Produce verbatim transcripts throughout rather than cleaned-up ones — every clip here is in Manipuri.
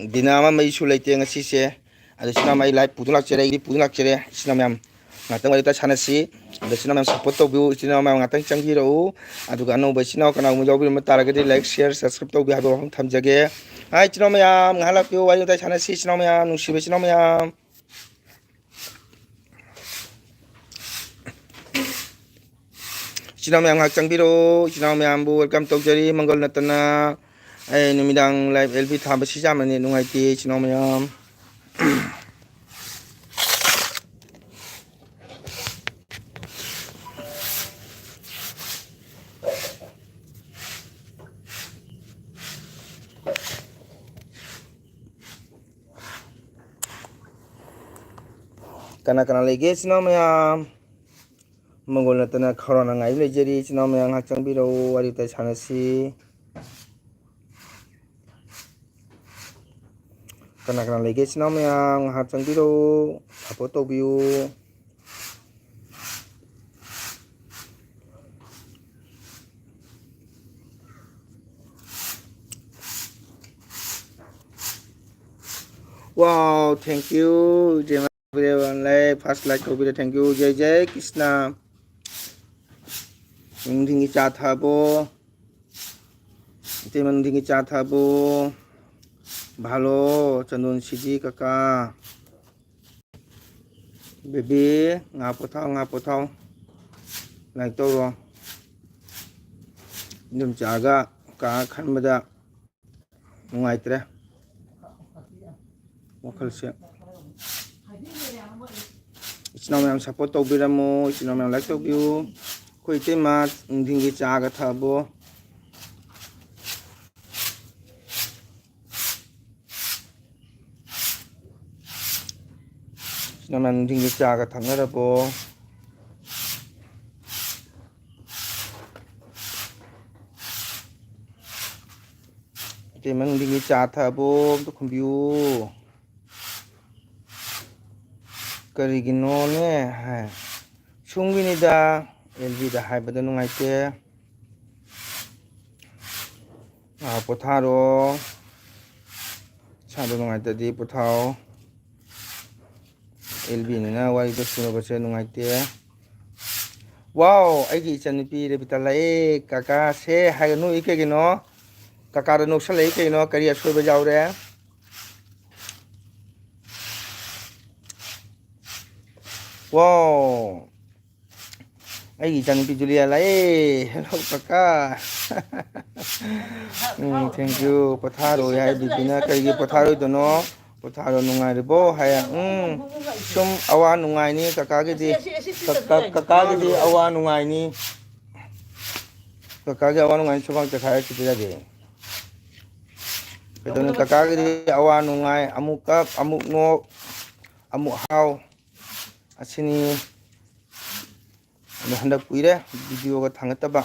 ꯗꯤꯅꯥ ꯑꯃ ꯃꯩꯁꯨ ꯂꯩꯇꯦ ꯉꯁꯤꯁꯦ꯫ ꯑꯗꯣ ꯏꯆꯤꯟ ꯏꯅꯥꯎ ꯃꯌꯥꯝ, ꯑꯩ ꯂꯥꯏꯚ ꯄꯨꯗꯨꯅ ꯂꯥꯛꯆꯔꯦ, ꯑꯩꯗꯤ ꯄꯨꯗꯨꯅ ꯂꯥꯛꯆꯔꯦ꯫ ꯏꯆꯤꯟ ꯏꯅꯥꯎ ꯃꯌꯥꯝ ꯉꯥꯛꯇꯪ ꯋꯥꯔꯤ ꯋꯥꯇꯥꯏ ꯁꯥꯟꯅꯁꯤ꯫ ꯑꯗꯣ ꯏꯆꯤꯟ ꯏꯅꯥꯎ ꯃꯌꯥꯝ ꯁꯞꯄꯣꯔꯠ ꯇꯧꯕꯤꯌꯨ, ꯏꯆꯤꯟ ꯏꯅꯥꯎ ꯃꯌꯥꯝ ꯉꯥꯛꯇꯪ ꯆꯪꯕꯤꯔꯛꯎ꯫ ꯑꯗꯨꯒ ꯑꯅꯧꯕ ꯏꯆꯤꯟ ꯏꯅꯥꯎ ꯀꯅꯥꯒꯨꯝꯕ ꯌꯥꯎꯕꯤꯔꯝꯕ ꯇꯥꯔꯒꯗꯤ ꯂꯥꯏꯛ, ꯁꯤꯌꯔ, ꯁꯕꯁꯀ꯭ꯔꯥꯏꯕ ꯇꯧꯕꯤꯌꯨ ꯍꯥꯏꯕ ꯋꯥꯐꯝ ꯊꯝꯖꯒꯦ꯫ ꯍꯥꯏ ꯏꯆꯤꯟ ꯏꯅꯥꯎ ꯃꯌꯥꯝ, ꯉꯥꯏꯍꯥꯛ ꯂꯥꯛꯄꯤꯌꯨ, ꯋꯥꯔꯤ ꯋꯥꯇꯥꯏ ꯁꯥꯟꯅꯁꯤ ꯏꯆꯤꯟ ꯏꯅꯥꯎ ꯃꯌꯥꯝ, ꯅꯨꯡꯁꯤꯕ ꯏꯆꯤꯟ ꯏꯅꯥꯎ ꯃꯌꯥꯝ꯫ ꯏꯆꯤꯟ ꯏꯅꯥꯎ ꯃꯌꯥꯝ ꯉꯥꯏꯍꯥꯛ ꯆꯪꯕꯤꯔꯛꯑꯣ꯫ ꯏꯆꯤꯟ ꯏꯅꯥꯎ ꯃꯌꯥꯝꯕꯨ welcome ꯇꯧꯖꯔꯤ꯫ ꯃꯪꯒꯜ ꯅꯠꯇꯅ ꯑꯩ ꯅꯨꯃꯤꯗꯥꯡ ꯂꯥꯏꯚ ꯑꯦꯜ ꯕꯤ ꯊꯥꯕꯁꯤ ꯌꯥꯝꯅ ꯅꯦꯠ ꯅꯨꯡꯉꯥꯏꯇꯦ ꯏꯆꯤꯟ ꯏꯅꯥꯎ ꯃꯌꯥꯝ꯫ ꯀꯅꯥ ꯀꯅꯥ ꯂꯩꯒꯦ ꯏꯆꯤꯟ ꯏꯅꯥꯎ ꯃꯌꯥꯝ? ꯃꯪꯒꯣꯜ ꯅꯠꯇꯅ ꯈꯧꯔꯥꯡꯅ ꯉꯥꯏꯕ ꯂꯩꯖꯔꯤ꯫ ꯏꯆꯤꯟ ꯏꯅꯥꯎ ꯃꯌꯥꯝ ꯉꯥꯏꯍꯥꯛ ꯆꯪꯕꯤꯔꯛꯎ, ꯋꯥꯔꯤ ꯋꯥꯇꯥꯏ ꯁꯥꯟꯅꯁꯤ꯫ ꯀꯅꯥ ꯀꯅꯥ ꯂꯩꯒꯦ ꯏꯆꯤꯟ ꯏꯅꯥꯎ ꯃꯌꯥꯝ? ꯉꯥꯏꯍꯥꯛ ꯆꯪꯕꯤꯔꯛꯎ, ꯁꯞꯄꯣꯔꯠ ꯇꯧꯕꯤꯌꯨ꯫ Wow, thank you. ꯏꯆꯦ ꯂꯩ, ꯐꯥꯔꯁ ꯂꯥꯏꯛ ꯇꯧꯕꯤꯔꯦ, thank you. ꯖꯩ ꯖꯩ ꯀ꯭ꯔꯤꯁꯅ꯫ ꯅꯨꯡꯊꯤꯟꯒꯤ ꯆꯥ ꯊꯛꯑꯕꯣ? ꯏꯇꯩꯃ, ꯅꯨꯡꯊꯤꯟꯒꯤ ꯆꯥ ꯊꯛꯑꯕꯣ? ꯚꯥꯂꯣ, ꯆꯟꯗꯣꯟ ꯁꯤꯗꯤ ꯀꯀꯥ꯫ ꯕꯦꯕꯤ, ꯉꯥ ꯄꯣꯊꯥꯎ, ꯉꯥ ꯄꯣꯊꯥꯎ꯫ ꯂꯥꯏꯔꯤꯛ ꯇꯧꯔꯣ꯫ ꯑꯗꯨꯝ ꯆꯥꯒ ꯀꯥ ꯈꯟꯕꯗ ꯅꯨꯡꯉꯥꯏꯇ꯭ꯔꯦ ꯋꯥꯈꯜꯁꯦ꯫ ꯏꯆꯤꯟ ꯏꯅꯥꯎ ꯃꯌꯥꯝ ꯁꯞꯄꯣꯔꯠ ꯇꯧꯕꯤꯔꯝꯃꯣ, ꯏꯆꯤꯟ ꯏꯅꯥꯎ ꯃꯌꯥꯝ ꯂꯥꯏꯛ ꯇꯧꯕꯤꯌꯨ꯫ ꯑꯩꯈꯣꯏ ꯏꯇꯩꯃ ꯅꯨꯡꯊꯤꯟꯒꯤ ꯆꯥꯒ ꯊꯛꯑꯕꯣ? ꯏꯆꯤꯟ ꯏꯅꯥꯎ ꯃꯌꯥꯝ ꯅꯨꯡꯊꯤꯟꯒꯤ ꯆꯥꯒ ꯊꯛꯅꯔꯕꯣ? ꯏꯇꯩꯃ ꯅꯨꯡꯊꯤꯟꯒꯤ ꯆꯥ ꯊꯛꯑꯕꯣ? ꯑꯝꯇ ꯈꯨꯝꯕꯤꯌꯨ꯫ ꯀꯔꯤꯒꯤꯅꯣꯅꯦ? ꯍꯥꯏ꯫ ꯁꯨꯝꯒꯤꯅꯤꯗ, ꯑꯦꯜ ꯕꯤꯗ ꯍꯥꯏꯕꯗ ꯅꯨꯡꯉꯥꯏꯇꯦ꯫ ꯉꯥꯏꯍꯥꯛ ꯄꯣꯊꯥꯔꯣ꯫ ꯑꯗꯨ ꯅꯨꯡꯉꯥꯏꯇ꯭ꯔꯗꯤ ꯄꯣꯊꯥꯎ꯫ ꯑꯦꯜ ꯕꯤꯅꯤꯅ ꯋꯥꯔꯤꯗꯣ ꯁꯨꯅꯕꯁꯦ ꯅꯨꯡꯉꯥꯏꯇꯦ꯫ ꯋꯥꯎ, ꯑꯩꯒꯤ ꯏꯆꯟꯅꯨꯄꯤ ꯔꯦꯕꯤꯇꯥ ꯂꯥꯛꯑꯦ꯫ ꯀꯀꯥꯁꯦ ꯍꯥꯏꯒ ꯅꯣꯛꯏ ꯀꯩꯒꯤꯅꯣ? ꯀꯀꯥꯗ ꯅꯣꯛꯁꯜꯂꯛꯏ ꯀꯩꯅꯣ? ꯀꯔꯤ ꯑꯁꯣꯏꯕ ꯌꯥꯎꯔꯦ? ꯋꯥꯎ, ꯑꯩꯒꯤ ꯏꯆꯥꯅꯨꯄꯤ ꯖꯨꯂꯤꯌꯥ ꯂꯥꯛꯑꯦ꯫ Hello ꯀꯀꯥ꯫ ꯎꯝ, thank you꯫ ꯄꯣꯊꯥꯔꯣꯏ ꯍꯥꯏ ꯕꯤꯕꯤꯅ꯫ ꯀꯩꯒꯤ ꯄꯣꯊꯥꯔꯣꯏꯗꯣꯏꯅꯣ? ꯄꯣꯊꯥꯔꯣ, ꯅꯨꯡꯉꯥꯏꯔꯤꯕꯣ ꯍꯥꯏ꯫ ꯎꯝ, ꯁꯨꯝ ꯑꯋꯥ ꯅꯨꯡꯉꯥꯏꯅꯤ ꯀꯀꯥꯒꯤꯗꯤ꯫ ꯀꯀꯥ-, ꯀꯀꯥꯒꯤꯗꯤ ꯑꯋꯥ ꯅꯨꯡꯉꯥꯏꯅꯤ꯫ ꯀꯀꯥꯒꯤ ꯑꯋꯥ ꯅꯨꯡꯉꯥꯏ ꯁꯨꯃꯥꯡ ꯆꯈꯥꯏꯔ ꯁꯤꯗ ꯌꯥꯗꯦ꯫ ꯀꯩꯗꯧꯅꯤ? ꯀꯀꯥꯒꯤꯗꯤ ꯑꯋꯥ ꯅꯨꯡꯉꯥꯏ, ꯑꯃꯨꯛ ꯀꯞ, ꯑꯃꯨꯛ ꯅꯣꯛ, ꯑꯃꯨꯛ ꯍꯥꯎ꯫ ꯑꯁꯤꯅꯤ꯫ ꯑꯗꯣ ꯍꯟꯗꯛ ꯀꯨꯏꯔꯦ ꯚꯤꯗꯤꯑꯣꯒ ꯊꯥꯡꯒꯠꯇꯕ꯫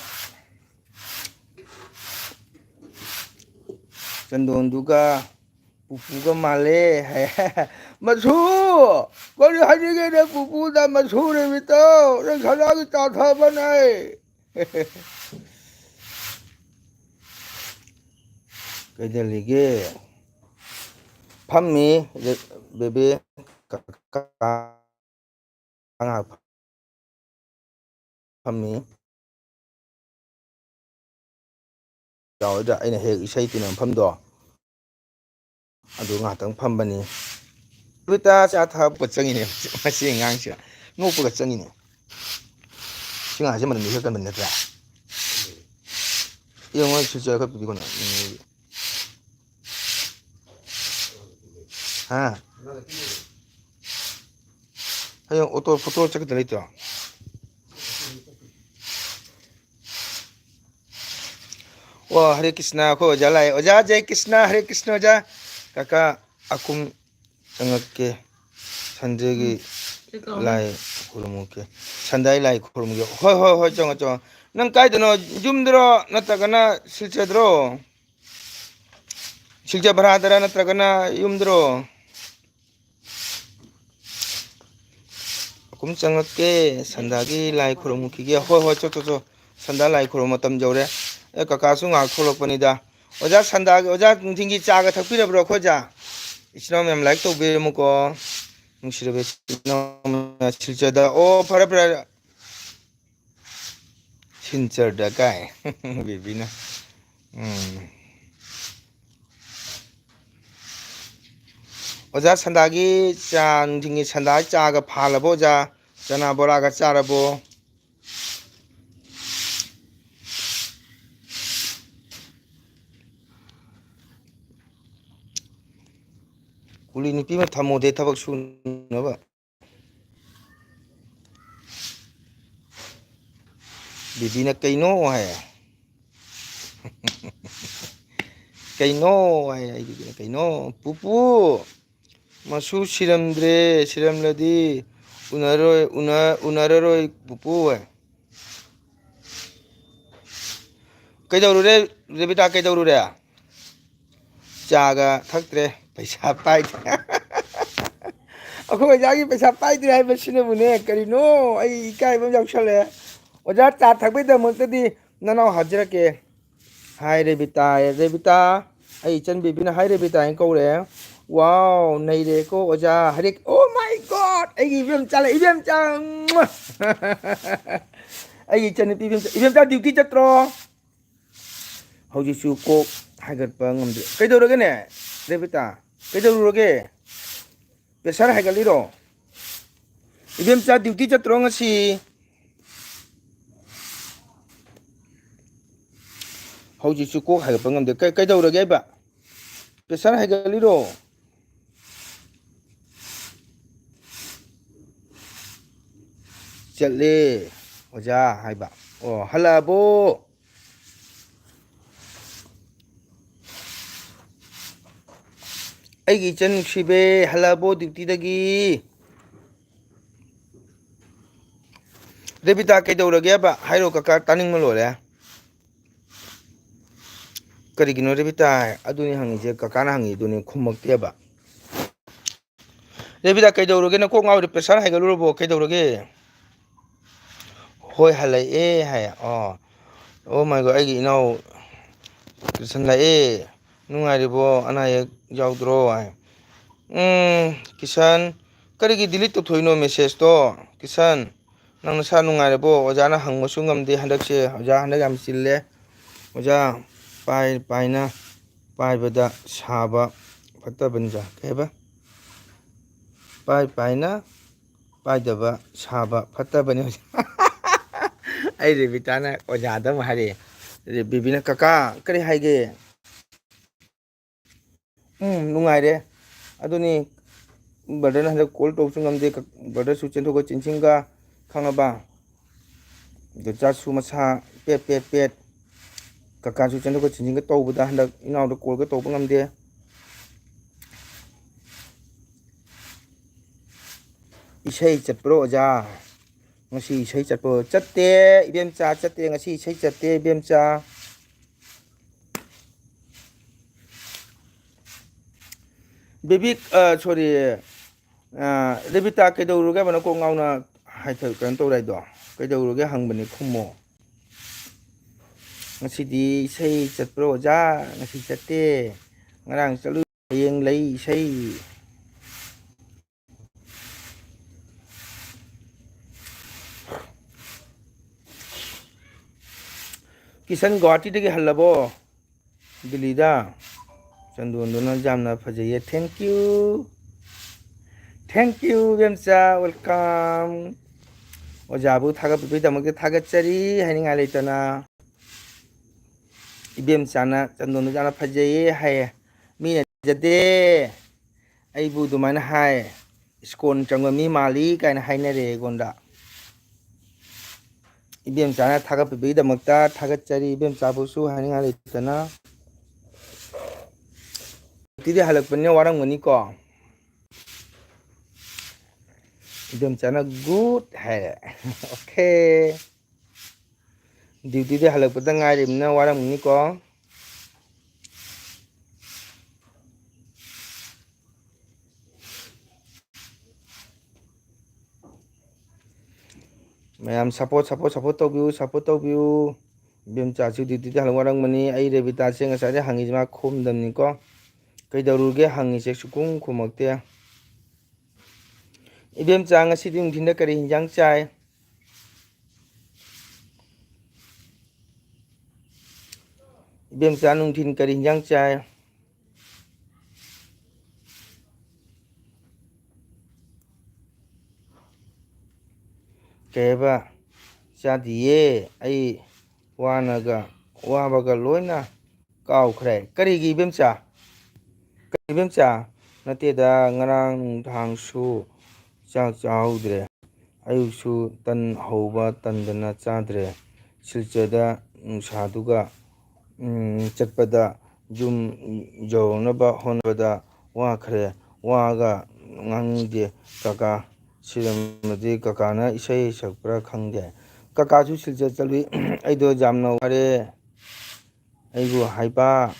ꯆꯟꯗꯣꯟꯗꯨꯒ ꯄꯨꯄꯨꯒ ꯃꯥꯜꯂꯦ ꯍꯥꯏ꯫ ꯃꯁꯨ! ꯀꯔꯤ ꯍꯥꯏꯅꯤꯡꯉꯦꯅꯦ ꯄꯨꯄꯨꯗ? ꯃꯁꯨ ꯔꯦꯕꯤꯇꯣ! ꯅꯪ ꯁꯅꯥꯒꯤ ꯆꯥ ꯊꯛꯑꯕꯅꯦ꯫ ꯀꯩꯗꯧꯔꯤꯒꯦ? ꯐꯝꯃꯤ, ꯕꯦꯕꯤ꯫ ꯀꯀꯥ ꯉꯥꯏꯍꯥꯛ ꯐꯝꯃꯤ꯫ ꯆꯥꯎꯔꯣꯏꯗ ꯑꯩꯅ ꯍꯦꯛ ꯏꯁꯩ ꯇꯤꯟꯅ ꯃꯐꯝꯗꯣ, ꯑꯗꯨ ꯉꯥꯏꯍꯥꯛꯇꯪ ꯐꯝꯕꯅꯤ꯫ ꯔꯤꯇꯥ ꯆꯥ ꯊꯛꯄ ꯆꯪꯉꯤꯅꯦ ꯃꯁꯤ ꯑꯉꯥꯡꯁꯤꯅ, ꯅꯣꯛꯄꯒ ꯆꯪꯉꯤꯅꯦ꯫ ꯁꯤ ꯑꯉꯥꯡꯁꯦ ꯃꯅꯝꯗꯤ ꯈꯔ ꯀꯟꯕꯅꯤ ꯅꯠꯇ꯭ꯔꯥ? ꯌꯦꯡꯉꯣ ꯁꯤ ꯆꯦ ꯈꯔ ꯄꯤꯕꯤꯈꯣꯅꯦ꯫ ꯍꯥ? ꯍꯌꯦꯡ ꯑꯣꯇꯣ ꯐꯣꯇꯣ ꯆꯠꯀꯗ ꯂꯩꯇ꯭ꯔꯣ? ꯑꯣ, ꯍꯔꯦ ꯀ꯭ꯔꯤꯁꯅ, ꯑꯩꯈꯣꯏ ꯑꯣꯖꯥ ꯂꯥꯛꯑꯦ꯫ ꯑꯣꯖꯥ ꯖꯦ ꯀ꯭ꯔꯤꯁꯅ, ꯍꯔꯦ ꯀ꯭ꯔꯤꯁꯅ ꯑꯣꯖꯥ꯫ ꯀꯀꯥ, ꯑꯀꯨꯝ ꯆꯪꯉꯛꯀꯦ꯫ ꯁꯟꯗꯦꯒꯤ ꯎꯝ, ꯆꯠꯂꯣ꯫ ꯂꯥꯏ ꯈꯨꯔꯨꯝꯃꯨꯒꯦ꯫ ꯁꯟꯗꯥꯏ ꯂꯥꯏ ꯈꯨꯔꯨꯝꯃꯨꯒꯦ꯫ ꯍꯣꯏ, ꯍꯣꯏ, ꯍꯣꯏ, ꯆꯪꯉꯣ, ꯆꯪꯉꯣ꯫ ꯅꯪ ꯀꯥꯏꯗꯅꯣ? ꯌꯨꯝꯗꯔꯣ ꯅꯠꯇ꯭ꯔꯒꯅ ꯁꯤꯜꯆꯔꯗꯔꯣ? ꯁꯤꯜꯆꯔ ꯚꯔꯥꯗꯔ ꯅꯠꯇ꯭ꯔꯒꯅ ꯌꯨꯝꯗꯔꯣ? ꯑꯀꯨꯝ ꯆꯪꯉꯛꯀꯦ, ꯁꯟꯗꯥꯒꯤ ꯂꯥꯏ ꯈꯨꯔꯨꯝꯃꯨꯈꯤꯒꯦ꯫ ꯍꯣꯏ, ꯍꯣꯏ, ꯆꯣ, ꯆꯣ, ꯆꯣ꯫ ꯁꯟꯗꯥ ꯂꯥꯏ ꯈꯨꯔꯨꯝ ꯃꯇꯝ ꯌꯧꯔꯦ꯫ ꯑꯦ, ꯀꯀꯥꯁꯨ ꯉꯥꯏꯍꯥꯛ ꯊꯣꯛꯂꯛꯄꯅꯤꯗ꯫ ꯑꯣꯖꯥ ꯁꯟꯗꯥꯒꯤ, ꯑꯣꯖꯥ ꯅꯨꯡꯊꯤꯟꯒꯤ ꯆꯥꯒ ꯊꯛꯄꯤꯔꯕ꯭ꯔꯣ ꯑꯩꯈꯣꯏ ꯑꯣꯖꯥ? ꯏꯆꯤꯟ ꯏꯅꯥꯎ ꯃꯌꯥꯝ like ꯇꯧꯕꯤꯔꯝꯃꯨꯀꯣ꯫ ꯅꯨꯡꯁꯤꯔꯕ ꯏꯆꯤꯟ ꯏꯅꯥꯎ ꯃꯌꯥꯝ ꯁꯤꯜꯆꯔꯗ꯫ ꯑꯣ, ꯐꯔꯦ, ꯐꯔꯦ꯫ ꯁꯤꯜꯆꯔꯗ ꯀꯥꯏ꯫ ꯕꯦꯕꯤꯅ꯫ ꯎꯝ꯫ ꯑꯣꯖꯥ ꯁꯟꯗꯥꯒꯤ ꯆꯥ, ꯅꯨꯡꯊꯤꯟꯒꯤ ꯁꯟꯗꯥꯒꯤ ꯆꯥꯒ ꯐꯥꯜꯂꯕꯣ ꯑꯣꯖꯥ? ꯆꯅꯥ ꯕꯣꯔꯥꯒ ꯆꯥꯔꯕꯣ? ꯀꯨꯂꯤ ꯅꯨꯄꯤ ꯑꯃ ꯊꯝꯃꯣꯗꯦ ꯊꯕꯛ ꯁꯨꯅꯕ꯫ ꯕꯤꯕꯤꯅ "ꯀꯩꯅꯣ?" ꯍꯥꯏ꯫ "ꯀꯩꯅꯣ?" ꯍꯥꯏ꯫ ꯑꯩ ꯕꯤꯕꯤꯅ "ꯀꯩꯅꯣ? ꯄꯨꯄꯨ, ꯃꯁꯨ ꯁꯤꯔꯝꯗ꯭ꯔꯦ, ꯁꯤꯔꯝꯂꯗꯤ ꯎꯅꯔꯣꯏ, ꯎꯅ-, ꯎꯅꯔꯔꯣꯏ ꯄꯨꯄꯨ" ꯍꯥꯏ꯫ "ꯀꯩꯗꯧꯔꯨꯔꯦ, ꯔꯦꯕꯤꯇꯥ, ꯀꯩꯗꯧꯔꯨꯔꯦ?" "ꯆꯥꯒ ꯊꯛꯇ꯭ꯔꯦ, ꯄꯩꯁꯥ ꯄꯥꯏꯗ꯭ꯔꯦ꯫" ꯑꯩꯈꯣꯏ ꯑꯣꯖꯥꯒꯤ ꯄꯩꯁꯥ ꯄꯥꯏꯗ꯭ꯔꯦ ꯍꯥꯏꯕꯁꯤꯅꯕꯨꯅꯦ ꯀꯔꯤꯅꯣ, ꯑꯩ ꯏꯀꯥꯏꯕ ꯑꯃ ꯌꯥꯎꯁꯜꯂꯛꯑꯦ꯫ "ꯑꯣꯖꯥ, ꯆꯥ ꯊꯛꯄꯩꯗꯃꯛꯇꯗꯤ ꯅꯅꯥꯎ ꯍꯥꯞꯆꯔꯛꯀꯦ" ꯍꯥꯏ ꯔꯦꯕꯤꯇꯥ꯫ ꯔꯦꯕꯤꯇꯥ, ꯑꯩ ꯏꯆꯟ ꯕꯦꯕꯤꯅ ꯍꯥꯏ ꯔꯦꯕꯤꯇꯥ ꯍꯥꯏꯅ ꯀꯧꯔꯦ꯫ "ꯋꯥꯎ, ꯅꯩꯔꯦꯀꯣ ꯑꯣꯖꯥ, ꯍꯔꯦ, oh my God, ꯑꯩꯒꯤ ꯏꯕꯦꯝꯆꯥ ꯂꯩ, ꯏꯕꯦꯝꯆꯥ, ꯃ꯭ꯋꯥ!" ꯑꯩꯒꯤ ꯏꯆꯟꯅꯨꯄꯤ ꯏꯕꯦꯝꯆꯥ, ꯏꯕꯦꯝꯆꯥ duty ꯆꯠꯇ꯭ꯔꯣ? ꯍꯧꯖꯤꯛꯁꯨ ꯀꯣꯛ ꯍꯥꯏꯒꯠꯄ ꯉꯝꯗꯦ꯫ ꯀꯩꯗꯧꯔꯒꯦꯅꯦ, ꯔꯦꯕꯤꯇꯥ? ꯀꯩꯗꯧꯔꯨꯔꯒꯦ? Pressure ꯍꯥꯏꯒꯠꯂꯤꯔꯣ? ꯏꯕꯦꯝꯆꯥ duty ꯆꯠꯇ꯭ꯔꯣ ꯉꯁꯤ? ꯍꯧꯖꯤꯛꯁꯨ ꯀꯣꯛ ꯍꯥꯏꯒꯠꯄ ꯉꯝꯗꯦ꯫ ꯀꯩ-, ꯀꯩꯗꯧꯔꯒꯦ ꯍꯥꯏꯕ? Pressure ꯍꯥꯏꯒꯠꯂꯤꯔꯣ? "ꯆꯠꯂꯦ ꯑꯣꯖꯥ" ꯍꯥꯏꯕ꯫ "ꯑꯣ, ꯍꯜꯂꯛꯑꯕꯣ?" ꯑꯩꯒꯤ ꯏꯆꯟ ꯅꯨꯡꯁꯤꯕꯤ, ꯍꯜꯂꯛꯑꯕꯣ duty ꯗꯒꯤ? ꯔꯦꯕꯤꯇꯥ, ꯀꯩꯗꯧꯔꯒꯦꯕ? ꯍꯥꯏꯔꯣ ꯀꯀꯥ, ꯇꯥꯅꯤꯡꯕ ꯂꯣꯏꯔꯦ꯫ ꯀꯔꯤꯒꯤꯅꯣ ꯔꯦꯕꯤꯇꯥ? ꯑꯗꯨꯅꯤ ꯍꯪꯉꯤꯁꯦ, ꯀꯀꯥꯅ ꯍꯪꯉꯤꯗꯨꯅꯤ, ꯈꯨꯝꯃꯛꯇꯦꯕ꯫ ꯔꯦꯕꯤꯇꯥ, ꯀꯩꯗꯧꯔꯒꯦ? ꯅꯀꯣꯛ ꯉꯥꯎꯔꯤ? Pressure ꯍꯥꯏꯒꯠꯂꯨꯔꯕꯣ? ꯀꯩꯗꯧꯔꯒꯦ? "ꯍꯣꯏ, ꯍꯜꯂꯛꯑꯦ" ꯍꯥꯏ꯫ ꯑꯣ, oh my God, ꯑꯩꯒꯤ ꯏꯅꯥꯎ ꯀꯤꯁꯟ ꯂꯥꯛꯑꯦ꯫ "ꯅꯨꯡꯉꯥꯏꯔꯤꯕꯣ? ꯑꯅꯥ ꯑꯌꯦꯛ ꯌꯥꯎꯗ꯭ꯔꯣ?" ꯍꯥꯏ꯫ "ꯎꯝ, ꯀꯤꯁꯟ, ꯀꯔꯤꯒꯤ delete ꯇꯧꯊꯣꯛꯏꯅꯣ message ꯇꯣ? ꯀꯤꯁꯟ, ꯅꯪ ꯅꯁꯥ ꯅꯨꯡꯉꯥꯏꯔꯕꯣ? ꯑꯣꯖꯥꯅ ꯍꯪꯕꯁꯨ ꯉꯝꯗꯦ ꯍꯟꯗꯛꯁꯦ꯫ ꯑꯣꯖꯥ ꯍꯟꯗꯛ ꯌꯥꯝ ꯆꯤꯜꯂꯦ꯫ ꯑꯣꯖꯥ, ꯄꯥꯏ-, ꯄꯥꯏꯅ ꯄꯥꯏꯕꯗ ꯁꯥꯕ ꯐꯠꯇꯕꯅꯤ ꯑꯣꯖꯥ꯫" ꯀꯩ ꯍꯥꯏꯕ? "ꯄꯥꯏ ꯄꯥꯏꯅ ꯄꯥꯏꯗꯕ ꯁꯥꯕ ꯐꯠꯇꯕꯅꯤ ꯑꯣꯖꯥ꯫" ꯑꯩ ꯔꯦꯕꯤꯇꯥꯅ ꯑꯣꯖꯥꯗ ꯑꯃꯨꯛ ꯍꯥꯏꯔꯛꯑꯦ꯫ ꯕꯦꯕꯤꯅ, "ꯀꯀꯥ, ꯀꯔꯤ ꯍꯥꯏꯒꯦ?" "ꯎꯝ, ꯅꯨꯡꯉꯥꯏꯔꯦ꯫ ꯑꯗꯨꯅꯤ, brother ꯅ ꯍꯟꯗꯛ call ꯇꯧꯕꯁꯨ ꯉꯝꯗꯦ꯫ ꯀ-, brother ꯁꯨ ꯆꯦꯟꯊꯣꯛꯀ ꯆꯦꯟꯁꯤꯟꯒ, ꯈꯪꯉꯕ? ꯗꯣꯆꯥꯁꯨ ꯃꯁꯥ ꯄꯦꯠ, ꯄꯦꯠ, ꯄꯦꯠ꯫ ꯀꯀꯥꯁꯨ ꯆꯦꯟꯊꯣꯛꯀ ꯆꯦꯟꯁꯤꯟꯒ ꯇꯧꯕꯗ ꯍꯟꯗꯛ ꯏꯅꯥꯎꯗ call ꯒ ꯇꯧꯕ ꯉꯝꯗꯦ꯫" "ꯏꯁꯩ ꯆꯠꯄ꯭ꯔꯣ ꯑꯣꯖꯥ? ꯉꯁꯤ ꯏꯁꯩ ꯆꯠꯄ꯭ꯔꯣ?" "ꯆꯠꯇꯦ ꯏꯕꯦꯝꯆꯥ, ꯆꯠꯇꯦ꯫ ꯉꯁꯤ ꯏꯁꯩ ꯆꯠꯇꯦ ꯏꯕꯦꯝꯆꯥ꯫" ꯕꯦꯕꯤ, ꯑ, sorry, ꯑ, ꯔꯦꯕꯤꯇꯥ, ꯀꯩꯗꯧꯔꯒꯦ ꯍꯥꯏꯕ? ꯅꯀꯣꯛ ꯉꯥꯎꯅ ꯍꯥꯏꯊ-, ꯀꯩꯅꯣ ꯇꯧꯔꯛꯏꯗꯣ? ꯀꯩꯗꯧꯔꯒꯦ ꯍꯪꯕꯅꯤ, ꯈꯨꯝꯃꯣ꯫ "ꯉꯁꯤꯗꯤ ꯏꯁꯩ ꯆꯠꯄ꯭ꯔꯣ ꯑꯣꯖꯥ?" "ꯉꯁꯤ ꯆꯠꯇꯦ, ꯉꯔꯥꯡ ꯆꯠꯂꯨ, ꯍꯌꯦꯡ ꯂꯩ ꯏꯁꯩ꯫" ꯀꯤꯁꯟ ꯒꯨꯋꯥꯍꯥꯇꯤꯗꯒꯤ ꯍꯜꯂꯕꯣ? ꯗꯤꯜꯂꯤꯗ꯫ ꯆꯟꯗꯣꯟꯗꯨꯅ ꯌꯥꯝꯅ ꯐꯖꯩꯌꯦ꯫ Thank you꯫ Thank you, ꯏꯕꯦꯝꯆꯥ꯫ Welcome꯫ ꯑꯣꯖꯥꯕꯨ ꯊꯥꯒꯠꯄꯤꯕꯒꯤꯗꯃꯛꯇ ꯊꯥꯒꯠꯆꯔꯤ ꯍꯥꯏꯅꯤꯡꯉꯥꯏ ꯂꯩꯇꯅ꯫ ꯏꯕꯦꯝꯆꯥꯅ ꯆꯟꯗꯣꯟꯗꯨ ꯌꯥꯝꯅ ꯐꯖꯩꯌꯦ ꯍꯥꯏꯌꯦ꯫ ꯃꯤꯅ ꯐꯖꯗꯦ, ꯑꯩꯕꯨ ꯑꯗꯨꯃꯥꯏꯅ ꯍꯥꯏ, "ꯏꯁꯀꯣꯟ ꯆꯪꯕ ꯃꯤ ꯃꯥꯜꯂꯤ" ꯀꯥꯏꯅ ꯍꯥꯏꯅꯔꯦ ꯑꯩꯉꯣꯟꯗ꯫ ꯏꯕꯦꯝꯆꯥꯅ ꯊꯥꯒꯠꯄꯤꯕꯒꯤꯗꯃꯛꯇ ꯊꯥꯒꯠꯆꯔꯤ, ꯏꯕꯦꯝꯆꯥꯕꯨꯁꯨ ꯍꯥꯏꯅꯤꯡꯉꯥꯏ ꯂꯩꯇꯅ꯫ ꯗ꯭ꯌꯨꯇꯤꯗꯤ ꯍꯜꯂꯛꯄꯅꯤꯅ ꯋꯥꯔꯝꯒꯅꯤꯀꯣ꯫ ꯏꯕꯦꯝꯆꯥꯅ good ꯍꯥꯏꯔꯦ꯫ Okay꯫ ꯗ꯭ꯌꯨꯇꯤꯗꯤ ꯍꯜꯂꯛꯄꯗ ꯉꯥꯏꯔꯤꯕꯅꯤꯅ ꯋꯥꯔꯝꯒꯅꯤꯀꯣ꯫ ꯃꯌꯥꯝ support, support, support ꯇꯧꯕꯤꯌꯨ, support ꯇꯧꯕꯤꯌꯨ꯫ ꯏꯕꯦꯝꯆꯥꯁꯨ ꯗ꯭ꯌꯨꯇꯤꯗ ꯍꯜꯂꯛ ꯋꯥꯔꯝꯒꯅꯤ꯫ ꯑꯩ ꯔꯦꯕꯤꯇꯥꯁꯦ ꯉꯁꯥꯏꯗꯩ ꯍꯪꯉꯤꯁꯦ ꯃꯥ ꯈꯨꯝꯗꯕꯅꯤꯀꯣ꯫ ꯀꯩꯗꯧꯔꯨꯒꯦ ꯍꯪꯉꯤꯁꯦ ꯁꯨꯛꯈꯨꯝ ꯈꯨꯝꯃꯛꯇꯦ꯫ ꯏꯕꯦꯝꯆꯥ ꯉꯁꯤꯗꯤ ꯅꯨꯡꯊꯤꯟꯗ ꯀꯔꯤ ꯍꯤꯟꯖꯥꯡ ꯆꯥꯏ? ꯏꯕꯦꯝꯆꯥ ꯅꯨꯡꯊꯤꯟ ꯀꯔꯤ ꯍꯤꯟꯖꯥꯡ ꯆꯥꯏ? ꯀꯩ ꯍꯥꯏꯕ? ꯆꯥꯗꯤꯌꯦ꯫ ꯑꯩ ꯋꯥꯅꯒ ꯋꯥꯕꯒ ꯂꯣꯏꯅ ꯀꯥꯎꯈ꯭ꯔꯦ꯫ ꯀꯔꯤꯒꯤ ꯏꯕꯦꯝꯆꯥ? ꯀꯔꯤ ꯏꯕꯦꯝꯆꯥ? ꯅꯠꯇꯦꯗ, ꯉꯔꯥꯡ ꯅꯨꯡꯗꯥꯡꯁꯨ ꯆꯥꯛ ꯆꯥꯍꯧꯗ꯭ꯔꯦ꯫ ꯑꯌꯨꯛꯁꯨ ꯇꯟ ꯍꯧꯕ ꯇꯟꯗꯅ ꯆꯥꯗ꯭ꯔꯦ꯫ ꯁꯤꯜꯆꯔꯗ ꯅꯨꯡꯁꯥꯗꯨꯒ, ꯎꯝ, ꯆꯠꯄꯗ ꯌꯨꯝ ꯌꯧꯅꯕ ꯍꯣꯠꯅꯕꯗ ꯋꯥꯈ꯭ꯔꯦ꯫ ꯋꯥꯒ ꯉꯥꯡꯅꯤꯡꯗꯦ꯫ ꯀꯀꯥ ꯁꯤꯔꯝꯃꯗꯤ ꯀꯀꯥꯅ ꯏꯁꯩ ꯁꯛꯄ꯭ꯔꯥ ꯈꯪꯗꯦ꯫ ꯀꯀꯥꯁꯨ ꯁꯤꯜꯆꯔ ꯆꯠꯂꯨꯏ꯫ ꯑꯩꯗꯣ ꯌꯥꯝꯅ ꯋꯥꯔꯦ꯫ ꯑꯩꯕꯨ ꯍꯥꯏꯕ꯫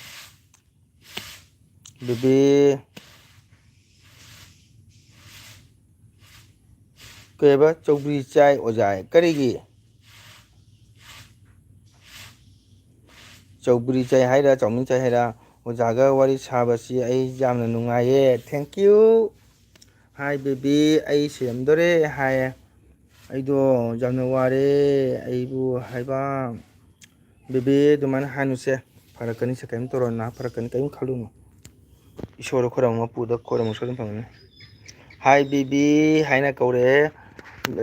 ꯕꯦꯕꯤ꯫ ꯀꯩꯕ? ꯆꯧꯒ꯭ꯔꯤ ꯆꯥꯏ ꯑꯣꯖꯥ꯫ ꯀꯔꯤꯒꯤ? ꯆꯧꯒ꯭ꯔꯤ ꯆꯥꯏ ꯍꯥꯏꯔ, ꯆꯧꯃꯤꯟ ꯆꯥꯏ ꯍꯥꯏꯔ? ꯑꯣꯖꯥꯒ ꯋꯥꯔꯤ ꯁꯥꯕꯁꯤ ꯑꯩ ꯌꯥꯝꯅ ꯅꯨꯡꯉꯥꯏꯌꯦ꯫ Thank you꯫ ꯍꯥꯏ ꯕꯦꯕꯤ, ꯑꯩ ꯁꯤꯔꯝꯗꯣꯔꯦ ꯍꯥꯏꯌꯦ꯫ ꯑꯩꯗꯣ ꯌꯥꯝꯅ ꯋꯥꯔꯦ꯫ ꯑꯩꯕꯨ ꯍꯥꯏꯕ꯫ ꯕꯦꯕꯤ, ꯑꯗꯨꯃꯥꯏꯅ ꯍꯥꯏꯅꯨꯁꯦ꯫ ꯐꯔꯛꯀꯅꯤꯁꯦ, ꯀꯔꯤꯝ ꯇꯧꯔꯣ, ꯅꯥ ꯐꯔꯛꯀꯅꯤ, ꯀꯔꯤꯝ ꯈꯜꯂꯨꯅꯨ꯫ ꯏꯁꯣꯔꯗ ꯈꯣꯏꯔꯝꯃꯣ, ꯃꯄꯨꯗ ꯈꯣꯏꯔꯝꯃꯣ, ꯁꯣꯏꯗꯅ ꯐꯪꯒꯅꯤ꯫ ꯍꯥꯏ ꯕꯦꯕꯤ ꯍꯥꯏꯅ ꯀꯧꯔꯛꯑꯦ꯫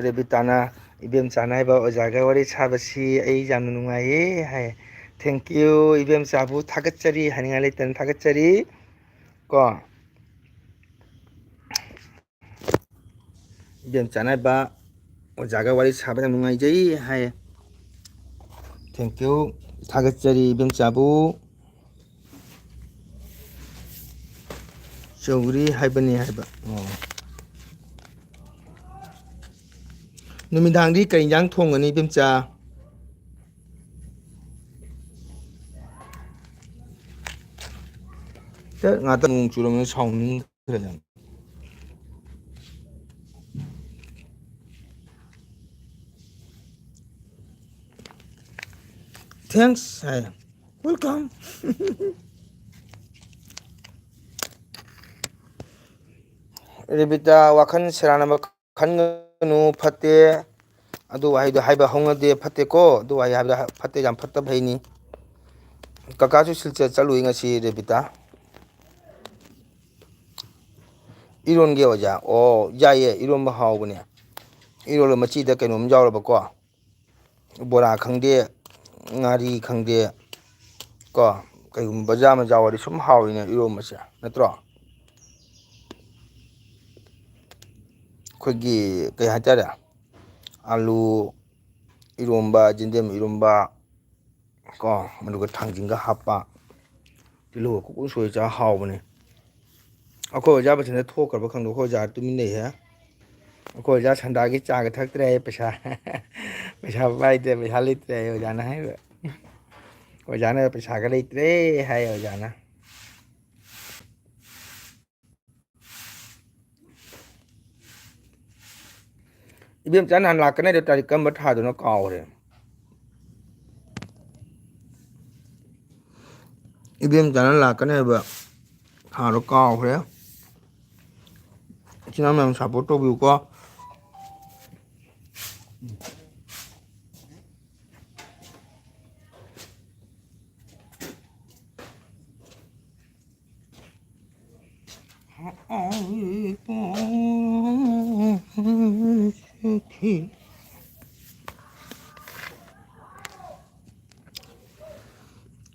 ꯔꯦꯕꯤꯇꯥꯅ, "ꯏꯕꯦꯝꯆꯥꯅ ꯍꯥꯏꯕ ꯑꯣꯖꯥꯒ ꯋꯥꯔꯤ ꯁꯥꯕꯁꯤ ꯑꯩ ꯌꯥꯝꯅ ꯅꯨꯡꯉꯥꯏꯌꯦ" ꯍꯥꯏ꯫ Thank you, ꯏꯕꯦꯝꯆꯥꯕꯨ ꯊꯥꯒꯠꯆꯔꯤ, ꯍꯥꯏꯅꯤꯡꯉꯥꯏ ꯂꯩꯇꯅ ꯊꯥꯒꯠꯆꯔꯤ꯫ ꯀꯣ꯫ ꯏꯕꯦꯝꯆꯥꯅ ꯍꯥꯏꯕ, "ꯑꯣꯖꯥꯒ ꯋꯥꯔꯤ ꯁꯥꯕ ꯌꯥꯝ ꯅꯨꯡꯉꯥꯏꯖꯩ" ꯍꯥꯏꯌꯦ꯫ Thank you꯫ ꯊꯥꯒꯠꯆꯔꯤ ꯏꯕꯦꯝꯆꯥꯕꯨ꯫ ꯆꯧꯒ꯭ꯔꯤ ꯍꯥꯏꯕꯅꯤ ꯍꯥꯏꯕ꯫ ꯑꯣ꯫ ꯅꯨꯃꯤꯗꯥꯡꯗꯤ ꯀꯔꯤ ꯏꯟꯖꯥꯡ ꯊꯣꯡꯒꯅꯤ ꯏꯕꯦꯝꯆꯥ? ꯉꯥꯛꯇꯪ ꯅꯣꯡ ꯆꯨꯔꯝꯃꯦ, ꯁꯥꯎꯅꯤꯡꯈ꯭ꯔꯦ ꯌꯥꯝ꯫ "Thanks" ꯍꯥꯏ꯫ "Welcome." ꯔꯦꯕꯤꯇꯥ, ꯋꯥꯈꯜ ꯁꯦꯔꯥꯟꯅꯕ ꯈꯟꯒꯅꯨ, ꯐꯠꯇꯦ꯫ ꯑꯗꯨ ꯋꯥꯍꯩꯗꯣ ꯍꯥꯏꯕ ꯍꯧꯅꯗꯦ, ꯐꯠꯇꯦꯀꯣ꯫ ꯑꯗꯨ ꯋꯥꯍꯩ ꯍꯥꯏꯕꯗꯣ ꯐꯠꯇꯦ, ꯌꯥꯝ ꯐꯠꯇꯕ ꯍꯩꯅꯤ꯫ ꯀꯀꯥꯁꯨ ꯁꯤꯜꯆꯔ ꯆꯠꯂꯨꯏ ꯉꯁꯤ, ꯔꯦꯕꯤꯇꯥ꯫ ꯏꯔꯣꯟꯒꯦ, ꯑꯣꯖꯥ? ꯑꯣ, ꯌꯥꯏꯌꯦ, ꯏꯔꯣꯟꯕ ꯍꯥꯎꯕꯅꯦ꯫ ꯏꯔꯣꯜꯂ ꯃꯆꯤꯗ ꯀꯩꯅꯣꯝ ꯌꯥꯎꯔꯕꯀꯣ, ꯕꯣꯔꯥ ꯈꯪꯗꯦ, ꯉꯥꯔꯤ ꯈꯪꯗꯦ, ꯀꯣ, ꯀꯩꯒꯨꯝꯕ ꯕꯖꯥꯔ ꯃꯆꯥ ꯑꯣꯏꯔꯗꯤ ꯁꯨꯝ ꯍꯥꯎꯔꯤꯅꯦ ꯏꯔꯣꯝꯕꯁꯦ, ꯅꯠꯇ꯭ꯔꯣ? ꯑꯩꯈꯣꯏꯒꯤ, ꯀꯩ ꯍꯥꯏꯇꯥꯔꯦ, ꯑꯥꯂꯨ ꯏꯔꯣꯝꯕ, ꯌꯦꯟꯗꯦꯝ ꯏꯔꯣꯝꯕ, ꯀꯣ, ꯑꯗꯨꯒ ꯊꯥꯡꯖꯤꯡꯒ ꯍꯥꯞꯄ, ꯇꯤꯜꯍꯧꯒ ꯀꯨꯞ ꯀꯨꯞ ꯁꯣꯏ ꯆꯥ ꯍꯥꯎꯕꯅꯦ꯫ ꯑꯩꯈꯣꯏ ꯑꯣꯖꯥ ꯃꯊꯟꯇ ꯊꯣꯛꯈ꯭ꯔꯕ ꯈꯪꯗꯦ, ꯑꯩꯈꯣꯏ ꯑꯣꯖꯥ ꯇꯨꯃꯤꯟ ꯂꯩꯍꯦ꯫ ꯑꯩꯈꯣꯏ ꯑꯣꯖꯥ ꯁꯟꯗꯥꯒꯤ ꯆꯥꯒ ꯊꯛꯇ꯭ꯔꯦ ꯍꯥꯏꯌꯦ, ꯄꯩꯁꯥ, ꯄꯩꯁꯥ ꯄꯥꯏꯗ꯭ꯔꯦ, ꯄꯩꯁꯥ ꯂꯩꯇ꯭ꯔꯦ ꯍꯥꯏꯌꯦ ꯑꯣꯖꯥꯅ ꯍꯥꯏꯕ꯫ ꯑꯣꯖꯥꯅ ꯄꯩꯁꯥꯒ ꯂꯩꯇ꯭ꯔꯦ ꯍꯥꯏꯌꯦ ꯑꯣꯖꯥꯅ꯫ ꯏꯕꯦꯝꯆꯥ ꯅꯍꯥꯟ ꯂꯥꯛꯀꯅꯤ ꯍꯥꯏꯗꯣ ꯇꯥꯔꯤꯛ ꯀꯔꯝꯕ ꯊꯥꯗꯅꯣ ꯀꯥꯎꯔꯦ꯫ ꯏꯕꯦꯝꯆꯥꯅ ꯂꯥꯛꯀꯅꯤ ꯍꯥꯏꯕ ꯊꯥꯗꯣ ꯀꯥꯎꯈ꯭ꯔꯦ꯫ ꯏꯆꯤꯟ ꯏꯅꯥꯎ ꯃꯌꯥꯝ support ꯇꯧꯕꯤꯌꯨꯀꯣ꯫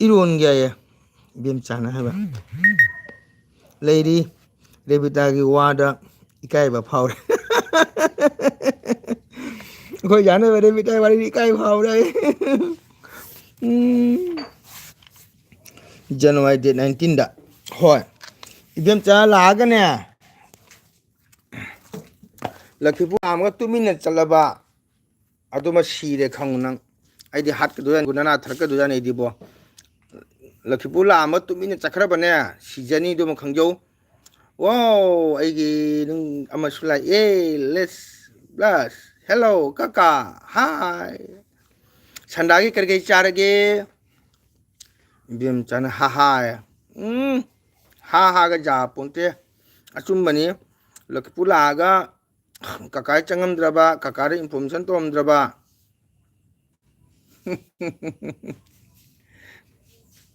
ꯏꯔꯣꯟꯒꯦ ꯍꯥꯏꯌꯦ ꯏꯕꯦꯝꯆꯥꯅ ꯍꯥꯏꯕ꯫ ꯂꯩꯔꯤ, ꯔꯦꯕꯤꯇꯥꯒꯤ ꯋꯥꯗ ꯏꯀꯥꯏꯕ ꯐꯥꯎꯔꯦ꯫ ꯑꯩꯈꯣꯏ ꯌꯥꯅꯕ ꯔꯦꯕꯤꯇꯥꯒꯤ ꯋꯥꯔꯤꯗꯤ ꯏꯀꯥꯏꯕ ꯐꯥꯎꯔꯦ꯫ ꯎꯝ꯫ January date nineteenꯗ꯫ ꯍꯣꯏ꯫ ꯏꯕꯦꯝꯆꯥ ꯂꯥꯛꯑꯒꯅꯦ, ꯂꯛꯈꯤꯄꯨꯔ ꯂꯥꯛꯑꯝꯃꯒ ꯇꯨꯃꯤꯟꯅ ꯆꯠꯂꯕ, ꯑꯗꯨꯃ ꯁꯤꯔꯦ ꯈꯪꯉꯨ ꯅꯪ꯫ ꯑꯩꯗꯤ ꯍꯥꯠꯀꯗꯣꯏꯖꯥꯠꯅꯤ, ꯅꯅꯥ ꯊꯠꯀꯗꯣꯏꯖꯥꯠꯅꯤ ꯑꯩꯗꯤꯕꯣ꯫ ꯂꯛꯈꯤꯄꯨꯔ ꯂꯥꯛꯑꯝꯃ ꯇꯨꯃꯤꯟꯅ ꯆꯠꯈ꯭ꯔꯕꯅꯦ, ꯁꯤꯖꯅꯤ, ꯑꯗꯨꯃ ꯈꯪꯖꯧ꯫ ꯋꯥꯎ, ꯑꯩꯒꯤ ꯅꯨꯡ ꯑꯃꯁꯨ ꯂꯥꯛꯑꯦ꯫ Let's blast. Hello, ꯀꯀꯥ꯫ Hi. ꯁꯟꯗꯥꯒꯤ ꯀꯔꯤ ꯀꯔꯤ ꯆꯥꯔꯒꯦ? ꯏꯕꯦꯝꯆꯥꯅ ꯍꯥ ꯍꯥ ꯍꯥꯏ꯫ ꯎꯝ, ꯍꯥ ꯍꯥꯒ ꯌꯥꯄꯣꯟꯇꯦ꯫ ꯑꯆꯨꯝꯕꯅꯤ꯫ ꯂꯛꯈꯤꯄꯨꯔ ꯂꯥꯛꯑꯒ ꯀꯀꯥ ꯆꯪꯉꯝꯗ꯭ꯔꯕ, ꯀꯀꯥꯗ information ꯇꯧꯔꯝꯗ꯭ꯔꯕ꯫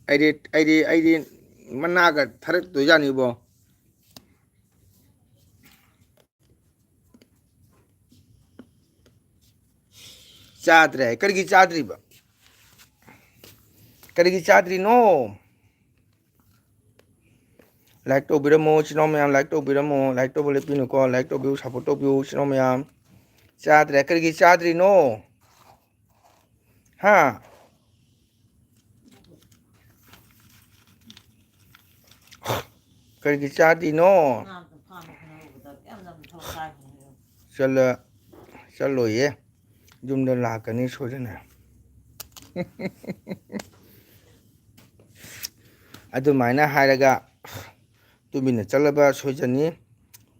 ꯑꯩꯗꯤ, ꯑꯩꯗꯤ, ꯑꯩꯗꯤ ꯃꯅꯥꯒ ꯊꯥꯔꯛꯇꯣꯏꯖꯥꯠꯅꯤꯕꯣ꯫ ꯆꯥꯗ꯭ꯔꯦ꯫ ꯀꯔꯤꯒꯤ ꯆꯥꯗ꯭ꯔꯤꯕ? ꯀꯔꯤꯒꯤ ꯆꯥꯗ꯭ꯔꯤꯅꯣ? Like ꯇꯧꯕꯤꯔꯝꯃꯣ, ꯏꯆꯤꯟ ꯏꯅꯥꯎ ꯃꯌꯥꯝ, like ꯇꯧꯕꯤꯔꯝꯃꯣ꯫ Like ꯇꯧꯕ ꯂꯦꯞꯄꯤꯅꯨꯀꯣ, like ꯇꯧꯕꯤꯌꯨ, support ꯇꯧꯕꯤꯌꯨ, ꯏꯆꯤꯟ ꯏꯅꯥꯎ ꯃꯌꯥꯝ꯫ ꯆꯥꯗ꯭ꯔꯦ꯫ ꯀꯔꯤꯒꯤ ꯆꯥꯗ꯭ꯔꯤꯅꯣ? ꯍꯥ? ꯀꯔꯤꯒꯤ ꯆꯥꯗ꯭ꯔꯤꯅꯣ? ꯆꯠꯂ-, ꯆꯠꯂꯣꯏꯌꯦ꯫ ꯌꯨꯝꯗ ꯂꯥꯛꯀꯅꯤ ꯁꯣꯏꯗꯅ꯫ ꯑꯗꯨꯃꯥꯏꯅ ꯍꯥꯏꯔꯒ ꯇꯨꯃꯤꯟꯅ ꯆꯠꯂꯕ ꯁꯣꯏꯖꯅꯤ꯫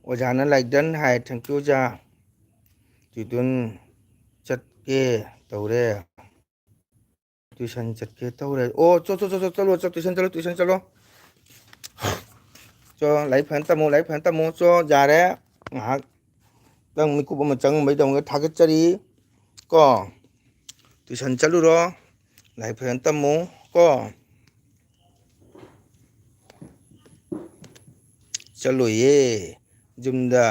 ꯑꯣꯖꯥꯅ like done ꯍꯥꯏ꯫ Thank you ꯑꯣꯖꯥ꯫ ꯇꯨꯏꯁꯟ ꯆꯠꯀꯦ ꯇꯧꯔꯦ꯫ ꯇꯨꯏꯁꯟ ꯆꯠꯀꯦ ꯇꯧꯔꯦ꯫ ꯑꯣ, ꯆꯣ, ꯆꯣ, ꯆꯠꯂꯣ, ꯆꯠ-, ꯇꯨꯏꯁꯟ ꯆꯠꯂꯣ, ꯇꯨꯏꯁꯟ ꯆꯠꯂꯣ꯫ ꯆꯣ, ꯂꯥꯏꯔꯤꯛ ꯐꯖꯅ ꯇꯝꯃꯣ, ꯂꯥꯏꯔꯤꯛ ꯐꯖꯅ ꯇꯝꯃꯣ꯫ ꯆꯣ, ꯌꯥꯔꯦ꯫ ꯉꯥꯏꯍꯥꯛ ꯅꯪ ꯃꯤꯀꯨꯞ ꯑꯃ ꯆꯪꯕꯩꯗꯃꯛꯇ ꯊꯥꯒꯠꯆꯔꯤ꯫ ꯀꯣ, ꯇꯨꯏꯁꯟ ꯆꯠꯂꯨꯔꯣ, ꯂꯥꯏꯔꯤꯛ ꯐꯖꯅ ꯇꯝꯃꯨ꯫ ꯀꯣ, ꯆꯠꯂꯣꯏꯌꯦ, ꯌꯨꯝꯗ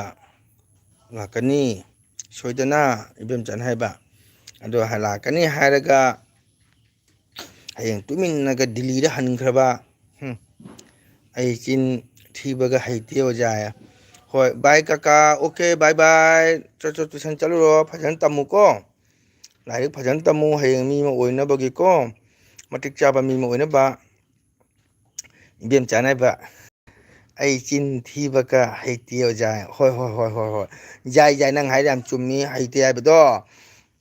ꯂꯥꯛꯀꯅꯤ ꯁꯣꯏꯗꯅ, ꯏꯕꯦꯝꯆꯥꯅ ꯍꯥꯏꯕ꯫ ꯑꯗꯣ ꯂꯥꯛꯀꯅꯤ ꯍꯥꯏꯔꯒ ꯍꯌꯦꯡ ꯇꯨꯃꯤꯟꯅꯒ ꯗꯤꯜꯂꯤꯗ ꯍꯟꯈ꯭ꯔꯕ꯫ ꯍꯨꯝ꯫ ꯑꯩ ꯆꯤꯟ ꯊꯤꯕꯒ ꯍꯩꯇꯦ ꯑꯣꯖꯥ꯫ ꯍꯣꯏ, bye ꯀꯀꯥ, okay, bye bye꯫ ꯆꯠ-, ꯆꯠ-, ꯇꯨꯏꯁꯟ ꯆꯠꯂꯨꯔꯣ, ꯐꯖꯅ ꯇꯝꯃꯨꯀꯣ꯫ ꯂꯥꯏꯔꯤꯛ ꯐꯖꯅ ꯇꯝꯃꯨ, ꯍꯌꯦꯡ ꯃꯤ ꯑꯃ ꯑꯣꯏꯅꯕꯒꯤꯀꯣ, ꯃꯇꯤꯛ ꯆꯥꯕ ꯃꯤ ꯑꯃ ꯑꯣꯏꯅꯕ꯫ ꯏꯕꯦꯝꯆꯥꯅ ꯍꯥꯏꯕ, "ꯑꯩ ꯆꯤꯟ ꯊꯤꯕꯒ ꯍꯩꯇꯦ ꯑꯣꯖꯥ"꯫ ꯍꯣꯏ, ꯍꯣꯏ, ꯍꯣꯏ, ꯍꯣꯏ, ꯍꯣꯏ꯫ ꯌꯥꯏ, ꯌꯥꯏ, ꯅꯪ ꯍꯥꯏꯗꯣ ꯌꯥꯝ ꯆꯨꯝꯃꯤ, ꯍꯩꯇꯦ ꯍꯥꯏꯕꯗꯣ꯫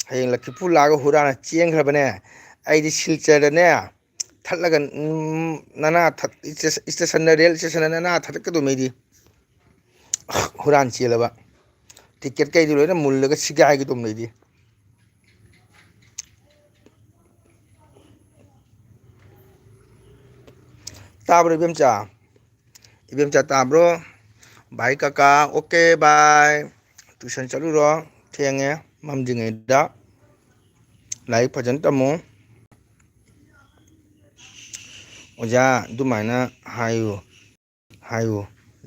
ꯍꯌꯦꯡ ꯂꯛꯈꯤꯄꯨꯔ ꯂꯥꯛꯑꯒ ꯍꯨꯔꯥꯟꯅ ꯆꯦꯟꯈ꯭ꯔꯕꯅꯦ꯫ ꯑꯩꯗꯤ ꯁꯤꯜꯆꯔꯗꯅꯦ, ꯊꯠꯂꯒ, ꯎꯝ, ꯅꯅꯥ ꯊꯠ-, ꯏꯁꯇꯦꯁꯟꯗ, ꯔꯦꯜ ꯏꯁꯇꯦꯁꯟꯗ ꯅꯅꯥ ꯊꯠꯀꯗꯧꯃꯤꯗꯤ꯫ ꯍꯨꯔꯥꯟ ꯆꯦꯜꯂꯕ꯫ ꯇꯤꯀꯦꯠ ꯀꯩꯗꯤ ꯂꯣꯏꯅ ꯃꯨꯜꯂꯒ ꯁꯤꯒꯥꯏꯒꯗꯧꯃꯤꯗꯤ꯫ ꯇꯥꯕ꯭ꯔꯣ ꯏꯕꯦꯝꯆꯥ? ꯏꯕꯦꯝꯆꯥ ꯇꯥꯕ꯭ꯔꯣ? ꯕꯥꯏ ꯀꯀꯥ, ꯑꯣꯀꯦ ꯕꯥꯏ꯫ ꯇꯨꯏꯁꯟ ꯆꯠꯂꯨꯔꯣ, ꯊꯦꯡꯉꯦ꯫ ꯃꯝꯗ꯭ꯔꯤꯉꯩꯗ ꯂꯥꯏꯔꯤꯛ ꯐꯖꯅ ꯇꯝꯃꯨ꯫ ꯑꯣꯖꯥ, ꯑꯗꯨꯃꯥꯏꯅ ꯍꯥꯏꯌꯨ, ꯍꯥꯏꯌꯨ꯫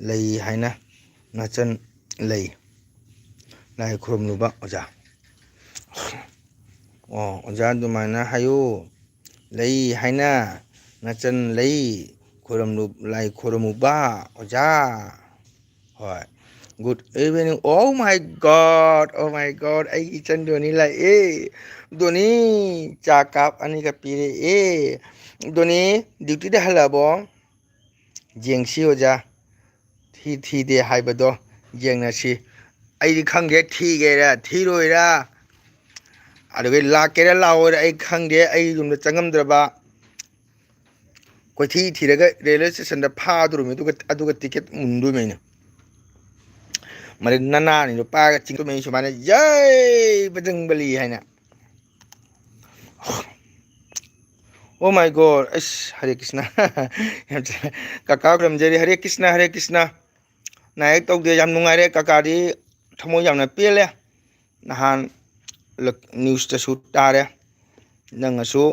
ꯂꯩ ꯍꯥꯏꯅ ꯅꯆꯟ ꯂꯩ꯫ ꯂꯥꯏ ꯈꯨꯔꯨꯝꯂꯨꯕ ꯑꯣꯖꯥ꯫ ꯑꯣ, ꯑꯣꯖꯥ ꯑꯗꯨꯃꯥꯏꯅ ꯍꯥꯏꯌꯨ꯫ ꯂꯩ ꯍꯥꯏꯅ ꯅꯆꯟ ꯂꯩ꯫ ꯈꯨꯔꯨꯝꯂꯨ-, ꯂꯥꯏ ꯈꯨꯔꯨꯝꯃꯨꯕ ꯑꯣꯖꯥ꯫ ꯍꯣꯏ꯫ Good evening. Oh my God, oh my God, ꯑꯩꯒꯤ ꯏꯆꯟ ꯗꯣꯅꯤ ꯂꯥꯛꯑꯦ꯫ ꯗꯣꯅꯤ, ꯆꯥ ꯀꯞ ꯑꯅꯤꯒ ꯄꯤꯔꯛꯑꯦ꯫ ꯗꯣꯅꯤ, ꯗ꯭ꯌꯨꯇꯤꯗ ꯍꯜꯂꯛꯑꯕꯣ? ꯌꯦꯡꯁꯤ ꯑꯣꯖꯥ, ꯊꯤ ꯊꯤꯗꯦ ꯍꯥꯏꯕꯗꯣ ꯌꯦꯡꯅꯁꯤ꯫ ꯑꯩꯗꯤ ꯈꯪꯗꯦ, ꯊꯤꯒꯦꯔꯥ ꯊꯤꯔꯣꯏꯔꯥ, ꯑꯗꯨꯒ ꯂꯥꯛꯀꯦꯔꯥ ꯂꯥꯛꯑꯣꯏꯔꯥ ꯑꯩ ꯈꯪꯗꯦ꯫ ꯑꯩ ꯌꯨꯝꯗ ꯆꯪꯉꯝꯗ꯭ꯔꯕ, ꯀꯣꯏꯊꯤ ꯊꯤꯔꯒ ꯔꯦꯜꯋꯦ ꯁ꯭ꯇꯦꯁꯟꯗ ꯐꯥꯗꯣꯔꯤꯃꯤ, ꯑꯗꯨꯒ, ꯑꯗꯨꯒ ꯇꯤꯀꯦꯠ ꯃꯨꯟꯗꯣꯏꯃꯤ ꯑꯩꯅ꯫ ꯃꯔꯤ ꯅꯅꯥꯅꯤꯗꯣ ꯄꯥꯏꯔꯒ ꯆꯤꯡꯊꯣꯛꯃꯤ ꯁꯨꯃꯥꯏꯅ, "ꯖꯩ ꯕꯖꯔꯪꯕꯂꯤ" ꯍꯥꯏꯅ꯫ Oh my God, ꯑꯁ, ꯍꯔꯦ ꯀ꯭ꯔꯤꯁꯅ꯫ ꯀꯀꯥ ꯈꯨꯔꯨꯝꯖꯔꯤ, ꯍꯔꯦ ꯀ꯭ꯔꯤꯁꯅ, ꯍꯔꯦ ꯀ꯭ꯔꯤꯁꯅ꯫ ꯅꯥ ꯌꯦꯛ ꯇꯧꯗꯦ, ꯌꯥꯝ ꯅꯨꯡꯉꯥꯏꯔꯦ꯫ ꯀꯀꯥꯗꯤ ꯊꯃꯣꯏ ꯌꯥꯝꯅ ꯄꯦꯜꯂꯦ꯫ ꯅꯍꯥꯟ ꯂꯛ-, ꯅ꯭ꯌꯨꯁꯇꯁꯨ ꯇꯥꯔꯦ, ꯅꯪꯅꯁꯨ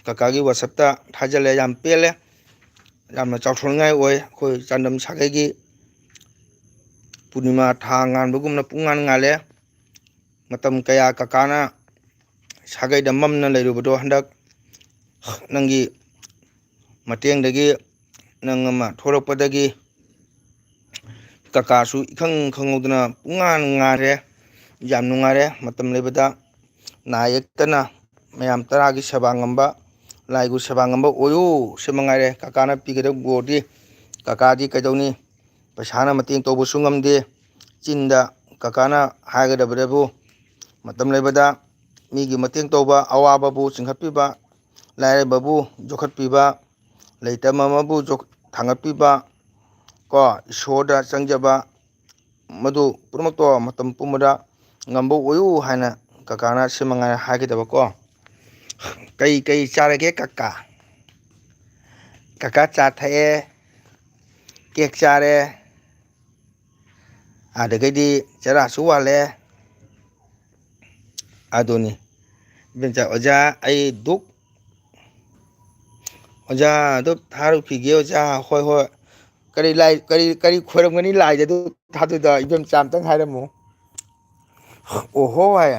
ꯀꯀꯥꯒꯤ ꯋꯥꯆꯞꯇ ꯊꯥꯖꯤꯜꯂꯦ, ꯌꯥꯝ ꯄꯦꯜꯂꯦ꯫ ꯌꯥꯝꯅ ꯆꯥꯎꯊꯣꯛꯅꯤꯡꯉꯥꯏ ꯑꯣꯏ꯫ ꯑꯩꯈꯣꯏ ꯆꯥꯟꯗꯝ ꯁꯥꯒꯩꯒꯤ ꯄꯨꯔꯅꯤꯃꯥ ꯊꯥ ꯉꯥꯟꯕꯒꯨꯝꯅ ꯄꯨꯡꯉꯥꯟ ꯉꯥꯜꯂꯦ꯫ ꯃꯇꯝ ꯀꯌꯥ ꯀꯀꯥꯅ ꯁꯥꯒꯩꯗ ꯃꯝꯅ ꯂꯩꯔꯨꯕꯗꯣ ꯍꯟꯗꯛ ꯅꯪꯒꯤ ꯃꯇꯦꯡꯗꯒꯤ, ꯅꯪ ꯑꯃ ꯊꯣꯛꯂꯛꯄꯗꯒꯤ ꯀꯀꯥꯁꯨ ꯏꯈꯪ ꯈꯪꯍꯧꯗꯅ ꯄꯨꯡꯉꯥꯟ ꯉꯥꯟꯔꯦ꯫ ꯌꯥꯝ ꯅꯨꯡꯉꯥꯏꯔꯦ꯫ ꯃꯇꯝ ꯂꯩꯕꯗ ꯅꯥ ꯌꯦꯛꯇꯅ ꯃꯌꯥꯝ ꯇꯔꯥꯒꯤ ꯁꯦꯕꯥ ꯉꯝꯕ, ꯂꯥꯏꯒꯤ ꯁꯦꯕꯥ ꯉꯝꯕ ꯑꯣꯏꯌꯨ꯫ ꯁꯤ ꯃꯉꯥꯏꯔꯦ ꯀꯀꯥꯅ ꯄꯤꯒꯗꯕ ꯕꯣꯔꯗꯤ꯫ ꯀꯀꯥꯗꯤ ꯀꯩꯗꯧꯅꯤ? ꯄꯩꯁꯥꯅ ꯃꯇꯦꯡ ꯇꯧꯕꯁꯨ ꯉꯝꯗꯦ꯫ ꯆꯤꯟꯗ ꯀꯀꯥꯅ ꯍꯥꯏꯒꯗꯕꯗꯕꯨ ꯃꯇꯝ ꯂꯩꯕꯗ ꯃꯤꯒꯤ ꯃꯇꯦꯡ ꯇꯧꯕ, ꯑꯋꯥꯕꯕꯨ ꯆꯤꯡꯈꯠꯄꯤꯕ, ꯂꯥꯏꯔꯕꯕꯨ ꯌꯣꯛꯈꯠꯄꯤꯕ, ꯂꯩꯇꯕ ꯑꯃꯕꯨ ꯌꯣꯛ-, ꯊꯥꯡꯒꯠꯄꯤꯕ, ꯀꯣ, ꯏꯁꯣꯔꯗ ꯆꯪꯖꯕ, ꯃꯗꯨ ꯄꯨꯝꯅꯃꯛꯇꯣ ꯃꯇꯝ ꯄꯨꯝꯕꯗ ꯉꯝꯕ ꯑꯣꯏꯌꯨ ꯍꯥꯏꯅ ꯀꯀꯥꯅ ꯁꯤ ꯃꯉꯥꯏꯔꯦ ꯍꯥꯏꯒꯗꯕꯀꯣ꯫ ꯀꯩ ꯀꯩ ꯆꯥꯔꯒꯦ ꯀꯀꯥ? ꯀꯀꯥ ꯆꯥ ꯊꯛꯑꯦ, ꯀꯦꯛ ꯆꯥꯔꯦ, ꯑꯗꯒꯤꯗꯤ ꯆꯔꯥꯁꯨ ꯋꯥꯜꯂꯦ꯫ ꯑꯗꯨꯅꯤ꯫ ꯏꯕꯦꯝꯆꯥ, ꯑꯣꯖꯥ, ꯑꯩ ꯙꯨꯞ, ꯑꯣꯖꯥ, ꯙꯨꯞ ꯊꯥꯔꯨꯈꯤꯒꯦ, ꯑꯣꯖꯥ꯫ ꯍꯣꯏ, ꯍꯣꯏ꯫ ꯀꯔꯤ ꯂꯥꯏ, ꯀꯔꯤ, ꯀꯔꯤ ꯈꯣꯏꯔꯝꯒꯅꯤ ꯂꯥꯏꯗ ꯑꯗꯨ ꯊꯥꯗꯣꯏꯗꯣ? ꯏꯕꯦꯝꯆꯥ, ꯑꯝꯇꯪ ꯍꯥꯏꯔꯝꯃꯨ꯫ ꯑꯣꯍꯣ ꯍꯥꯏ꯫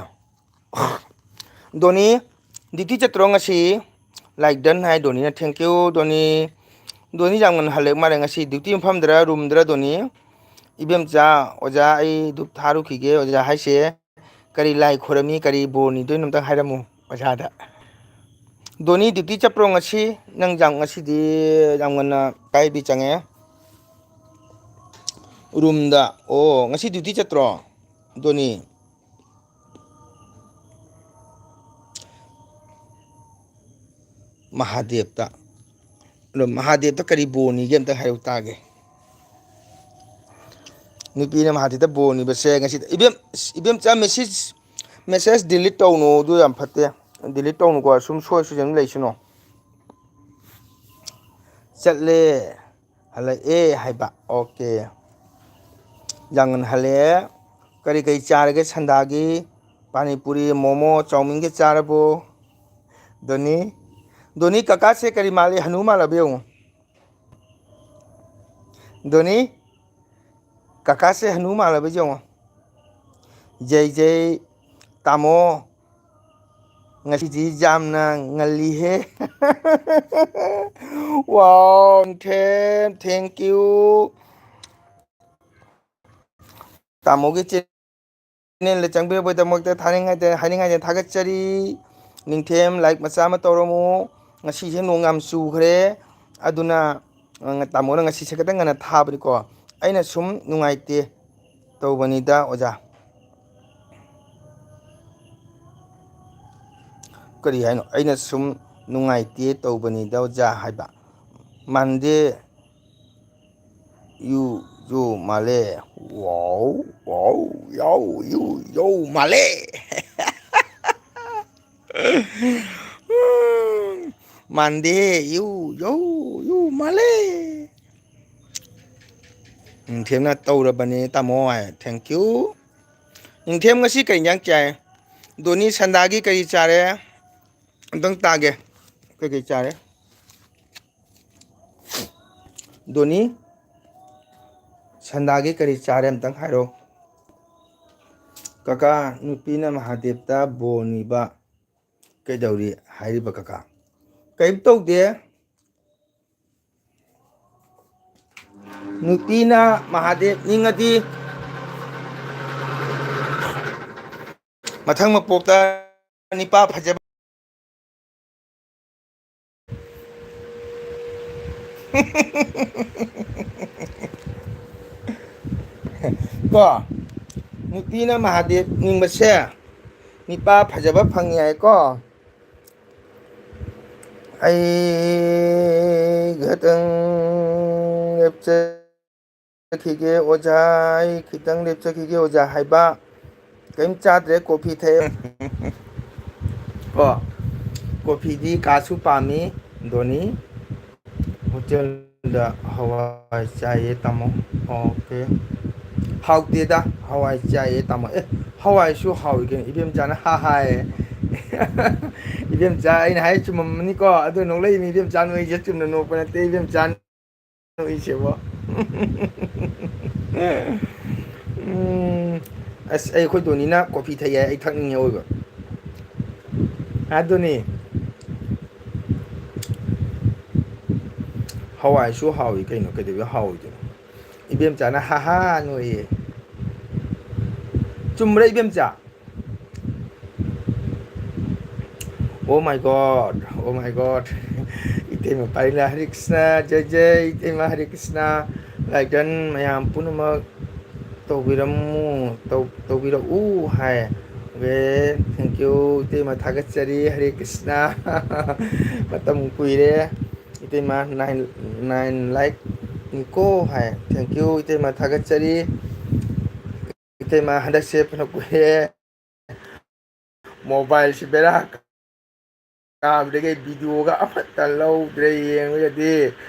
ꯗꯣꯅꯤ, duty ꯆꯠꯇ꯭ꯔꯣ ꯉꯁꯤ? Like done high ꯗꯣꯅꯤꯅ꯫ Thank you, ꯗꯣꯅꯤ꯫ ꯗꯣꯅꯤ ꯌꯥꯝ ꯉꯟꯅ ꯍꯜꯂꯛ ꯃꯥꯜꯂꯦ ꯉꯁꯤ꯫ Duty ꯃꯐꯝꯗꯔ, ꯔꯨꯝꯗꯔ, ꯗꯣꯅꯤ? ꯏꯕꯦꯝꯆꯥ, ꯑꯣꯖꯥ, ꯑꯩ ꯙꯨꯞ ꯊꯥꯔꯨꯈꯤꯒꯦ꯫ ꯑꯣꯖꯥ ꯍꯥꯏꯁꯦ ꯀꯔꯤ ꯂꯥꯏ ꯈꯣꯏꯔꯝꯃꯤ, ꯀꯔꯤ ꯕꯣꯔ ꯅꯤꯗꯣꯏꯅꯣ ꯑꯝꯇꯪ ꯍꯥꯏꯔꯝꯃꯨ ꯑꯣꯖꯥꯗ꯫ ꯗꯣꯅꯤ, duty ꯆꯠꯄ꯭ꯔꯣ ꯉꯁꯤ? ꯅꯪ ꯌꯥꯝ, ꯉꯁꯤꯗꯤ ꯌꯥꯝ ꯉꯟꯅ ꯀꯥꯏꯕꯤ ꯆꯪꯉꯦ? ꯔꯨꯝꯗ꯫ ꯑꯣ, ꯉꯁꯤ duty ꯆꯠꯇ꯭ꯔꯣ, ꯗꯣꯅꯤ? ꯃꯍꯥꯗꯦꯕꯇ꯫ ꯑꯗꯣ ꯃꯍꯥꯗꯦꯕꯇ ꯀꯔꯤ ꯕꯣꯔ ꯅꯤꯒꯦ ꯑꯝꯇ ꯍꯥꯏꯔꯨ ꯇꯥꯒꯦ꯫ ꯅꯨꯄꯤꯅ ꯃꯍꯥꯗꯦꯕꯇ ꯕꯣꯔ ꯅꯤꯕꯁꯦ ꯉꯁꯤꯗ, ꯏꯕꯦꯝ, ꯏꯕꯦꯝꯆꯥ, message, message delete ꯇꯧꯅꯨ, ꯑꯗꯨ ꯌꯥꯝ ꯐꯠꯇꯦ꯫ Delete ꯇꯧꯅꯨꯀꯣ, ꯁꯨꯝ ꯁꯣꯏ ꯁꯣꯏꯁꯟ ꯂꯩꯁꯅꯨ꯫ ꯆꯠꯂꯦ, ꯍꯜꯂꯛꯑꯦ ꯍꯥꯏꯕ꯫ Okay꯫ ꯌꯥꯝ ꯉꯟꯅ ꯍꯜꯂꯛꯑꯦ꯫ ꯀꯔꯤ ꯀꯔꯤ ꯆꯥꯔꯒꯦ ꯁꯟꯗꯥꯒꯤ? ꯄꯥꯅꯤꯄꯨꯔꯤ, ꯃꯣꯃꯣ, ꯆꯥꯎꯃꯤꯟꯒ ꯆꯥꯔꯕꯣ? ꯗꯣꯅꯤ, ꯗꯣꯅꯤ, ꯀꯀꯥꯁꯦ ꯀꯔꯤ ꯃꯥꯜꯂꯤ? ꯍꯅꯨ ꯃꯥꯜꯂꯕ ꯌꯦꯡꯉꯨ꯫ ꯗꯣꯅꯤ, ꯀꯀꯥꯁꯦ ꯍꯅꯨ ꯃꯥꯜꯂꯕ ꯌꯦꯡꯉꯣ꯫ ꯖꯩ ꯖꯩ, ꯇꯥꯃꯣ, ꯉꯁꯤꯗꯤ ꯌꯥꯝꯅ ꯉꯜꯂꯤꯍꯦ꯫ Wow, ꯊꯦꯝ, thank you꯫ ꯇꯥꯃꯣꯒꯤ channelꯗ ꯆꯪꯕꯤꯔꯛꯄꯒꯤꯗꯃꯛꯇ ꯊꯥꯅꯤꯡꯉꯥꯏꯗ, ꯍꯥꯏꯅꯤꯡꯉꯥꯏꯗ ꯊꯥꯒꯠꯆꯔꯤ꯫ ꯅꯤꯡꯊꯦꯝ, like ꯃꯆꯥ ꯑꯃ ꯇꯧꯔꯝꯃꯨ꯫ ꯉꯁꯤꯁꯦ ꯅꯣꯡ ꯌꯥꯝ ꯆꯨꯈ꯭ꯔꯦ, ꯑꯗꯨꯅ, ꯑ, ꯇꯥꯃꯣꯅ ꯉꯁꯤꯁꯦ ꯈꯤꯇꯪ ꯉꯟꯅ ꯊꯥꯕꯅꯤꯀꯣ꯫ ꯑꯩꯅ ꯁꯨꯝ ꯅꯨꯡꯉꯥꯏꯇꯦ ꯇꯧꯕꯅꯤꯗ ꯑꯣꯖꯥ꯫ ꯀꯔꯤ ꯍꯥꯏꯅꯣ? ꯑꯩꯅ ꯁꯨꯝ ꯅꯨꯡꯉꯥꯏꯇꯦ ꯇꯧꯕꯅꯤꯗ ꯑꯣꯖꯥ ꯍꯥꯏꯕ꯫ ꯃꯥꯟꯗꯦ꯫ ꯌꯨ, ꯌꯨ ꯃꯥꯜꯂꯦ꯫ ꯋꯥꯎ, ꯋꯥꯎ, ꯌꯥꯎ, ꯌꯨ, ꯌꯧ ꯃꯥꯜꯂꯦ꯫ ꯃꯥꯟꯗꯦ꯫ ꯌꯨ, ꯌꯨ, ꯌꯨ ꯃꯥꯜꯂꯦ꯫ ꯅꯤꯡꯊꯦꯝꯅ ꯇꯧꯔꯕꯅꯦ ꯇꯥꯃꯣ ꯍꯥꯏ꯫ Thank you꯫ ꯅꯤꯡꯊꯦꯝ ꯉꯁꯤ ꯀꯩ ꯏꯟꯖꯥꯡ ꯆꯥꯏ? ꯗꯣꯅꯤ ꯁꯟꯗꯥꯒꯤ ꯀꯔꯤ ꯆꯥꯔꯦ? ꯑꯝꯇꯪ ꯇꯥꯒꯦ꯫ ꯀꯩꯀꯩ ꯆꯥꯔꯦ? ꯗꯣꯅꯤ, ꯁꯟꯗꯥꯒꯤ ꯀꯔꯤ ꯆꯥꯔꯦ ꯑꯝꯇꯪ ꯍꯥꯏꯔꯣ꯫ ꯀꯀꯥ, ꯅꯨꯄꯤꯅ ꯃꯍꯥꯗꯦꯕꯇ ꯕꯣꯔ ꯅꯤꯕ ꯀꯩꯗꯧꯔꯤ ꯍꯥꯏꯔꯤꯕ ꯀꯀꯥ? ꯀꯔꯤꯝ ꯇꯧꯗꯦ꯫ ꯅꯨꯄꯤꯅ ꯃꯍꯥꯗꯦꯕ ꯅꯤꯡꯉꯗꯤ ꯃꯊꯪ ꯃꯄꯣꯛꯇ ꯅꯤꯄꯥ ꯐꯖꯕ ꯀꯣ, ꯅꯨꯄꯤꯅ ꯃꯍꯥꯗꯦꯕ ꯅꯤꯡꯕꯁꯦ ꯅꯤꯄꯥ ꯐꯖꯕ ꯐꯪꯉꯤ ꯍꯥꯏꯀꯣ꯫ ꯑꯩ ꯈꯤꯇꯪ ꯂꯦꯞꯆꯈꯤꯒꯦ ꯑꯣꯖꯥ, ꯑꯩ ꯈꯤꯇꯪ ꯂꯦꯞꯆꯈꯤꯒꯦ ꯑꯣꯖꯥ ꯍꯥꯏꯕ꯫ ꯀꯔꯤꯝ ꯆꯥꯗ꯭ꯔꯦ, ꯀꯣꯐꯤ ꯊꯛꯑꯦ꯫ ꯀꯣ, ꯀꯣꯐꯤꯗꯤ ꯀꯥꯁꯨ ꯄꯥꯝꯃꯤ, ꯗꯣꯅꯤ꯫ ꯍꯣꯇꯦꯜꯗ ꯍꯋꯥꯏ ꯆꯥꯏꯌꯦ ꯇꯥꯃꯣ꯫ ꯑꯣꯀꯦ꯫ ꯍꯥꯎꯇꯦꯗ, ꯍꯋꯥꯏ ꯆꯥꯏꯌꯦ ꯇꯥꯃꯣ꯫ ꯑꯦ, ꯍꯋꯥꯏꯁꯨ ꯍꯥꯎꯏ ꯀꯩꯅꯣ, ꯏꯕꯦꯝꯆꯥꯅ ꯍꯥ ꯍꯥꯏꯌꯦ꯫ ꯏꯕꯦꯝꯆꯥ, ꯑꯩꯅ ꯍꯥꯏ ꯆꯨꯝꯃꯝꯃꯅꯤꯀꯣ, ꯑꯗꯨ ꯅꯣꯛꯂꯛꯏꯅꯤ ꯏꯕꯦꯝꯆꯥ, ꯅꯣꯏꯁꯦ ꯆꯨꯝꯅ ꯅꯣꯛꯄ ꯅꯠꯇꯦ ꯏꯕꯦꯝꯆꯥ꯫ ꯅꯣꯛꯏꯁꯤꯕꯣ꯫ ꯎꯝ, ꯑꯁ, ꯑꯩ, ꯑꯩꯈꯣꯏ ꯗꯣꯅꯤꯅ ꯀꯣꯐꯤ ꯊꯛꯑꯦ ꯍꯥꯏ, ꯑꯩ ꯊꯛꯅꯤꯡꯉꯦ ꯑꯣꯏꯕ꯫ ꯑꯗꯨꯅꯤ꯫ ꯍꯋꯥꯏꯁꯨ ꯍꯥꯎꯏ ꯀꯩꯅꯣ, ꯀꯩꯗꯧꯕꯩ ꯍꯥꯎꯔꯣꯏꯗꯣꯏꯅꯣ? ꯏꯕꯦꯝꯆꯥꯅ ꯍꯥ ꯍꯥ ꯅꯣꯛꯏꯌꯦ꯫ ꯆꯨꯝꯕ꯭ꯔꯥ ꯏꯕꯦꯝꯆꯥ? Oh my God, oh my God꯫ ꯏꯇꯩꯃ ꯄꯥꯔꯤꯂꯥ, ꯍꯔꯦ ꯀ꯭ꯔꯤꯁꯅ, ꯖꯩ ꯖꯩ, ꯏꯇꯩꯃ ꯍꯔꯦ ꯀ꯭ꯔꯤꯁꯅ꯫ Like done ꯃꯌꯥꯝ ꯄꯨꯝꯅꯃꯛ ꯇꯧꯕꯤꯔꯝꯃꯨ, ꯇꯧ-, ꯇꯧꯕꯤꯔꯛꯎ ꯍꯥꯏ꯫ Okay, thank you, ꯏꯇꯩꯃ ꯊꯥꯒꯠꯆꯔꯤ, ꯍꯔꯦ ꯀ꯭ꯔꯤꯁꯅ꯫ ꯃꯇꯝ ꯀꯨꯏꯔꯦ꯫ ꯏꯇꯩꯃ nine, nine like ꯅꯤꯀꯣ high. Thank you, ꯏꯇꯩꯃ ꯊꯥꯒꯠꯆꯔꯤ꯫ ꯏꯇꯩꯃ ꯍꯟꯗꯛꯁꯦ ꯐꯅ ꯀꯨꯏꯔꯦ꯫ Mobileꯁꯤ ꯕꯦꯔꯥ ꯇꯥꯕꯗꯒꯤ ꯑꯩ videoꯒ ꯑꯃꯠꯇ ꯂꯧꯗ꯭ꯔꯦ꯫ ꯌꯦꯡꯉꯒꯗꯤ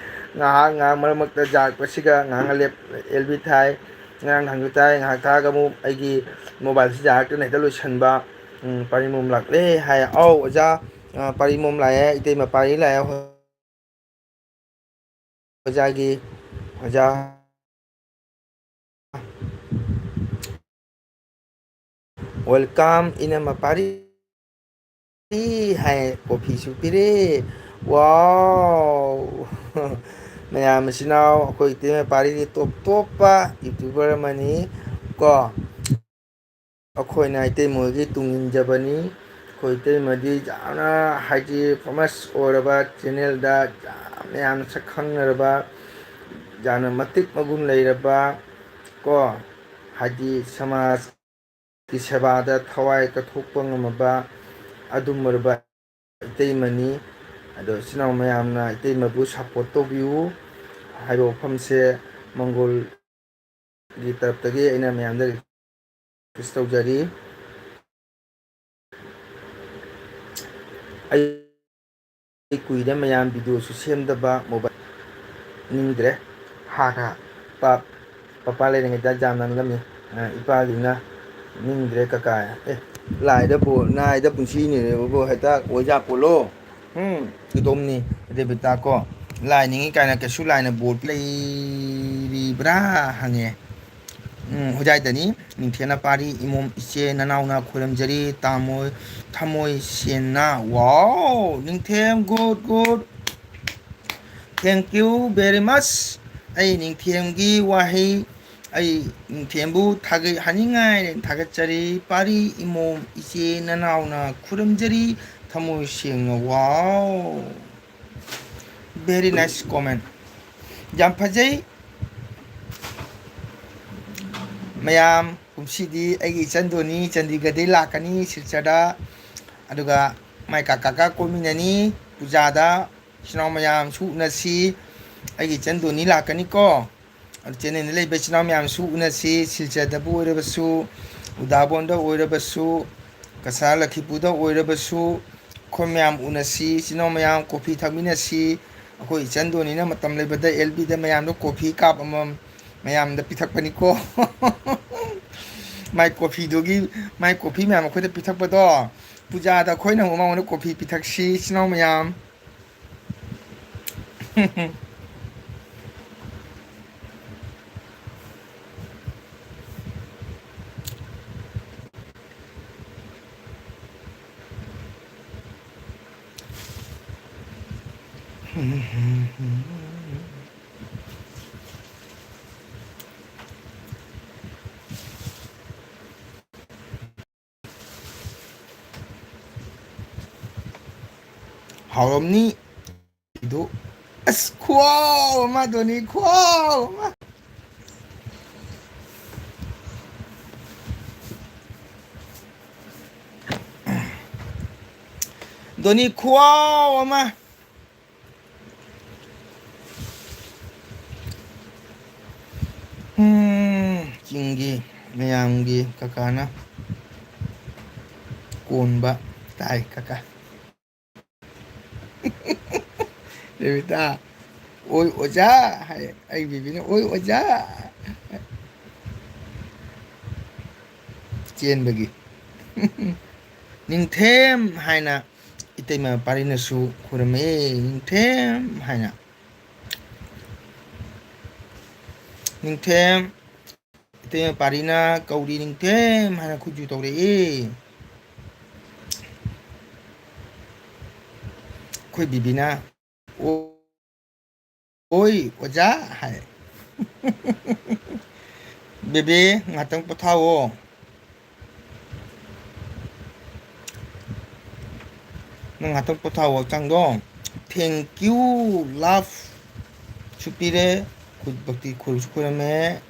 ꯉꯥꯏꯍꯥꯛ, ꯉꯥꯏꯍꯥꯛ ꯃꯔꯛ ꯃꯔꯛꯇ ꯖꯥꯔꯛꯄꯁꯤꯒ ꯉꯥꯏꯍꯥꯛ ꯂꯦꯞ-, ꯑꯦꯜ ꯕꯤ ꯊꯥꯏ, ꯉꯔꯥꯡ ꯅꯍꯥꯟꯁꯨ ꯊꯥꯏ, ꯉꯥꯏꯍꯥꯛ ꯊꯥꯔꯒ ꯑꯃꯨꯛ ꯑꯩꯒꯤ mobileꯁꯤ ꯖꯥꯔꯛꯇꯅ ꯍꯦꯛꯇ ꯂꯣꯏꯁꯟꯕ꯫ ꯎꯝ, ꯄꯥꯔꯤ ꯃꯣꯝ ꯂꯥꯛꯂꯦ ꯍꯥꯏ꯫ ꯑꯧ, ꯑꯣꯖꯥ, ꯑ, ꯄꯥꯔꯤ ꯃꯣꯝ ꯂꯥꯛꯑꯦ, ꯏꯇꯩꯃ ꯄꯥꯔꯤ ꯂꯥꯛꯑꯦ꯫ ꯑꯣꯖꯥꯒꯤ, ꯑꯣꯖꯥ꯫ Welcome, ꯏꯅꯝꯃ ꯄꯥꯔꯤ ꯍꯥꯏ, ꯀꯣꯐꯤꯁꯨ ꯄꯤꯔꯦ꯫ Wow! ꯃꯌꯥꯝ ꯃꯆꯤꯟ ꯃꯅꯥꯎ, ꯑꯩꯈꯣꯏ ꯏꯇꯩꯃ ꯄꯥꯔꯤꯗꯤ ꯇꯣꯞ ꯇꯣꯞꯄ YouTuber ꯑꯃꯅꯤ ꯀꯣ꯫ ꯑꯩꯈꯣꯏꯅ ꯏꯇꯩꯃ ꯍꯣꯏꯒꯤ ꯇꯨꯡ ꯏꯟꯖꯕꯅꯤ꯫ ꯑꯩꯈꯣꯏ ꯏꯇꯩꯃꯗꯤ ꯌꯥꯝꯅ, ꯍꯥꯏꯗꯤ, famous ꯑꯣꯏꯔꯕ channelꯗ ꯌꯥꯝ ꯃꯌꯥꯝꯅ ꯁꯛ ꯈꯪꯅꯔꯕ, ꯌꯥꯝꯅ ꯃꯇꯤꯛ ꯃꯒꯨꯟ ꯂꯩꯔꯕ ꯀꯣ, ꯍꯥꯏꯗꯤ ꯁꯃꯥꯖꯀꯤ ꯁꯦꯕꯥꯗ ꯊꯋꯥꯏ ꯀꯠꯊꯣꯛꯄ ꯉꯝꯃꯕ ꯑꯗꯨꯝ ꯑꯣꯏꯔꯕ ꯏꯇꯩꯃꯅꯤ꯫ ꯑꯗꯣ ꯏꯆꯤꯟ ꯏꯅꯥꯎ ꯃꯌꯥꯝꯅ ꯏꯇꯩꯃꯕꯨ support ꯇꯧꯕꯤꯌꯨ ꯍꯥꯏꯕ ꯋꯥꯐꯝꯁꯦ ꯃꯪꯒꯣꯜꯒꯤ ꯇꯔꯞꯇꯒꯤ ꯑꯩꯅ ꯃꯌꯥꯝꯗ request ꯇꯧꯖꯔꯤ꯫ ꯑꯩ ꯑꯩ ꯀꯨꯏꯔꯦ ꯃꯌꯥꯝ videoꯁꯨ ꯁꯦꯝꯗꯕ, mobile ꯅꯤꯡꯗ꯭ꯔꯦ꯫ ꯍꯥꯟꯅ ꯄꯥ-, ꯄꯄꯥ ꯂꯩꯔꯤꯉꯩꯗ ꯌꯥꯝ ꯅꯥꯟꯂꯝꯃꯤ꯫ ꯑ, ꯏꯄꯥꯒꯤꯅ ꯅꯤꯡꯗ꯭ꯔꯦ ꯀꯀꯥ꯫ ꯑꯦ, ꯂꯥꯏꯗ ꯕꯣ-, ꯅꯥꯏꯗ ꯄꯨꯟꯁꯤꯅꯦꯕꯣ, ꯍꯦꯛꯇ ꯑꯣꯏꯖꯥ ꯄꯣꯠꯂꯣ꯫ ꯎꯝ, ꯏꯇꯣꯝꯅꯤ꯫ ꯑꯗꯨ ꯕꯤꯇꯥ ꯀꯣ, ꯂꯥꯏ ꯅꯤꯡꯉꯤ ꯀꯥꯏꯅ ꯀꯩꯁꯨ ꯂꯥꯏꯅ ꯕꯣꯔ ꯂꯩꯔꯤꯕ꯭ꯔꯥ ꯍꯪꯉꯦ꯫ ꯎꯝ, ꯍꯣꯖꯥꯏꯗꯅꯤ꯫ ꯅꯤꯡꯊꯦꯝꯅ ꯄꯥꯔꯤ, ꯏꯃꯣꯝ ꯏꯆꯦ ꯅꯅꯥꯎꯅ ꯈꯣꯏꯔꯝꯖꯔꯤ, ꯇꯥꯃꯣ ꯊꯃꯣꯏ ꯁꯦꯡꯅ꯫ Wow! ꯅꯤꯡꯊꯦꯝ, good, good. Thank you very much. ꯑꯩ ꯅꯤꯡꯊꯦꯝꯒꯤ ꯋꯥꯍꯩ, ꯑꯩ ꯅꯤꯡꯊꯦꯝꯕꯨ ꯊꯥꯒꯠ-, ꯍꯥꯏꯅꯤꯡꯉꯥꯏ ꯊꯥꯒꯠꯆꯔꯤ꯫ ꯄꯥꯔꯤ ꯏꯃꯣꯝ ꯏꯆꯦ ꯅꯅꯥꯎꯅ ꯈꯨꯔꯨꯝꯖꯔꯤ, ꯊꯃꯣꯏ ꯁꯦꯡꯅ꯫ Wow! Very nice comment. ꯌꯥꯝ ꯐꯖꯩ꯫ ꯃꯌꯥꯝ, ꯀꯨꯝꯁꯤꯗꯤ ꯑꯩꯒꯤ ꯏꯆꯟꯗꯣꯅꯤ ꯆꯟꯗꯤꯒꯔꯗꯒꯤ ꯂꯥꯛꯀꯅꯤ ꯁꯤꯜꯆꯔꯗ꯫ ꯑꯗꯨꯒ ꯃꯥꯏ ꯀꯥꯀꯥꯒ ꯀꯣꯏꯃꯤꯟꯅꯅꯤ ꯄꯨꯖꯥꯗ꯫ ꯏꯆꯤꯟ ꯏꯅꯥꯎ ꯃꯌꯥꯝꯁꯨ ꯎꯅꯁꯤ꯫ ꯑꯩꯒꯤ ꯏꯆꯟꯗꯣꯅꯤ ꯂꯥꯛꯀꯅꯤꯀꯣ꯫ ꯑꯗꯨ ꯆꯦꯟꯅꯩꯗ ꯂꯩꯕ ꯏꯆꯤꯟ ꯏꯅꯥꯎ ꯃꯌꯥꯝꯁꯨ ꯎꯅꯁꯤ꯫ ꯁꯤꯜꯆꯔꯗꯕꯨ ꯑꯣꯏꯔꯕꯁꯨ, ꯎꯗꯥꯕꯣꯟꯗ ꯑꯣꯏꯔꯕꯁꯨ, ꯀꯁꯥꯔ ꯂꯈꯤꯄꯨꯔꯗ ꯑꯣꯏꯔꯕꯁꯨ, ꯑꯩꯈꯣꯏ ꯃꯌꯥꯝ ꯎꯅꯁꯤ, ꯏꯆꯤꯟ ꯏꯅꯥꯎ ꯃꯌꯥꯝ ꯀꯣꯐꯤ ꯊꯛꯃꯤꯟꯅꯁꯤ꯫ ꯑꯩꯈꯣꯏ ꯏꯆꯟ ꯗꯣꯅꯤꯅ ꯃꯇꯝ ꯂꯩꯕꯗ ꯑꯦꯜ ꯕꯤꯗ ꯃꯌꯥꯝꯗ ꯀꯣꯐꯤ ꯀꯥꯞ ꯑꯃꯃꯝ ꯃꯌꯥꯝꯗ ꯄꯤꯊꯛꯄꯅꯤꯀꯣ꯫ ꯃꯥꯏ ꯀꯣꯐꯤꯗꯨꯒꯤ, ꯃꯥꯏ ꯀꯣꯐꯤ ꯃꯌꯥꯝ ꯑꯩꯈꯣꯏꯗ ꯄꯤꯊꯛꯄꯗꯣ, ꯄꯨꯖꯥꯗ ꯑꯩꯈꯣꯏꯅ ꯑꯃꯨꯛ ꯃꯉꯣꯟꯗ ꯀꯣꯐꯤ ꯄꯤꯊꯛꯁꯤ, ꯏꯆꯤꯟ ꯏꯅꯥꯎ ꯃꯌꯥꯝ꯫ ꯍꯥꯎꯔꯝꯅꯤ꯫ ꯑꯗꯨ, ꯑꯁ, ꯈꯨꯍꯥꯎ ꯑꯃ, ꯗꯣꯅꯤ, ꯈꯨꯍꯥꯎ ꯑꯃ꯫ ꯗꯣꯅꯤ, ꯈꯨꯍꯥꯎ ꯑꯃ꯫ ꯎꯝ, ꯆꯤꯡꯒꯤ ꯃꯌꯥꯝꯒꯤ ꯀꯀꯥꯅ ꯀꯣꯟꯕ ꯇꯥꯏ, ꯀꯀꯥ꯫ ꯔꯦꯕꯤꯇꯥ, "ꯑꯣꯏ ꯑꯣꯖꯥ" ꯍꯥꯏ꯫ ꯑꯩ ꯕꯤꯕꯤꯅ, "ꯑꯣꯏ ꯑꯣꯖꯥ" ꯆꯦꯟꯕꯒꯤ꯫ "ꯅꯤꯡꯊꯦꯝ" ꯍꯥꯏꯅ ꯏꯇꯩꯃ ꯄꯥꯔꯤꯅꯁꯨ ꯈꯨꯔꯨꯝꯃꯦ, "ꯅꯤꯡꯊꯦꯝ" ꯍꯥꯏꯅ꯫ "ꯅꯤꯡꯊꯦꯝ", ꯏꯇꯩꯃ ꯄꯥꯔꯤꯅ ꯀꯧꯔꯤ, "ꯅꯤꯡꯊꯦꯝ" ꯍꯥꯏꯅ ꯈꯨꯖꯨ ꯇꯧꯔꯛꯏ꯫ ꯑꯩꯈꯣꯏ ꯕꯤꯕꯤꯅ, "ꯑꯣ-, ꯑꯣꯏ ꯑꯣꯖꯥ" ꯍꯥꯏ꯫ "ꯕꯦꯕꯦ, ꯉꯥꯛꯇꯪ ꯄꯣꯊꯥꯑꯣ꯫ ꯅꯪ ꯉꯥꯛꯇꯪ ꯄꯣꯊꯥꯑꯣ ꯍꯛꯆꯥꯡꯗꯣ꯫ Thank you, love ꯁꯨ ꯄꯤꯔꯦ꯫ ꯈꯨ-, ꯚꯛꯇꯤ ꯈꯨꯔꯨꯝꯁꯨ ꯈꯨꯔꯝꯃꯦ꯫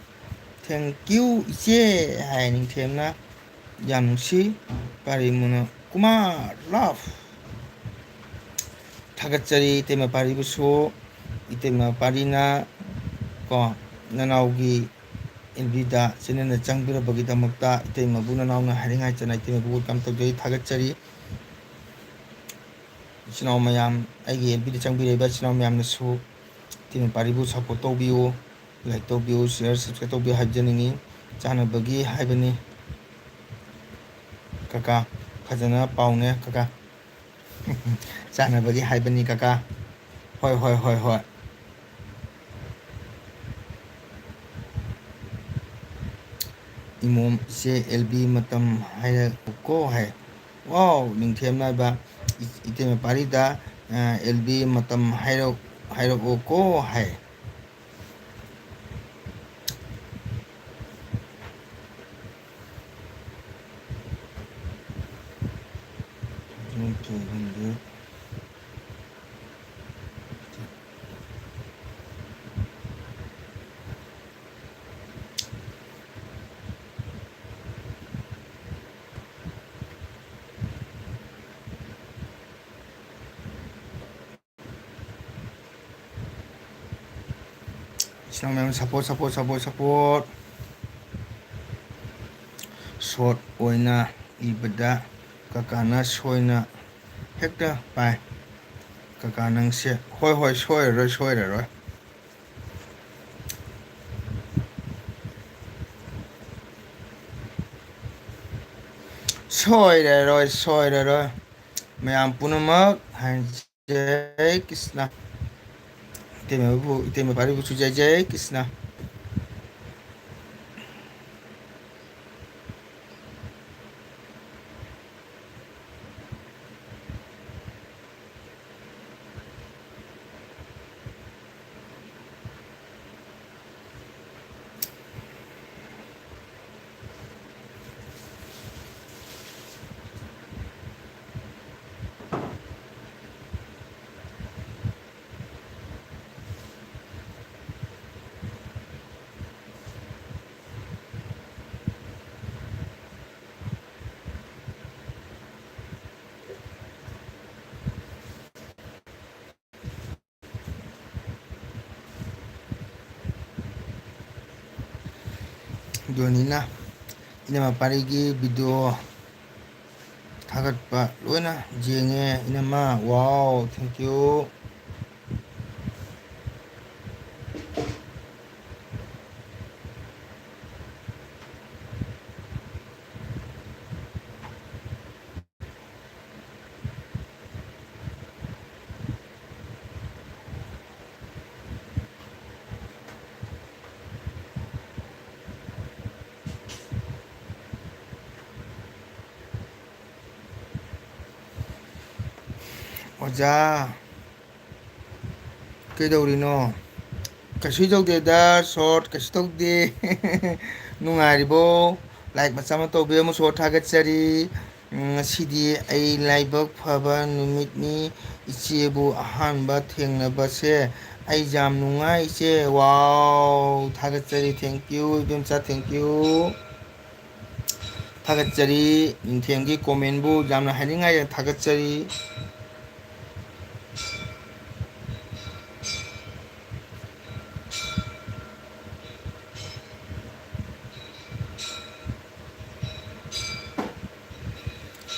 "Thank you, ꯏꯆꯦ" ꯍꯥꯏ ꯅꯤꯡꯊꯦꯝꯅ꯫ "ꯌꯥꯝ ꯅꯨꯡꯁꯤ꯫ ꯄꯥꯔꯤꯃꯨꯅ ꯀꯨꯃꯥꯔ, love꯫ ꯊꯥꯒꯠꯆꯔꯤ ꯏꯇꯩꯃ ꯄꯥꯔꯤꯕꯨꯁꯨ꯫ ꯏꯇꯩꯃ ꯄꯥꯔꯤꯅ ꯀꯣ, ꯅꯅꯥꯎꯒꯤ ꯑꯦꯜ ꯕꯤꯗ ꯆꯦꯅꯦꯜꯗ ꯆꯪꯕꯤꯔꯕꯒꯤꯗꯃꯛꯇ ꯏꯇꯩꯃꯕꯨ ꯅꯅꯥꯎꯅ ꯍꯥꯏꯅꯤꯡꯉꯥꯏ ꯆꯅ ꯏꯇꯩꯃꯕꯨ welcome ꯇꯧꯖꯩ, ꯊꯥꯒꯠꯆꯔꯤ"꯫ ꯏꯆꯤꯟ ꯏꯅꯥꯎ ꯃꯌꯥꯝ, ꯑꯩꯒꯤ ꯑꯦꯜ ꯕꯤꯗ ꯆꯪꯕꯤꯔꯛꯏꯕ ꯏꯆꯤꯟ ꯏꯅꯥꯎ ꯃꯌꯥꯝꯅꯁꯨ ꯏꯇꯩꯃ ꯄꯥꯔꯤꯕꯨ support ꯇꯧꯕꯤꯌꯨ, like ꯇꯧꯕꯤꯌꯨ, share, subscribe ꯇꯧꯕꯤꯌꯨ ꯍꯥꯏꯖꯅꯤꯡꯉꯤ꯫ ꯆꯥꯅꯕꯒꯤ ꯍꯥꯏꯕꯅꯤ ꯀꯀꯥ, ꯐꯖꯅ ꯄꯥꯎꯅꯦ ꯀꯀꯥ꯫ ꯆꯥꯅꯕꯒꯤ ꯍꯥꯏꯕꯅꯤ ꯀꯀꯥ꯫ ꯍꯣꯏ, ꯍꯣꯏ, ꯍꯣꯏ, ꯍꯣꯏ꯫ ꯏꯃꯣꯝ, "ꯏꯆꯦ, ꯑꯦꯜ ꯕꯤ ꯃꯇꯝ ꯍꯥꯏꯔꯛꯎꯀꯣ" ꯍꯥꯏ꯫ ꯋꯥꯎ, ꯅꯤꯡꯊꯦꯝ ꯅꯥꯏꯕ ꯏ-, ꯏꯇꯩꯃ ꯄꯥꯔꯤꯗ, ꯑ, "ꯑꯦꯜ ꯕꯤ ꯃꯇꯝ ꯍꯥꯏꯔꯛ-, ꯍꯥꯏꯔꯛꯎꯀꯣ" ꯍꯥꯏ꯫ ꯏꯆꯤꯟ ꯏꯅꯥꯎ ꯃꯌꯥꯝ, support, support, support, support꯫ Short ꯑꯣꯏꯅ ꯏꯕꯗ ꯀꯀꯥꯅ ꯁꯣꯏꯅ ꯍꯦꯛꯇ ꯄꯥꯏ꯫ ꯀꯀꯥ ꯅꯪꯁꯦ, ꯍꯣꯏ, ꯍꯣꯏ, ꯁꯣꯏꯔꯔꯣꯏ, ꯁꯣꯏꯔꯔꯣꯏ꯫ ꯁꯣꯏꯔꯔꯣꯏ, ꯁꯣꯏꯔꯔꯣꯏ꯫ ꯃꯌꯥꯝ ꯄꯨꯝꯅꯃꯛ ꯍꯥꯏ-, ꯖꯩ ꯀ꯭ꯔꯤꯁꯅ꯫ ꯏꯇꯩꯃꯕꯨ, ꯏꯇꯩꯃ ꯄꯥꯔꯤꯕꯨꯁꯨ ꯖꯩ ꯖꯩ ꯀ꯭ꯔꯤꯁꯅ꯫ ꯑꯗꯨꯅꯤꯅ ꯏꯅꯝꯃ ꯄꯥꯔꯤꯒꯤ video ꯊꯥꯒꯠꯄ ꯂꯣꯏꯅ ꯌꯦꯡꯉꯦ, ꯏꯅꯝꯃ꯫ Wow, thank you꯫ ꯑꯣꯖꯥ, ꯀꯩꯗꯧꯔꯤꯅꯣ? ꯀꯩꯁꯨ ꯇꯧꯗꯦꯗ, short, ꯀꯩꯁꯨ ꯇꯧꯗꯦ꯫ ꯅꯨꯡꯉꯥꯏꯔꯤꯕꯣ? Like ꯃꯆꯥ ꯑꯃ ꯇꯧꯕꯤꯔꯝꯃꯨ, short ꯊꯥꯒꯠꯆꯔꯤ꯫ ꯎꯝ, ꯉꯁꯤꯗꯤ ꯑꯩ ꯂꯥꯏꯕꯛ ꯐꯕ ꯅꯨꯃꯤꯠꯅꯤ, ꯏꯆꯦꯕꯨ ꯑꯍꯥꯟꯕ ꯊꯦꯡꯅꯕꯁꯦ꯫ ꯑꯩ ꯌꯥꯝ ꯅꯨꯡꯉꯥꯏ, ꯏꯆꯦ꯫ Wow, ꯊꯥꯒꯠꯆꯔꯤ, thank you, ꯏꯕꯦꯝꯆꯥ, thank you꯫ ꯊꯥꯒꯠꯆꯔꯤ, ꯅꯤꯡꯊꯦꯝꯒꯤ comment-ꯕꯨ ꯌꯥꯝꯅ ꯍꯥꯏꯅꯤꯡꯉꯥꯏ ꯊꯥꯒꯠꯆꯔꯤ꯫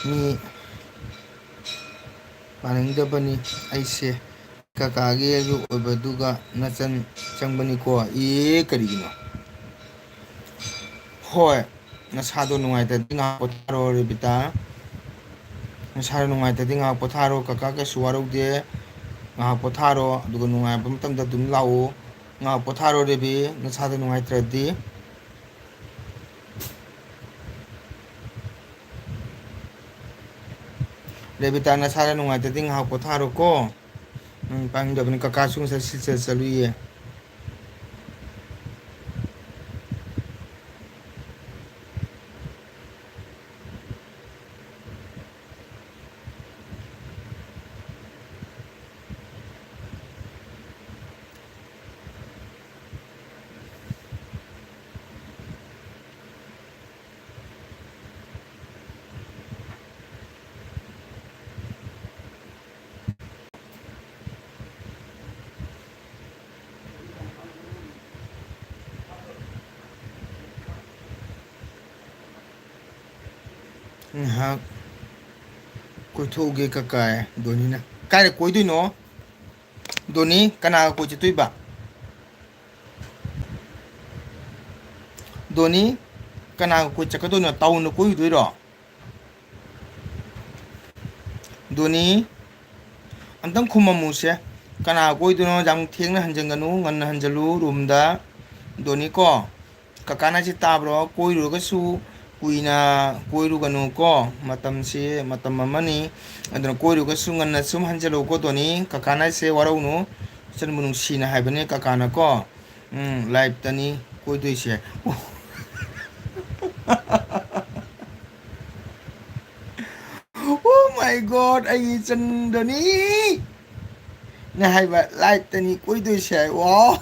ꯃꯤ ꯄꯥꯅꯤꯡꯗꯕꯅꯤ ꯑꯩꯁꯦ꯫ ꯀꯀꯥꯒꯤ ꯑꯗꯨ ꯑꯣꯏꯕꯗꯨꯒ ꯅꯆꯟ ꯆꯪꯕꯅꯤꯀꯣ꯫ ꯑꯦ, ꯀꯔꯤꯒꯤꯅꯣ? ꯍꯣꯏ, ꯅꯁꯥꯗꯣ ꯅꯨꯡꯉꯥꯏꯇ꯭ꯔꯗꯤ ꯉꯥꯏꯍꯥꯛ ꯄꯣꯊꯥꯔꯣ, ꯔꯦꯕꯤꯇꯥ꯫ ꯅꯁꯥꯗꯣ ꯅꯨꯡꯉꯥꯏꯇ꯭ꯔꯗꯤ ꯉꯥꯏꯍꯥꯛ ꯄꯣꯊꯥꯔꯣ꯫ ꯀꯀꯥ ꯀꯩꯁꯨ ꯋꯥꯔꯧꯗꯦ꯫ ꯉꯥꯏꯍꯥꯛ ꯄꯣꯊꯥꯔꯣ, ꯑꯗꯨꯒ ꯅꯨꯡꯉꯥꯏꯕ ꯃꯇꯝꯗ ꯑꯗꯨꯝ ꯂꯥꯛꯑꯣ꯫ ꯉꯥꯏꯍꯥꯛ ꯄꯣꯊꯥꯔꯣ, ꯔꯦꯕꯤ, ꯅꯁꯥꯗꯣ ꯅꯨꯡꯉꯥꯏꯇ꯭ꯔꯗꯤ꯫ ꯔꯦꯕꯤꯇꯥ, ꯅꯁꯥꯗ ꯅꯨꯡꯉꯥꯏꯇ꯭ꯔꯗꯤ ꯉꯥꯏꯍꯥꯛ ꯄꯣꯊꯥꯔꯣꯀꯣ꯫ ꯅꯪ ꯄꯥꯅꯤꯡꯗꯕꯅꯤ, ꯀꯀꯥꯁꯨ ꯉꯁꯥꯏ ꯁꯤꯜꯆꯔ ꯆꯠꯂꯨꯏꯌꯦ꯫ ꯉꯥꯏꯍꯥꯛ ꯀꯣꯏꯊꯣꯛꯎꯒꯦ ꯀꯀꯥ꯫ ꯗꯣꯅꯤꯅ ꯀꯥꯏꯗ ꯀꯣꯏꯗꯣꯏꯅꯣ? ꯗꯣꯅꯤ, ꯀꯅꯥꯒ ꯀꯣꯏ ꯆꯠꯇꯣꯏꯕ? ꯗꯣꯅꯤ, ꯀꯅꯥꯒ ꯀꯣꯏ ꯆꯠꯀꯗꯣꯏꯅꯣ? ꯇꯥꯎꯅ ꯀꯣꯏꯔꯨꯗꯣꯏꯔꯣ? ꯗꯣꯅꯤ, ꯑꯝꯇꯪ ꯈꯨꯝꯃꯝꯃꯨꯁꯦ꯫ ꯀꯅꯥ ꯀꯣꯏꯗꯣꯏꯅꯣ? ꯌꯥꯝ ꯊꯦꯡꯅ ꯍꯟꯖꯟꯒꯅꯨ, ꯉꯟꯅ ꯍꯟꯖꯜꯂꯨ ꯔꯨꯝꯗ꯫ ꯗꯣꯅꯤ ꯀꯣ, ꯀꯀꯥꯅ ꯁꯤ ꯇꯥꯕ꯭ꯔꯣ? ꯀꯣꯏꯔꯨꯔꯒꯁꯨ ꯀꯨꯏꯅ ꯀꯣꯏꯔꯨꯒꯅꯨ ꯀꯣ꯫ ꯃꯇꯝꯁꯤ ꯃꯇꯝ ꯑꯃꯅꯤ, ꯑꯗꯨꯅ ꯀꯣꯏꯔꯨꯔꯒꯁꯨ ꯉꯟꯅ ꯁꯨꯝ ꯍꯟꯖꯜꯂꯨ ꯀꯣ ꯗꯣꯅꯤ꯫ ꯀꯀꯥꯅ ꯁꯦ ꯋꯥꯔꯧꯅꯨ, ꯏꯆꯟꯕꯨ ꯅꯨꯡꯁꯤꯅ ꯍꯥꯏꯕꯅꯦ ꯀꯀꯥꯅ ꯀꯣ꯫ ꯎꯝ, ꯂꯥꯏꯞꯇꯅꯤ ꯀꯣꯏꯗꯣꯏꯁꯦ꯫ Oh my God, ꯑꯩꯒꯤ ꯏꯆꯟꯗꯣꯅꯤ꯫ ꯅ ꯍꯥꯏꯕ ꯂꯥꯏꯞꯇꯅꯤ ꯀꯣꯏꯗꯣꯏꯁꯦ ꯍꯥꯏ꯫ Wow.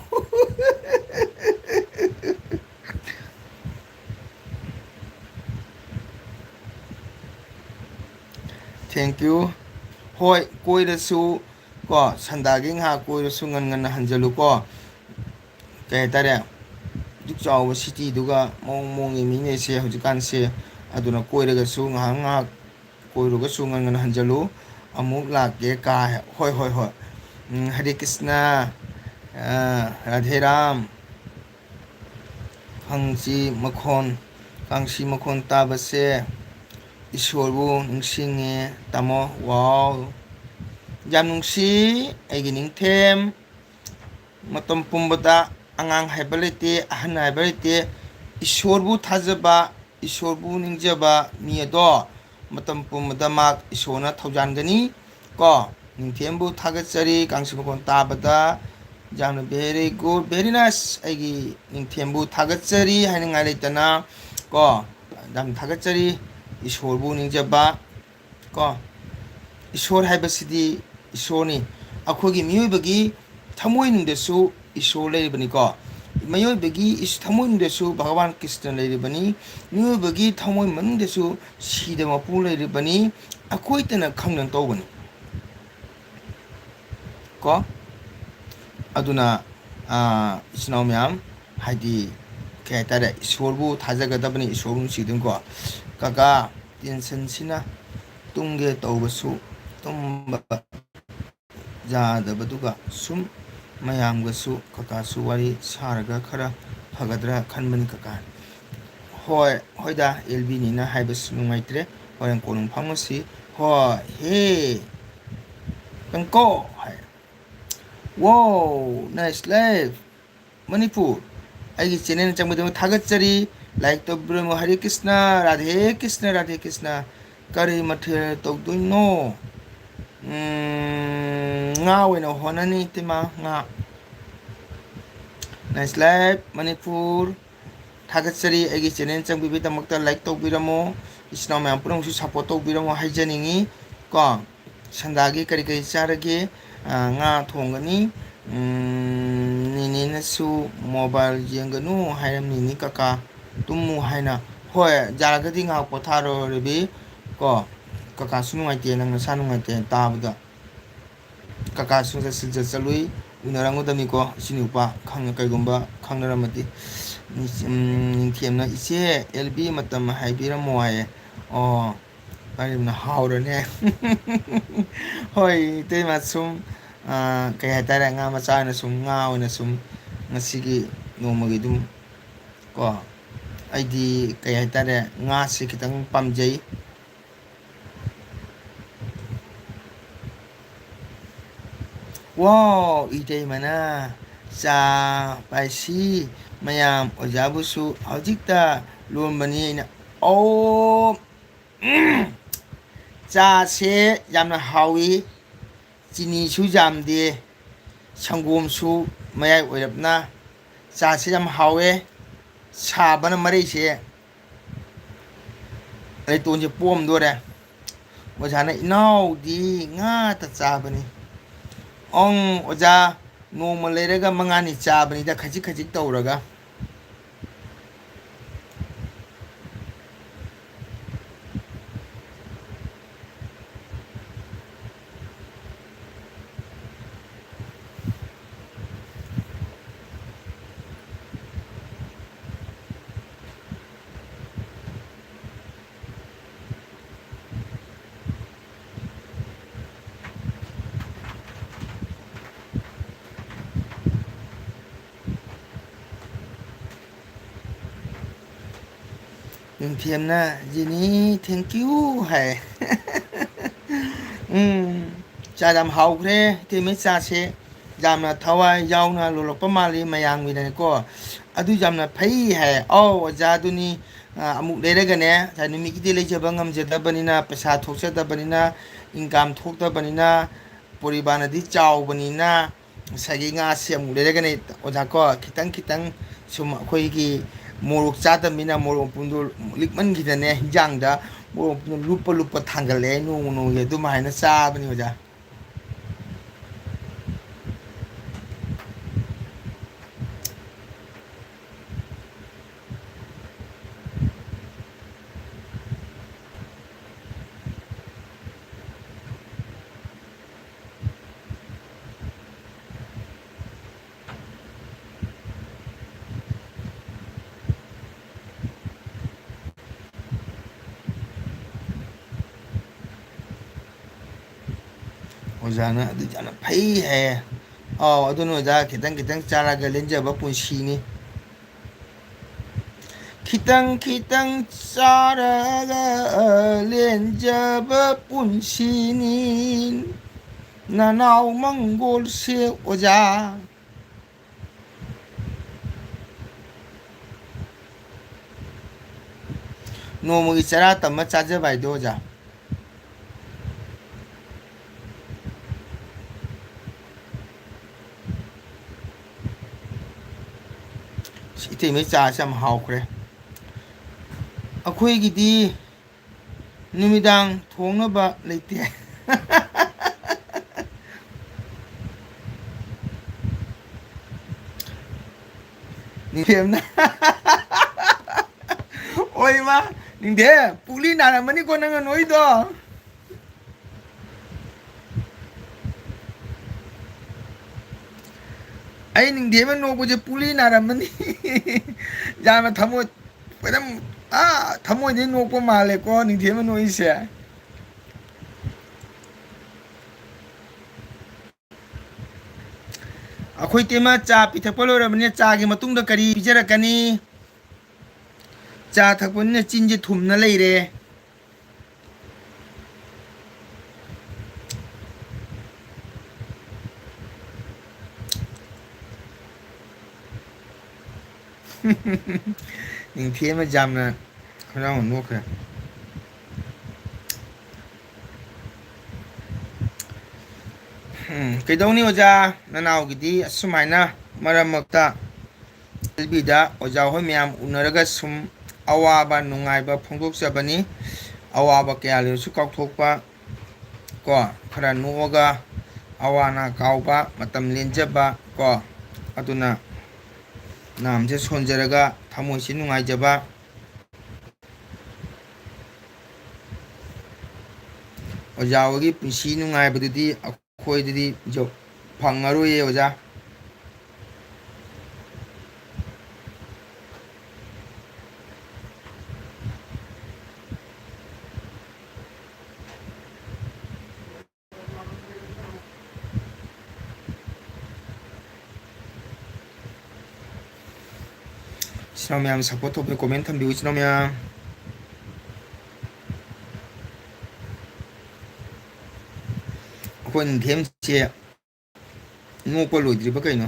Thank you. ꯍꯣꯏ, ꯀꯣꯏꯔꯁꯨ ꯀꯣ, ꯁꯟꯗꯥꯒꯤ ꯉꯥꯏꯍꯥꯛ ꯀꯣꯏꯔꯁꯨ ꯉꯟ ꯉꯟꯅ ꯍꯟꯖꯜꯂꯨꯀꯣ꯫ ꯀꯩ ꯍꯥꯏꯇꯥꯔꯦ, ꯑꯗꯨꯛ ꯆꯥꯎꯕ ꯁꯤꯇꯤꯗꯨꯒ ꯃꯑꯣꯡ ꯃꯑꯣꯡꯒꯤ ꯃꯤꯉꯩꯁꯦ ꯍꯧꯖꯤꯛꯀꯥꯟꯁꯦ꯫ ꯑꯗꯨꯅ ꯀꯣꯏꯔꯒꯁꯨ ꯉꯥꯏꯍꯥꯛ ꯉꯥꯏꯍꯥꯛ ꯀꯣꯏꯔꯨꯔꯒꯁꯨ ꯉꯟ ꯉꯟꯅ ꯍꯟꯖꯜꯂꯨ꯫ ꯑꯃꯨꯛ ꯂꯥꯛꯀꯦ ꯀꯥ꯫ ꯍꯣꯏ, ꯍꯣꯏ, ꯍꯣꯏ꯫ ꯎꯝ, ꯍꯔꯦ ꯀ꯭ꯔꯤꯁꯅ, ꯑ, ꯔꯥꯙꯦ ꯔꯥꯝ꯫ ꯀꯥꯡꯁꯤ ꯃꯈꯣꯟ, ꯀꯥꯡꯁꯤ ꯃꯈꯣꯟ ꯇꯥꯕꯁꯦ ꯏꯁꯣꯔꯕꯨ ꯅꯤꯡꯁꯤꯡꯉꯦ ꯇꯥꯃꯣ꯫ Wow! ꯌꯥꯝ ꯅꯨꯡꯁꯤ ꯑꯩꯒꯤ ꯅꯤꯡꯊꯦꯝ꯫ ꯃꯇꯝ ꯄꯨꯝꯕꯗ ꯑꯉꯥꯡ ꯍꯥꯏꯕ ꯂꯩꯇꯦ, ꯑꯍꯟ ꯍꯥꯏꯕ ꯂꯩꯇꯦ꯫ ꯏꯁꯣꯔꯕꯨ ꯊꯥꯖꯕ, ꯏꯁꯣꯔꯕꯨ ꯅꯤꯡꯖꯕ ꯃꯤ ꯑꯗꯣ ꯃꯇꯝ ꯄꯨꯝꯕꯗ ꯃꯍꯥꯛ ꯏꯁꯣꯔꯅ ꯊꯧꯖꯥꯟꯒꯅꯤ꯫ ꯀꯣ, ꯅꯤꯡꯊꯦꯝꯕꯨ ꯊꯥꯒꯠꯆꯔꯤ ꯀꯥꯡꯁꯤ ꯃꯈꯣꯟ ꯇꯥꯕꯗ꯫ ꯌꯥꯝꯅ very good, very nice꯫ ꯑꯩꯒꯤ ꯅꯤꯡꯊꯦꯝꯕꯨ ꯊꯥꯒꯠꯆꯔꯤ ꯍꯥꯏꯅꯤꯡꯉꯥꯏ ꯂꯩꯇꯅ ꯀꯣ, ꯌꯥꯝ ꯊꯥꯒꯠꯆꯔꯤ꯫ ꯏꯁꯣꯔꯕꯨ ꯅꯤꯡꯖꯕ ꯀꯣ, ꯏꯁꯣꯔ ꯍꯥꯏꯕꯁꯤꯗꯤ ꯏꯁꯣꯔꯅꯤ꯫ ꯑꯩꯈꯣꯏꯒꯤ ꯃꯤꯑꯣꯏꯕꯒꯤ ꯊꯃꯣꯏꯅꯨꯡꯗꯁꯨ ꯏꯁꯣꯔ ꯂꯩꯔꯤꯕꯅꯤꯀꯣ꯫ ꯃꯤꯑꯣꯏꯕꯒꯤ ꯏꯁ-, ꯊꯃꯣꯏꯅꯨꯡꯗꯁꯨ ꯚꯒꯋꯥꯟ ꯀ꯭ꯔꯤꯁꯅ ꯂꯩꯔꯤꯕꯅꯤ꯫ ꯃꯤꯑꯣꯏꯕꯒꯤ ꯊꯃꯣꯏ ꯃꯅꯨꯡꯗꯁꯨ ꯁꯤꯗꯕ ꯃꯄꯨ ꯂꯩꯔꯤꯕꯅꯤ꯫ ꯑꯩꯈꯣꯏꯇꯅ ꯈꯪꯗꯅ ꯇꯧꯕꯅꯤ꯫ ꯀꯣ꯫ ꯑꯗꯨꯅ, ꯑꯥ, ꯏꯆꯤꯟ ꯏꯅꯥꯎ ꯃꯌꯥꯝ, ꯍꯥꯏꯗꯤ, ꯀꯩ ꯍꯥꯏꯇꯥꯔꯦ, ꯏꯁꯣꯔꯕꯨ ꯊꯥꯖꯒꯗꯕꯅꯤ, ꯏꯁꯣꯔꯕꯨ ꯅꯨꯡꯁꯤꯒꯗꯕꯅꯤꯀꯣ꯫ ꯀꯀꯥ, ꯇꯦꯟꯁꯟꯁꯤꯅ ꯇꯨꯝꯒꯦ ꯇꯧꯕꯁꯨ ꯇꯨꯝꯕ ꯌꯥꯗꯕꯗꯨꯒ ꯁꯨꯝ ꯃꯌꯥꯝꯒꯁꯨ ꯀꯀꯥꯁꯨ ꯋꯥꯔꯤ ꯁꯥꯔꯒ ꯈꯔ ꯐꯒꯗ꯭ꯔꯥ ꯈꯟꯕꯅꯤ ꯀꯀꯥ꯫ ꯍꯣꯏ, ꯍꯣꯏꯗ, ꯑꯦꯜ ꯕꯤꯅꯤꯅ ꯍꯥꯏꯕꯁꯨ ꯅꯨꯡꯉꯥꯏꯇ꯭ꯔꯦ, ꯍꯣꯔꯦꯟ ꯀꯣꯟꯅ ꯐꯥꯎꯅꯁꯤ꯫ ꯍꯣꯏ, ꯍꯦ, ꯀꯪꯀꯣ ꯍꯥꯏ꯫ Wow, nice life, Manipur. ꯑꯩꯒꯤ ꯆꯦꯅꯦꯜ ꯆꯪꯕꯗꯨ ꯊꯥꯒꯠꯆꯔꯤ꯫ ꯂꯥꯏꯛ ꯇꯧꯕꯤꯔꯝꯃꯨ꯫ ꯍꯔꯦ ꯀ꯭ꯔꯤꯁꯅ, ꯔꯥꯙꯦ ꯀ꯭ꯔꯤꯁꯅ, ꯔꯥꯙꯦ ꯀ꯭ꯔꯤꯁꯅ꯫ ꯀꯔꯤ ꯃꯊꯦꯜ ꯇꯧꯗꯣꯏꯅꯣ? ꯎꯝ, ꯉꯥ ꯑꯣꯏꯅ ꯍꯣꯠꯅꯅꯤ, ꯏꯇꯩꯃ, ꯉꯥ꯫ Nice life, Manipur. ꯊꯥꯒꯠꯆꯔꯤ꯫ ꯑꯩꯒꯤ ꯆꯦꯅꯦꯜ ꯆꯪꯕꯤꯕꯒꯤꯗꯃꯛꯇ ꯂꯥꯏꯛ ꯇꯧꯕꯤꯔꯝꯃꯣ꯫ ꯏꯆꯤꯟ ꯏꯅꯥꯎ ꯃꯌꯥꯝ ꯄꯨꯝꯅꯃꯛꯁꯨ ꯁꯞꯄꯣꯔꯠ ꯇꯧꯕꯤꯔꯝꯃꯣ ꯍꯥꯏꯖꯅꯤꯡꯉꯤ ꯀꯣ꯫ ꯁꯟꯗꯥꯒꯤ ꯀꯔꯤ ꯀꯔꯤ ꯆꯥꯔꯒꯦ? ꯑ, ꯉꯥ ꯊꯣꯡꯒꯅꯤ꯫ ꯎꯝ, ꯅꯦꯅꯦꯅꯁꯨ ꯃꯣꯕꯥꯏꯜ ꯌꯦꯡꯒꯅꯨ ꯍꯥꯏꯔꯝꯃꯤꯅꯤ ꯀꯀꯥ, ꯇꯨꯝꯃꯨ ꯍꯥꯏꯅ꯫ ꯍꯣꯏ, ꯌꯥꯔꯒꯗꯤ ꯉꯥꯏꯍꯥꯛ ꯄꯣꯊꯥꯔꯣ ꯔꯕꯤ ꯀꯣ꯫ ꯀꯀꯥꯁꯨ ꯅꯨꯡꯉꯥꯏꯇꯦ, ꯅꯪ ꯅꯁꯥ ꯅꯨꯡꯉꯥꯏꯇꯦ ꯇꯥꯕꯗ꯫ ꯀꯀꯥꯁꯨ ꯆꯠꯁꯤꯟ ꯆꯠ-, ꯆꯠꯂꯨꯏ꯫ ꯎꯅꯔꯝꯒꯗꯕꯅꯤꯀꯣ ꯏꯆꯤꯟ ꯏꯎꯄꯥ, ꯈꯪ-, ꯀꯩꯒꯨꯝꯕ ꯈꯪꯅꯔꯝꯃꯗꯤ꯫ ꯅꯤꯡ-, ꯎꯝ, ꯅꯤꯡꯊꯦꯝꯅ, "ꯏꯆꯦ, ꯑꯦꯜ ꯕꯤ ꯃꯇꯝ ꯍꯥꯏꯕꯤꯔꯝꯃꯣ" ꯍꯥꯏꯌꯦ꯫ ꯑꯣ, ꯀꯔꯤꯝꯅ ꯍꯥꯎꯔꯅꯦ꯫ ꯍꯣꯏ, ꯏꯇꯩꯃ, ꯁꯨꯝ, ꯑ, ꯀꯩ ꯍꯥꯏꯇꯥꯔꯦ, ꯉꯥ ꯃꯆꯥ ꯑꯣꯏꯅ ꯁꯨꯝ, ꯉꯥ ꯑꯣꯏꯅ ꯁꯨꯝ ꯉꯁꯤꯒꯤ ꯅꯣꯡꯃꯒꯤ ꯑꯗꯨꯝ ꯀꯣ, ꯑꯩꯗꯤ ꯀꯩ ꯍꯥꯏꯇꯥꯔꯦ, ꯉꯥꯁꯤ ꯈꯤꯇꯪ ꯄꯥꯝꯖꯩ꯫ ꯋꯥꯎ, ꯏꯇꯩꯃꯅ ꯆꯥ ꯄꯥꯏꯁꯤ ꯃꯌꯥꯝ ꯑꯣꯖꯥꯕꯨꯁꯨ ꯍꯧꯖꯤꯛꯇ ꯂꯣꯟꯕꯅꯤ ꯑꯩꯅ꯫ ꯑꯣ, ꯎꯝ, ꯆꯥꯁꯦ ꯌꯥꯝꯅ ꯍꯥꯎꯏ, ꯆꯤꯅꯤꯁꯨ ꯌꯥꯝꯗꯦ, ꯁꯪꯒꯣꯝꯁꯨ ꯃꯌꯥꯏ ꯑꯣꯏꯔꯞꯅ꯫ ꯆꯥꯁꯦ ꯌꯥꯝ ꯍꯥꯎꯋꯦ, ꯁꯥꯕꯅ ꯃꯔꯩꯁꯦ꯫ ꯂꯩꯇꯣꯟꯁꯦ ꯄꯣꯝꯗꯣꯔꯦ꯫ ꯑꯣꯖꯥꯅ, "ꯏꯅꯥꯎꯗꯤ ꯉꯥꯇ ꯆꯥꯕꯅꯤ"꯫ ꯑꯪ, ꯑꯣꯖꯥ, ꯅꯣꯡꯃ ꯂꯩꯔꯒ ꯃꯉꯥꯅꯤ ꯆꯥꯕꯅꯤꯗ, ꯈꯖꯤꯛ ꯈꯖꯤꯛ ꯇꯧꯔꯒ꯫ ꯅꯤꯡꯊꯦꯝꯅ "ꯖꯤꯅꯤ, thank you" ꯍꯥꯏ꯫ ꯎꯝ, ꯆꯥ ꯌꯥꯝ ꯍꯥꯎꯈ꯭ꯔꯦ, ꯏꯇꯩꯃꯩ ꯆꯥꯁꯦ꯫ ꯌꯥꯝꯅ ꯊꯋꯥꯏ ꯌꯥꯎꯅ ꯂꯣꯜꯂꯛꯄ ꯃꯥꯜꯂꯤ ꯃꯌꯥꯝꯒꯤꯗꯅꯦꯀꯣ꯫ ꯑꯗꯨ ꯌꯥꯝꯅ ꯐꯩ ꯍꯥꯏ꯫ ꯑꯧ, ꯑꯣꯖꯥ, ꯑꯗꯨꯅꯤ꯫ ꯑ, ꯑꯃꯨꯛ ꯂꯩꯔꯒꯅꯦ, ꯉꯁꯥꯏ ꯅꯨꯃꯤꯠꯀꯤꯗꯤ ꯂꯩꯖꯕ ꯉꯝꯖꯗꯕꯅꯤꯅ, ꯄꯩꯁꯥ ꯊꯣꯛꯆꯗꯕꯅꯤꯅ, income ꯊꯣꯛꯇꯕꯅꯤꯅ, ꯄꯣꯔꯤꯕꯥꯅꯗꯤ ꯆꯥꯎꯕꯅꯤꯅ, ꯉꯁꯥꯏꯒꯤ ꯉꯥꯁꯤ ꯑꯃꯨꯛ ꯂꯩꯔꯒꯅꯤ ꯑꯣꯖꯥ ꯀꯣ, ꯈꯤꯇꯪ ꯈꯤꯇꯪ ꯁꯨꯝ ꯑꯩꯈꯣꯏꯒꯤ ꯃꯣꯔꯣꯛ ꯆꯥꯗꯕꯅꯤꯅ ꯃꯣꯔꯣꯛ ꯃꯄꯨꯝꯗꯣ ꯂꯤꯛꯃꯟꯈꯤꯗꯅꯦ, ꯍꯤꯟꯖꯥꯡꯗ ꯃꯣꯔꯣꯛ ꯃꯄꯨꯝꯗꯣ ꯂꯨꯞꯄ ꯂꯨꯞꯄ ꯊꯥꯡꯒꯠꯂꯛꯑꯦ, ꯅꯣꯡꯃ ꯅꯣꯡꯃꯒꯤ ꯑꯗꯨꯃꯥꯏꯅ ꯆꯥꯕꯅꯤ ꯑꯣꯖꯥ꯫ ꯑꯣꯖꯥꯅ ꯑꯗꯨ ꯌꯥꯝꯅ ꯐꯩ ꯍꯥꯏꯌꯦ꯫ ꯑꯥꯎ, ꯑꯗꯨꯅ ꯑꯣꯖꯥ, ꯈꯤꯇꯪ ꯈꯤꯇꯪ ꯆꯥꯔꯒ ꯂꯦꯟꯖꯕ ꯄꯨꯟꯁꯤꯅꯤ꯫ ꯈꯤꯇꯪ ꯈꯤꯇꯪ ꯆꯥꯔꯒ ꯂꯦꯟꯖꯕ ꯄꯨꯟꯁꯤꯅꯤ꯫ ꯅꯅꯥꯎ ꯃꯪꯒꯣꯜꯁꯦ ꯑꯣꯖꯥ꯫ ꯅꯣꯡꯃꯒꯤ ꯆꯔꯥ ꯇꯝꯃ ꯆꯥꯖꯕ ꯍꯥꯏꯗꯣ ꯑꯣꯖꯥ꯫ ꯏꯇꯩꯃꯩ ꯆꯥꯁꯦ ꯌꯥꯝ ꯍꯥꯎꯈ꯭ꯔꯦ꯫ ꯑꯩꯈꯣꯏꯒꯤꯗꯤ ꯅꯨꯃꯤꯗꯥꯡ ꯊꯣꯡꯅꯕ ꯂꯩꯇꯦ꯫ ꯅꯤꯡꯊꯦꯝꯅ꯫ ꯑꯣꯏ ꯃꯥ, ꯅꯤꯡꯊꯦꯝ, ꯄꯨꯛꯂꯤ ꯅꯥꯔꯝꯃꯅꯤꯀꯣ ꯅꯪꯅ ꯅꯣꯏꯗꯣ꯫ ꯑꯩ ꯅꯤꯡꯊꯦꯝꯅ ꯅꯣꯛꯄꯁꯦ ꯄꯨꯛꯂꯤ ꯅꯥꯔꯝꯃꯅꯤ꯫ ꯌꯥꯝꯅ ꯊꯃꯣꯏ, ꯀꯩꯅꯣꯝ, ꯑꯥ, ꯊꯃꯣꯏꯗꯩ ꯅꯣꯛꯄ ꯃꯥꯜꯂꯦꯀꯣ ꯅꯤꯡꯊꯦꯝꯅ ꯅꯣꯛꯏꯁꯦ꯫ ꯑꯩꯈꯣꯏ ꯇꯦꯝꯃ ꯆꯥ ꯄꯤꯊꯛꯄ ꯂꯣꯏꯔꯕꯅꯤꯅ ꯆꯥꯒꯤ ꯃꯇꯨꯡꯗ ꯀꯔꯤ ꯄꯤꯖꯔꯛꯀꯅꯤ? ꯆꯥ ꯊꯛꯄꯅꯤꯅ ꯆꯤꯟꯁꯦ ꯊꯨꯝꯅ ꯂꯩꯔꯦ꯫ ꯅꯤꯡꯊꯦꯝ ꯌꯥꯝꯅ ꯍꯔꯥꯎꯅ ꯅꯣꯛꯈ꯭ꯔꯦ꯫ ꯎꯝ, ꯀꯩꯗꯧꯅꯤ ꯑꯣꯖꯥ, ꯅꯅꯥꯎꯒꯤꯗꯤ ꯑꯁꯨꯃꯥꯏꯅ ꯃꯔꯛ ꯃꯔꯛꯇ ꯑꯦꯜ ꯕꯤꯗ ꯑꯣꯖꯥ ꯍꯣꯏ ꯃꯌꯥꯝ ꯎꯅꯔꯒ ꯁꯨꯝ ꯑꯋꯥꯕ ꯅꯨꯡꯉꯥꯏꯕ ꯐꯣꯡꯗꯣꯛꯆꯕꯅꯤ꯫ ꯑꯋꯥꯕ ꯀꯌꯥ ꯂꯩꯔꯁꯨ ꯀꯥꯎꯊꯣꯛꯄ ꯀꯣ, ꯈꯔ ꯅꯣꯛꯑꯒ ꯑꯋꯥ ꯑꯅꯥ ꯀꯥꯎꯕ, ꯃꯇꯝ ꯂꯦꯟꯖꯕ ꯀꯣ, ꯑꯗꯨꯅ ꯅꯥꯝꯁꯦ ꯁꯣꯟꯖꯔꯒ ꯊꯃꯣꯏꯁꯦ ꯅꯨꯡꯉꯥꯏꯖꯕ꯫ ꯑꯣꯖꯥ ꯍꯣꯏꯒꯤ ꯄꯨꯟꯁꯤ ꯅꯨꯡꯉꯥꯏꯕꯗꯨꯗꯤ ꯑꯩꯈꯣꯏꯗꯗꯤ ꯐꯪꯉꯔꯣꯏꯌꯦ ꯑꯣꯖꯥ꯫ ꯏꯆꯤꯟ ꯏꯅꯥꯎ ꯃꯌꯥꯝ support ꯇꯧꯕꯤꯌꯨ, comment ꯊꯝꯕꯤꯌꯨ ꯏꯆꯤꯟ ꯏꯅꯥꯎ ꯃꯌꯥꯝ꯫ ꯑꯩꯈꯣꯏ ꯅꯤꯡꯊꯦꯝꯁꯦ ꯅꯣꯛꯄ ꯂꯣꯏꯗ꯭ꯔꯤꯕ ꯀꯩꯅꯣ?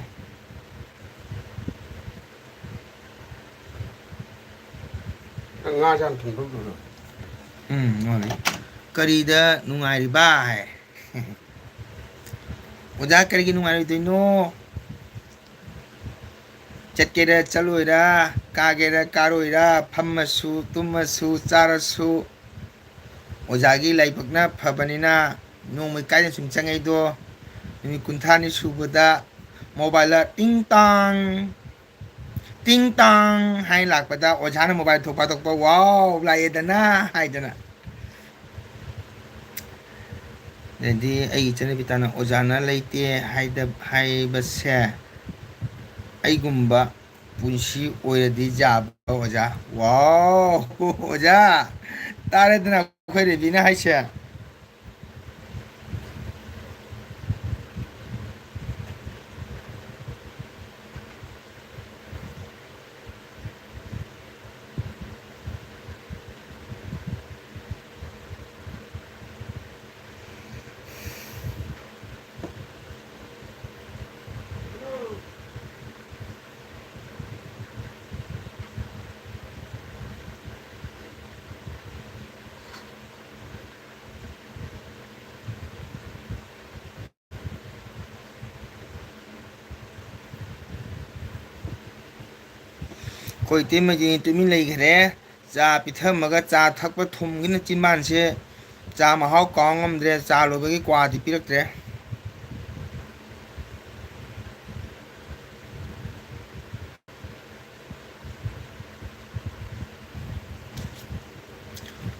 ꯉꯥ ꯌꯥꯝ ꯊꯣꯡꯗꯧꯗꯣꯏꯅꯣ? ꯎꯝ, ꯃꯥꯅꯦ꯫ ꯀꯔꯤꯗ ꯅꯨꯡꯉꯥꯏꯔꯤꯕ ꯍꯥꯏ꯫ ꯑꯣꯖꯥ ꯀꯔꯤꯒꯤ ꯅꯨꯡꯉꯥꯏꯔꯣꯏꯗꯣꯏꯅꯣ? ꯆꯠꯀꯦꯔꯥ ꯆꯠꯂꯣꯏꯔꯥ, ꯀꯥꯒꯦꯔꯥ ꯀꯥꯔꯣꯏꯔꯥ, ꯐꯝꯃꯁꯨ ꯇꯨꯝꯃꯁꯨ ꯆꯥꯔꯁꯨ, ꯑꯣꯖꯥꯒꯤ ꯂꯥꯏꯕꯛꯅ ꯐꯕꯅꯤꯅ ꯅꯣꯡꯃꯩ ꯀꯥꯏꯗ ꯁꯨꯝ ꯆꯪꯉꯛꯏꯗꯣ, ꯅꯨꯃꯤꯠ ꯀꯨꯟꯊ꯭ꯔꯥꯅꯤ ꯁꯨꯕꯗ ꯃꯣꯕꯥꯏꯜꯗ ꯇꯤꯡ ꯇꯥꯡ, ꯇꯤꯡ ꯇꯥꯡ ꯍꯥꯏꯅ ꯂꯥꯛꯄꯗ ꯑꯣꯖꯥꯅ ꯃꯣꯕꯥꯏꯜ ꯊꯣꯛ ꯄꯥꯏꯊꯣꯛꯄ, "ꯋꯥꯎ, ꯂꯥꯛꯑꯦꯗꯅ" ꯍꯥꯏꯗꯅ꯫ ꯑꯗꯩꯗꯤ ꯑꯩꯒꯤ ꯏꯆꯟꯅꯨꯄꯤ ꯇꯥꯅ ꯑꯣꯖꯥꯅ ꯂꯩꯇꯦ ꯍꯥꯏꯗ-, ꯍꯥꯏꯕꯁꯦ ꯑꯩꯒꯨꯝꯕ ꯄꯨꯟꯁꯤ ꯑꯣꯏꯔꯗꯤ ꯌꯥꯕ ꯑꯣꯖꯥ꯫ ꯋꯥꯎ! ꯑꯣꯖꯥ! ꯇꯥꯔꯦꯗꯅ ꯑꯩꯈꯣꯏ ꯔꯦꯕꯤꯅ ꯍꯥꯏꯁꯦ꯫ ꯑꯩꯈꯣꯏ ꯏꯇꯩꯃꯒꯤ ꯇꯨꯃꯤꯟ ꯂꯩꯈ꯭ꯔꯦ꯫ ꯆꯥ ꯄꯤꯊꯝꯃꯒ ꯆꯥ ꯊꯛꯄ ꯊꯨꯝꯒꯤꯅ ꯆꯤꯟꯕꯥꯟꯁꯦ ꯆꯥ ꯃꯍꯥꯎ ꯀꯥꯎ ꯉꯝꯗ꯭ꯔꯦ꯫ ꯆꯥ ꯂꯣꯏꯕꯒꯤ ꯀ꯭ꯋꯥꯗꯤ ꯄꯤꯔꯛꯇ꯭ꯔꯦ꯫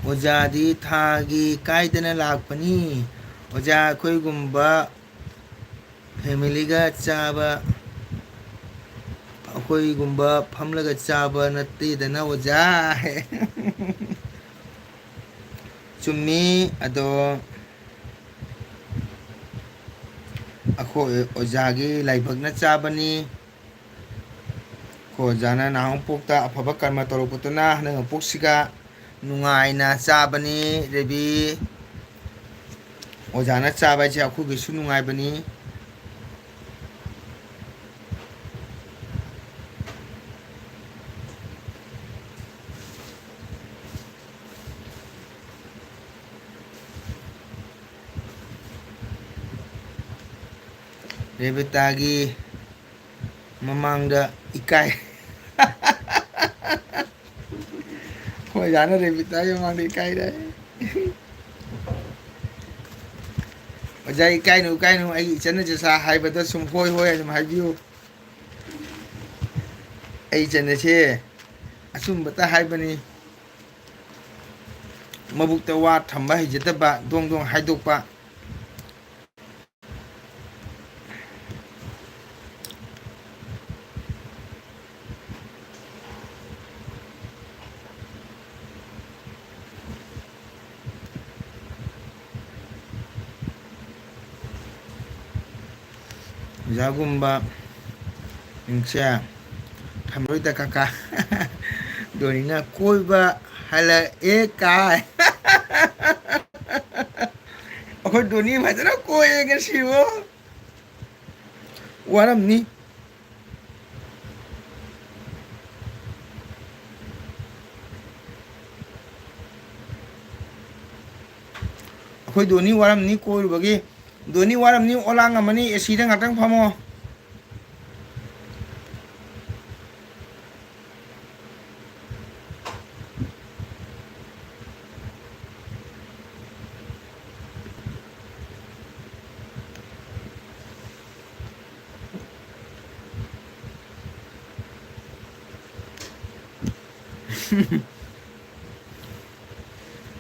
ꯑꯣꯖꯥꯗꯤ ꯊꯥꯒꯤ ꯀꯥꯏꯗꯅ ꯂꯥꯛꯄꯅꯤ꯫ ꯑꯣꯖꯥ, ꯑꯩꯈꯣꯏꯒꯨꯝꯕ ꯐꯦꯃꯤꯂꯤꯒ ꯆꯥꯕ, ꯑꯩꯈꯣꯏꯒꯨꯝꯕ ꯐꯝꯂꯒ ꯆꯥꯕ ꯅꯠꯇꯦꯗꯅ, ꯑꯣꯖꯥ꯫ ꯆꯨꯝꯃꯤ, ꯑꯗꯣ ꯑꯩꯈꯣꯏ ꯑꯣꯖꯥꯒꯤ ꯂꯥꯏꯕꯛꯅ ꯆꯥꯕꯅꯤ꯫ ꯑꯩꯈꯣꯏ ꯑꯣꯖꯥꯅ ꯅꯍꯥꯟꯃꯨꯛꯄꯣꯛꯇ ꯑꯐꯕ ꯀꯔꯃ ꯇꯧꯔꯛꯄꯗꯨꯅ ꯍꯟꯗꯛ ꯃꯄꯣꯛꯁꯤꯒ ꯅꯨꯡꯉꯥꯏꯅ ꯆꯥꯕꯅꯤ, ꯔꯦꯕꯤ꯫ ꯑꯣꯖꯥꯅ ꯆꯥꯕ ꯍꯥꯏꯁꯦ ꯑꯩꯈꯣꯏꯒꯤꯁꯨ ꯅꯨꯡꯉꯥꯏꯕꯅꯤ꯫ ꯔꯦꯕꯤꯇꯥꯒꯤ ꯃꯃꯥꯡꯗ ꯏꯀꯥꯏ꯫ ꯑꯩꯈꯣꯏ ꯑꯣꯖꯥꯅ ꯔꯦꯕꯤꯇꯥꯒꯤ ꯃꯃꯥꯡꯗ ꯏꯀꯥꯏꯔꯦ꯫ ꯑꯣꯖꯥ, ꯏꯀꯥꯏꯅꯨ, ꯏꯀꯥꯏꯅꯨ, ꯑꯩꯒꯤ ꯏꯆꯟꯅ ꯆꯦꯁꯥ ꯍꯥꯏꯕꯗ ꯁꯨꯝ ꯍꯣꯏ, ꯍꯣꯏ ꯑꯗꯨꯝ ꯍꯥꯏꯕꯤꯌꯨ꯫ ꯑꯩ ꯏꯆꯟꯅꯁꯦ ꯑꯆꯨꯝꯕꯇ ꯍꯥꯏꯕꯅꯤ꯫ ꯃꯕꯨꯛꯇ ꯋꯥ ꯊꯝꯕ ꯍꯩꯖꯗꯕ, ꯗꯣꯡ ꯗꯣꯡ ꯍꯥꯏꯗꯣꯛꯄ꯫ ꯑꯣꯖꯥꯒꯨꯝꯕ ꯃꯤꯡꯁꯦ ꯊꯝꯂꯣꯏꯗ ꯀꯀꯥ꯫ ꯗꯣꯅꯤꯅ ꯀꯣꯏꯕ ꯍꯜꯂꯛꯑꯦ ꯀꯥꯏ꯫ ꯑꯩꯈꯣꯏ ꯗꯣꯅꯤ ꯐꯖꯅ ꯀꯣꯏꯌꯦ ꯉꯁꯤꯕꯣ꯫ ꯋꯥꯔꯝꯅꯤ꯫ ꯑꯩꯈꯣꯏ ꯗꯣꯅꯤ ꯋꯥꯔꯝꯅꯤ ꯀꯣꯏꯔꯨꯕꯒꯤ꯫ ꯗꯣꯅꯤ ꯋꯥꯔꯝꯅꯤ, ꯑꯣꯂꯥꯡ ꯑꯃꯅꯤ, ꯑꯦ ꯁꯤꯗ ꯉꯥꯛꯇꯪ ꯐꯝꯃꯣ꯫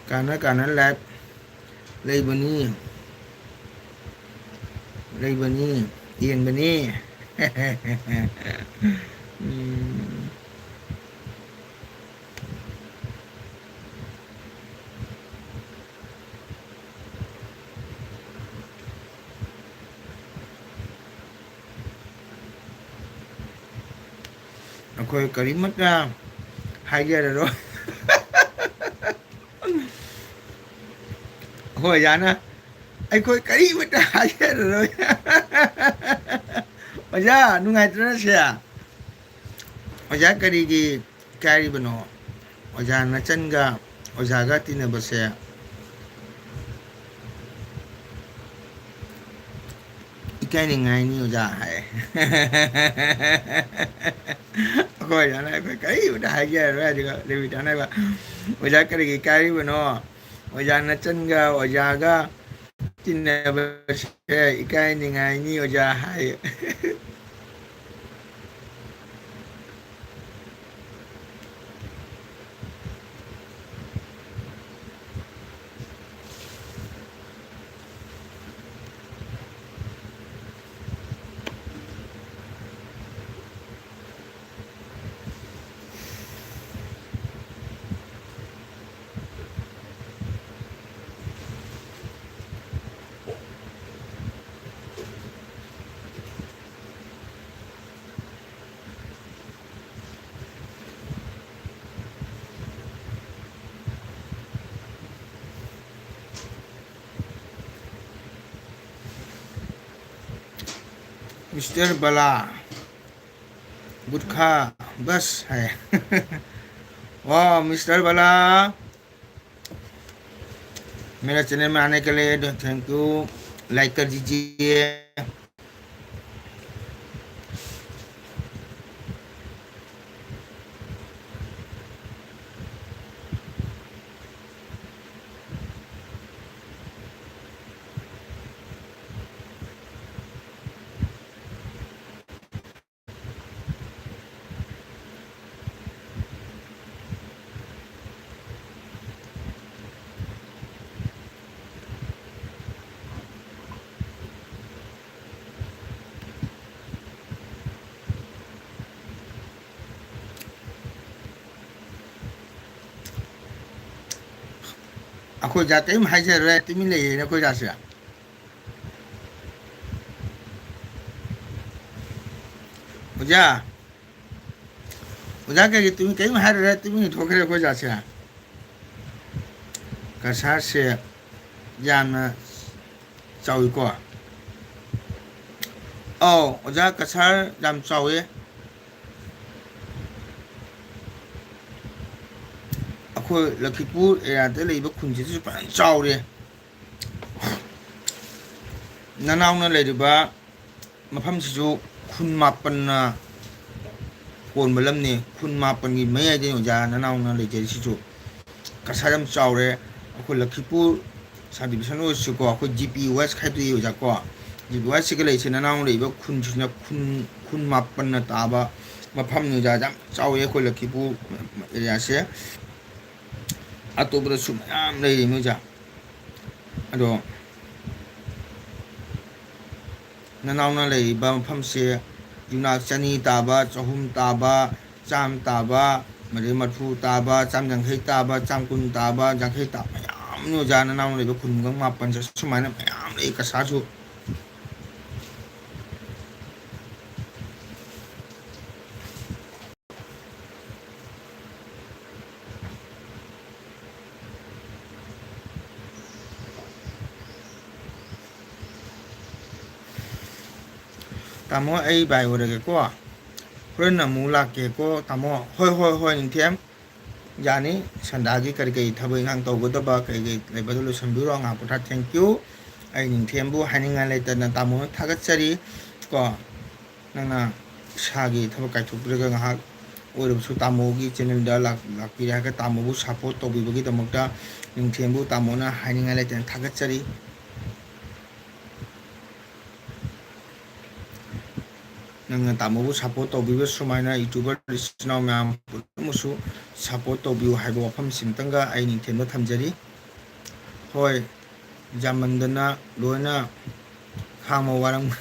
ꯀꯥꯟꯅ ꯀꯥꯟꯅ live ꯂꯩꯕꯅꯤ, ꯂꯩꯕꯅꯤ, ꯌꯦꯡꯕꯅꯤ꯫ ꯎꯝ꯫ ꯑꯩꯈꯣꯏ ꯀꯔꯤꯃꯠꯇ ꯍꯥꯏꯖꯔꯔꯣꯏ꯫ ꯍꯣꯏ, ꯑꯣꯖꯥꯅ ꯑꯩꯈꯣꯏ ꯀꯔꯤꯃꯠꯇ ꯍꯥꯏꯖꯔꯔꯣꯏ꯫ ꯑꯣꯖꯥ, ꯅꯨꯡꯉꯥꯏꯇ꯭ꯔꯅꯦ ꯁꯦ? ꯑꯣꯖꯥ ꯀꯔꯤꯒꯤ ꯏꯀꯥꯏꯔꯤꯕꯅꯣ? ꯑꯣꯖꯥ ꯅꯆꯟꯒ ꯑꯣꯖꯥꯒ ꯇꯤꯟꯅꯕꯁꯦ ꯏꯀꯥꯏꯅꯤꯡꯉꯥꯏꯅꯤ ꯑꯣꯖꯥ ꯍꯥꯏ꯫ ꯑꯩꯈꯣꯏ ꯑꯣꯖꯥꯅ ꯑꯩꯈꯣꯏ ꯀꯔꯤꯃꯠꯇ ꯍꯥꯏꯖꯔꯔꯣꯏ꯫ ꯑꯗꯨꯒ ꯔꯦꯕꯤꯇꯥꯅꯒ, "ꯑꯣꯖꯥ ꯀꯔꯤꯒꯤ ꯏꯀꯥꯏꯔꯤꯕꯅꯣ? ꯑꯣꯖꯥ ꯅꯆꯟꯒ ꯑꯣꯖꯥꯒ ꯇꯤꯟꯅꯕꯁꯦ ꯏꯀꯥꯏꯅꯤꯡꯉꯥꯏꯅꯤ ꯑꯣꯖꯥ" ꯍꯥꯏ꯫ Mister Bala, "गुटखा बस है।" वाह, मिस्टर बाला, मेरा चैनल में आने के लिए thank you, like कर दीजिए। ꯑꯩꯈꯣꯏ ꯑꯣꯖꯥ ꯀꯔꯤꯝ ꯍꯥꯏꯖꯔꯔꯣꯏ, ꯇꯨꯃꯤꯟ ꯂꯩꯌꯦꯅ ꯑꯩꯈꯣꯏ ꯑꯣꯖꯥꯁꯦ꯫ ꯑꯣꯖꯥ, ꯑꯣꯖꯥ ꯀꯩꯒꯤ ꯇꯨꯃꯤꯟ, ꯀꯔꯤꯝ ꯍꯥꯏꯔꯔꯣꯏ, ꯇꯨꯃꯤꯟ ꯊꯣꯛꯈ꯭ꯔꯦ ꯑꯩꯈꯣꯏ ꯑꯣꯖꯥꯁꯦ꯫ ꯀꯁꯥꯔꯁꯦ ꯌꯥꯝꯅ ꯆꯥꯎꯏꯀꯣ꯫ ꯑꯧ ꯑꯣꯖꯥ, ꯀꯁꯥꯔ ꯌꯥꯝ ꯆꯥꯎꯋꯦ꯫ ꯑꯩꯈꯣꯏ ꯂꯈꯤꯄꯨꯔ ꯑꯦꯔꯤꯌꯥꯗ ꯂꯩꯕ ꯈꯨꯟꯁꯤꯗꯁꯨ ꯐꯖꯅ ꯆꯥꯎꯔꯦ꯫ ꯅꯅꯥꯎꯅ ꯂꯩꯔꯤꯕ ꯃꯐꯝꯁꯤꯁꯨ ꯈꯨꯟ ꯃꯥꯄꯟꯅ ꯀꯣꯟꯕ ꯂꯝꯅꯤ꯫ ꯈꯨꯟ ꯃꯥꯄꯟꯒꯤ ꯃꯌꯥꯏꯗꯅꯤ ꯑꯣꯖꯥ ꯅꯅꯥꯎꯅ ꯂꯩꯖꯔꯤꯁꯤꯁꯨ꯫ ꯀꯁꯥꯔ ꯌꯥꯝ ꯆꯥꯎꯔꯦ꯫ ꯑꯩꯈꯣꯏ ꯂꯈꯤꯄꯨꯔ ꯁꯕ ꯗꯤꯕꯤꯖꯟ ꯑꯣꯏꯔꯁꯨꯀꯣ, ꯑꯩꯈꯣꯏ ꯖꯤ ꯄꯤ ꯋꯦꯁ ꯈꯥꯏꯗꯣꯛꯏ ꯑꯣꯖꯥꯀꯣ꯫ ꯖꯤ ꯄꯤ ꯋꯦꯁꯁꯤꯒ ꯂꯩꯔꯤꯁꯦ ꯅꯅꯥꯎꯅ ꯂꯩꯔꯤꯕ ꯈꯨꯟꯁꯤꯅ ꯈꯨꯟ, ꯈꯨꯟ ꯃꯥꯄꯟꯅ ꯇꯥꯕ ꯃꯐꯝꯅꯤ ꯑꯣꯖꯥ꯫ ꯌꯥꯝ ꯆꯥꯎꯋꯦ ꯑꯩꯈꯣꯏ ꯂꯈꯤꯄꯨꯔ ꯑꯦꯔꯤꯌꯥꯁꯦ꯫ ꯑꯇꯣꯞꯄꯗꯁꯨ ꯃꯌꯥꯝ ꯂꯩꯔꯤꯅꯤ ꯑꯣꯖꯥ꯫ ꯑꯗꯣ ꯅꯅꯥꯎꯅ ꯂꯩꯔꯤꯕ ꯃꯐꯝꯁꯦ ꯌꯨꯝꯅꯥꯛ ꯆꯅꯤ ꯇꯥꯕ, ꯆꯍꯨꯝ ꯇꯥꯕ, ꯆꯥꯝ ꯇꯥꯕ, ꯃꯗꯩ ꯃꯔꯐꯨ ꯇꯥꯕ, ꯆꯥꯝ ꯌꯥꯡꯈꯩ ꯇꯥꯕ, ꯆꯥꯝ ꯀꯨꯟ ꯇꯥꯕ, ꯌꯥꯡꯈꯩ ꯇꯥꯕ ꯃꯌꯥꯝ ꯑꯃꯅꯤ ꯑꯣꯖꯥ, ꯅꯅꯥꯎꯅ ꯂꯩꯕ ꯈꯨꯟꯒ ꯃꯥꯄꯟꯁꯦ ꯁꯨꯃꯥꯏꯅ ꯃꯌꯥꯝ ꯂꯩ ꯀꯁꯥꯔꯁꯨ꯫ ꯇꯥꯃꯣ, ꯑꯩ ꯕꯥꯏ ꯑꯣꯏꯔꯒꯦꯀꯣ, ꯍꯣꯔꯦꯟ ꯑꯃꯨꯛ ꯂꯥꯛꯀꯦꯀꯣ ꯇꯥꯃꯣ꯫ ꯍꯣꯏ, ꯍꯣꯏ, ꯍꯣꯏ, ꯅꯤꯡꯊꯦꯝ, ꯌꯥꯅꯤ꯫ ꯁꯟꯗꯥꯒꯤ ꯀꯔꯤ ꯀꯔꯤ ꯊꯕꯛ ꯏꯪꯈꯥꯡ ꯇꯧꯒꯗꯕ ꯀꯔꯤ ꯀꯔꯤ ꯂꯩꯕꯗꯣ ꯂꯣꯏꯁꯤꯟꯕꯤꯔꯣ꯫ ꯉꯥꯏꯍꯥꯛ ꯄꯣꯊꯥ꯫ Thank you꯫ ꯑꯩ ꯅꯤꯡꯊꯦꯝꯕꯨ ꯍꯥꯏꯅꯤꯡꯉꯥꯏ ꯂꯩꯇꯅ ꯇꯥꯃꯣꯅ ꯊꯥꯒꯠꯆꯔꯤ ꯀꯣ꯫ ꯅꯪꯅ ꯏꯁꯥꯒꯤ ꯊꯕꯛ ꯀꯥꯏꯊꯣꯛꯄꯤꯔꯒ ꯉꯥꯏꯍꯥꯛ ꯑꯣꯏꯔꯕꯁꯨ ꯇꯥꯃꯣꯒꯤ ꯆꯦꯅꯦꯜꯗ ꯂꯥꯛ-, ꯂꯥꯛꯄꯤꯔꯦ ꯍꯥꯏꯔꯒ ꯇꯥꯃꯣꯕꯨ ꯁꯞꯄꯣꯔꯠ ꯇꯧꯕꯤꯕꯒꯤꯗꯃꯛꯇ ꯅꯤꯡꯊꯦꯝꯕꯨ ꯇꯥꯃꯣꯅ ꯍꯥꯏꯅꯤꯡꯉꯥꯏ ꯂꯩꯇꯅ ꯊꯥꯒꯠꯆꯔꯤ꯫ ꯅꯪꯅ ꯇꯥꯃꯣꯕꯨ ꯁꯞꯄꯣꯔꯠ ꯇꯧꯕꯤꯕ ꯁꯨꯃꯥꯏꯅ ꯌꯨꯇ꯭ꯌꯨꯕꯔ ꯏꯆꯤꯟ ꯏꯅꯥꯎ ꯃꯌꯥꯝ ꯄꯨꯝꯅꯃꯛꯁꯨ ꯁꯞꯄꯣꯔꯠ ꯇꯧꯕꯤꯌꯨ ꯍꯥꯏꯕ ꯋꯥꯐꯝꯁꯤꯃꯇꯪꯒ ꯑꯩ ꯅꯤꯡꯊꯦꯝꯗ ꯊꯝꯖꯔꯤ꯫ ꯍꯣꯏ, ꯌꯥꯝꯃꯟꯗꯅ ꯂꯣꯏꯅ ꯈꯥꯡꯕ ꯋꯥꯔꯝ-,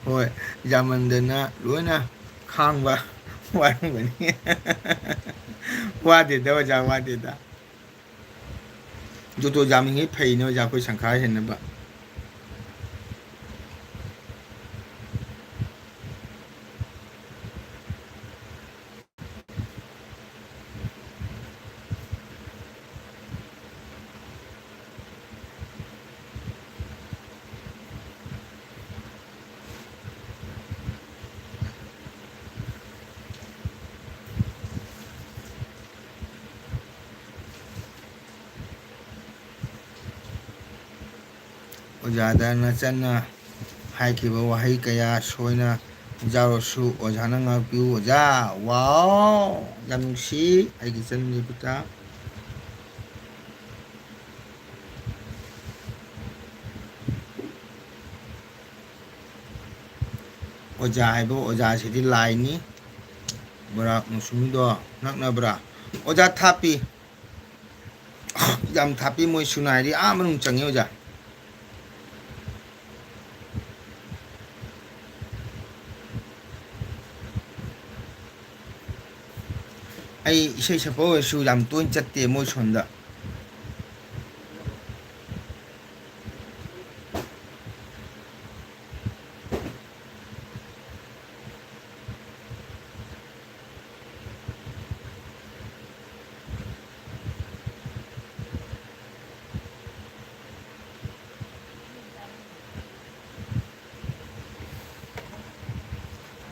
ꯍꯣꯏ, ꯌꯥꯝꯃꯟꯗꯅ ꯂꯣꯏꯅ ꯈꯥꯡꯕ ꯋꯥꯔꯝꯒꯅꯤ꯫ ꯋꯥꯗꯦꯗ ꯑꯣꯖꯥ, ꯋꯥꯗꯦꯗ꯫ ꯖꯣꯇꯣ ꯌꯥꯝꯃꯤꯉꯩ ꯐꯩꯅꯦ ꯑꯣꯖꯥ, ꯑꯩꯈꯣꯏ ꯁꯪꯈꯥ ꯍꯦꯟꯅꯕ꯫ ꯑꯣꯖꯥꯗ ꯅꯆꯟꯅ ꯍꯥꯏꯈꯤꯕ ꯋꯥꯍꯩ ꯀꯌꯥ ꯁꯣꯏꯅ ꯌꯥꯎꯔꯁꯨ ꯑꯣꯖꯥꯅ ꯉꯥꯛꯄꯤꯌꯨ ꯑꯣꯖꯥ꯫ ꯋꯥꯎ! ꯌꯥꯝ ꯅꯨꯡꯁꯤ ꯑꯩꯒꯤ ꯏꯆꯟ ꯗꯦꯕꯤꯀꯥ꯫ ꯑꯣꯖꯥ ꯍꯥꯏꯕ ꯑꯣꯖꯥꯁꯤꯗꯤ ꯂꯥꯏꯅꯤ꯫ ꯕꯣꯔꯥꯛ ꯃꯨꯁꯨꯝꯗꯣ ꯅꯛꯅꯕ꯭ꯔꯥ? ꯑꯣꯖꯥ ꯊꯥꯞꯄꯤ꯫ ꯌꯥꯝ ꯊꯥꯞꯄꯤ, ꯃꯣꯏ ꯁꯨꯅꯥꯏꯗꯤ ꯑꯥ ꯃꯅꯨꯡ ꯆꯪꯉꯤ ꯑꯣꯖꯥ꯫ ꯑꯩ ꯏꯁꯩ ꯁꯛꯄ ꯑꯣꯏꯔꯁꯨ ꯌꯥꯝ ꯇꯣꯏꯅ ꯆꯠꯇꯦ ꯃꯣꯏ ꯁꯣꯝꯗ꯫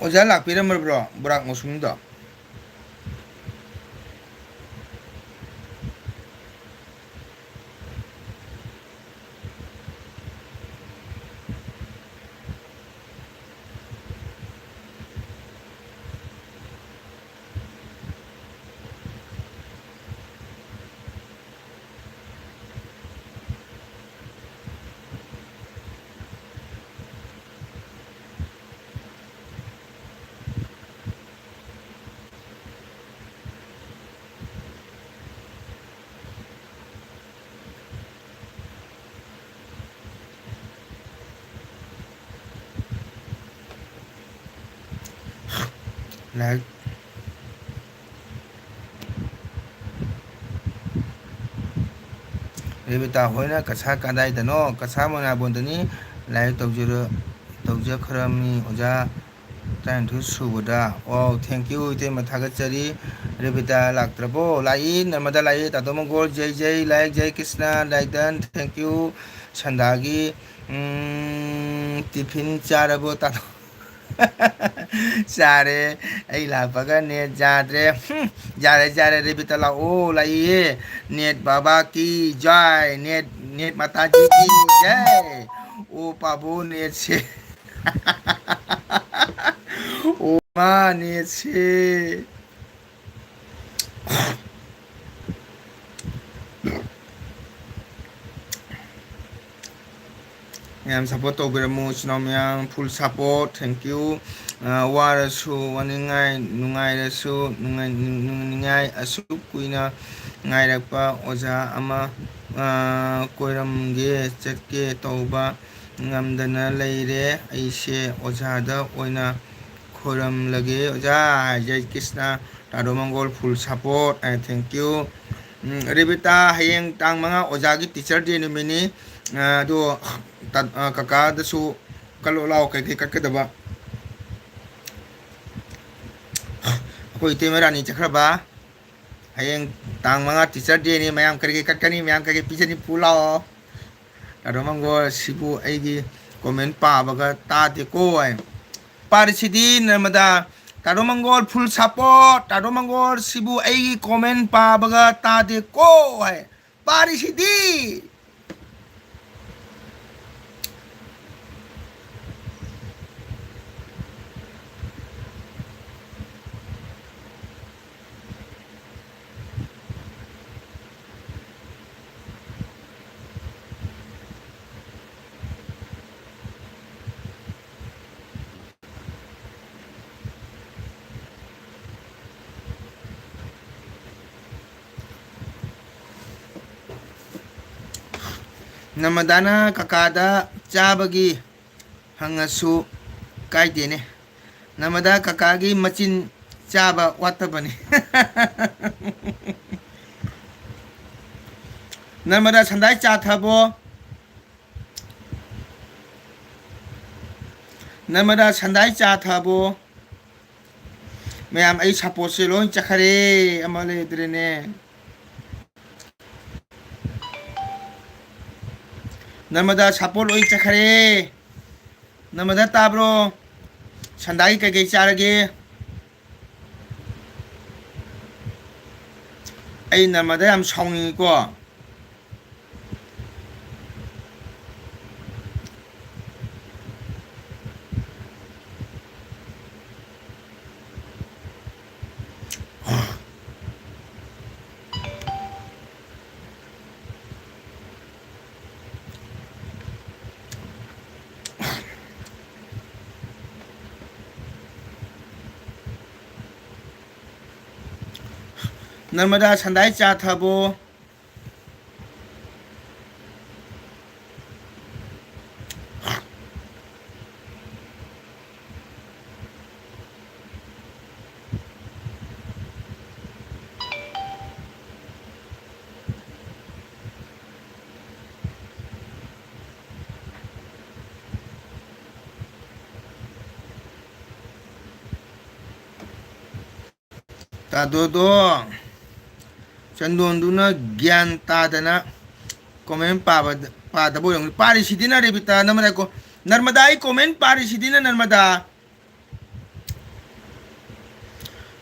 ꯑꯣꯖꯥ ꯂꯥꯛꯄꯤꯔꯝꯃꯕ꯭ꯔꯣ ꯕꯣꯔꯥꯛ ꯃꯁꯨꯝꯗꯣ? ꯂꯥꯏꯔꯤꯛ ꯔꯦꯕꯤꯇꯥ ꯍꯣꯏꯅ ꯀꯁꯥ ꯀꯗꯥꯏꯗꯅꯣ? ꯀꯁꯥ ꯃꯣꯏꯅꯥꯕꯣꯟꯗꯅꯤ꯫ ꯂꯥꯏꯔꯤꯛ ꯇꯧꯖꯔ-, ꯇꯧꯖꯈ꯭ꯔꯃꯤ ꯑꯣꯖꯥ꯫ ꯇꯔꯥꯅꯤꯊꯣꯏ ꯁꯨꯕꯗ꯫ Wow, thank you, ꯏꯇꯩꯃ, ꯊꯥꯒꯠꯆꯔꯤ꯫ ꯔꯦꯕꯤꯇꯥ ꯂꯥꯛꯇ꯭ꯔꯕꯣ? ꯂꯥꯛꯏ, ꯅꯔꯃꯗꯥ ꯂꯥꯛꯏ, ꯇꯥꯗꯣ ꯃꯪꯒꯣꯜ, ꯖꯩ ꯖꯩ, ꯂꯥꯏꯛ, ꯖꯩ ꯀ꯭ꯔꯤꯁꯅ, ꯂꯥꯏꯗꯟ, thank you꯫ ꯁꯟꯗꯥꯒꯤ, ꯎꯝ, ꯇꯤꯐꯤꯟ ꯆꯥꯔꯕꯣ, ꯇꯥꯗꯣ? ꯆꯥꯔꯦ꯫ ꯑꯩ ꯂꯥꯛꯄꯒ ꯅꯦꯠ ꯌꯥꯗ꯭ꯔꯦ꯫ ꯍꯨꯝ, ꯌꯥꯔꯦ, ꯌꯥꯔꯦ, ꯔꯦꯕꯤꯇꯥ ꯂꯥꯛꯑꯣ, ꯂꯥꯛꯏꯌꯦ꯫ ꯅꯦꯠ ꯕꯥꯕꯥ ꯀꯤ ꯖꯥꯏ, ꯅꯦꯠ, ꯅꯦꯠ ꯃꯥꯇꯥꯖꯤ ꯀꯤ ꯖꯥꯏ꯫ ꯑꯣ ꯄꯥꯕꯣ ꯅꯦꯠꯁꯦ꯫ ꯑꯣ ꯃꯥ ꯅꯦꯠꯁꯦ꯫ ꯃꯌꯥꯝ support ꯇꯧꯕꯤꯔꯝꯃꯨ, ꯏꯆꯤꯟ ꯏꯅꯥꯎ ꯃꯌꯥꯝ, full support, thank you꯫ ꯑ, ꯋꯥꯔꯁꯨ ꯋꯥꯅꯤꯡꯉꯥꯏ, ꯅꯨꯡꯉꯥꯏꯔꯁꯨ ꯅꯨꯡꯉꯥꯏ-, ꯅꯨꯡ-, ꯅꯨꯡꯉꯥꯏꯅꯤꯡꯉꯥꯏ, ꯑꯁꯨꯛ ꯀꯨꯏꯅ ꯉꯥꯏꯔꯛꯄ ꯑꯣꯖꯥ ꯑꯃ, ꯑ, ꯀꯣꯏꯔꯝꯒꯦ ꯆꯠꯀꯦ ꯇꯧꯕ ꯉꯝꯗꯅ ꯂꯩꯔꯦ꯫ ꯑꯩꯁꯦ ꯑꯣꯖꯥꯗ ꯑꯣꯏꯅ ꯈꯣꯏꯔꯝꯂꯒꯦ꯫ ꯑꯣꯖꯥ, ꯖꯩ ꯀ꯭ꯔꯤꯁꯅ, ꯇꯥꯗꯣ ꯃꯪꯒꯣꯜ, full support, and thank you꯫ ꯎꯝ, ꯔꯦꯕꯤꯇꯥ, ꯍꯌꯦꯡ ꯇꯥꯡ ꯃꯉꯥ ꯑꯣꯖꯥꯒꯤ teacher day ꯅꯨꯃꯤꯠꯅꯤ꯫ ꯑ, ꯑꯗꯣ, ꯇ-, ꯑ, ꯀꯀꯥꯗꯁꯨ ꯀꯠꯂꯣ ꯂꯥꯎ, ꯀꯩꯀꯩ ꯀꯠꯀꯗꯕ꯫ ꯑꯩꯈꯣꯏ ꯏꯇꯩꯃ ꯔꯥꯅꯤ ꯆꯠꯈ꯭ꯔꯕ꯫ ꯍꯌꯦꯡ ꯇꯥꯡ ꯃꯉꯥ teacher day ꯅꯤ, ꯃꯌꯥꯝ ꯀꯔꯤ ꯀꯔꯤ ꯀꯠꯀꯅꯤ, ꯃꯌꯥꯝ ꯀꯔꯤ ꯀꯔꯤ ꯄꯤꯖꯅꯤ, ꯄꯨ ꯂꯥꯛꯑꯣ꯫ ꯇꯥꯗꯣ ꯃꯪꯒꯣꯜ, ꯁꯤꯕꯨ ꯑꯩꯒꯤ comment ꯄꯥꯕꯒ ꯇꯥꯗꯦꯀꯣ ꯍꯥꯏ꯫ ꯄꯥꯔꯤꯁꯤꯗꯤ ꯅꯔꯃꯗꯥ, ꯇꯥꯗꯣ ꯃꯪꯒꯣꯜ, full support, ꯇꯥꯗꯣ ꯃꯪꯒꯣꯜ, ꯁꯤꯕꯨ ꯑꯩꯒꯤ comment ꯄꯥꯕꯒ ꯇꯥꯗꯦꯀꯣ ꯍꯥꯏ꯫ ꯄꯥꯔꯤꯁꯤꯗꯤ꯫ ꯅꯃꯗꯥꯅ ꯀꯀꯥꯗ ꯆꯥꯕꯒꯤ ꯍꯪꯉꯁꯨ ꯀꯥꯏꯗꯦꯅꯦ꯫ ꯅꯃꯗꯥ ꯀꯀꯥꯒꯤ ꯃꯆꯤꯟ ꯆꯥꯕ ꯋꯥꯠꯇꯕꯅꯤ꯫ ꯅꯔꯃꯗꯥ ꯁꯟꯗꯥꯏ ꯆꯥ ꯊꯛꯑꯕꯣ? ꯅꯔꯃꯗꯥ ꯁꯟꯗꯥꯏ ꯆꯥ ꯊꯛꯑꯕꯣ? ꯃꯌꯥꯝ, ꯑꯩ ꯁꯥꯄꯣꯠꯁꯦ ꯂꯣꯏ ꯆꯠꯈꯔꯦ, ꯑꯃ ꯂꯩꯇ꯭ꯔꯦꯅꯦ꯫ ꯅꯔꯃꯗꯥ ꯁꯥꯄꯣꯠ ꯂꯣꯏ ꯆꯠꯈꯔꯦ꯫ ꯅꯔꯃꯗꯥ ꯇꯥꯕ꯭ꯔꯣ? ꯁꯟꯗꯥꯏ ꯀꯩꯀꯩ ꯆꯥꯔꯒꯦ? ꯑꯩ ꯅꯔꯃꯗꯥ ꯌꯥꯝ ꯁꯥꯎꯅꯤꯡꯉꯤꯀꯣ꯫ ꯅꯔꯃꯗꯥ ꯁꯟꯗꯥꯏ ꯆꯥ ꯊꯛꯑꯕꯣ? ꯇꯥꯗꯣꯗꯣ, ꯆꯟꯗꯣꯟꯗꯨꯅ ꯒ꯭ꯌꯥꯟ ꯇꯥꯗꯅ comment ꯄꯥꯕꯗ, ꯄꯥꯗꯕ ꯑꯣꯏꯔꯝꯒꯅꯤ꯫ ꯄꯥꯔꯤꯁꯤꯗꯤꯅ ꯔꯦꯕꯤꯇꯥ, ꯅꯔꯃꯗꯥ ꯀꯣ-, ꯅꯔꯃꯗꯥ, ꯑꯩ comment ꯄꯥꯔꯤꯁꯤꯗꯤꯅ ꯅꯔꯃꯗꯥ꯫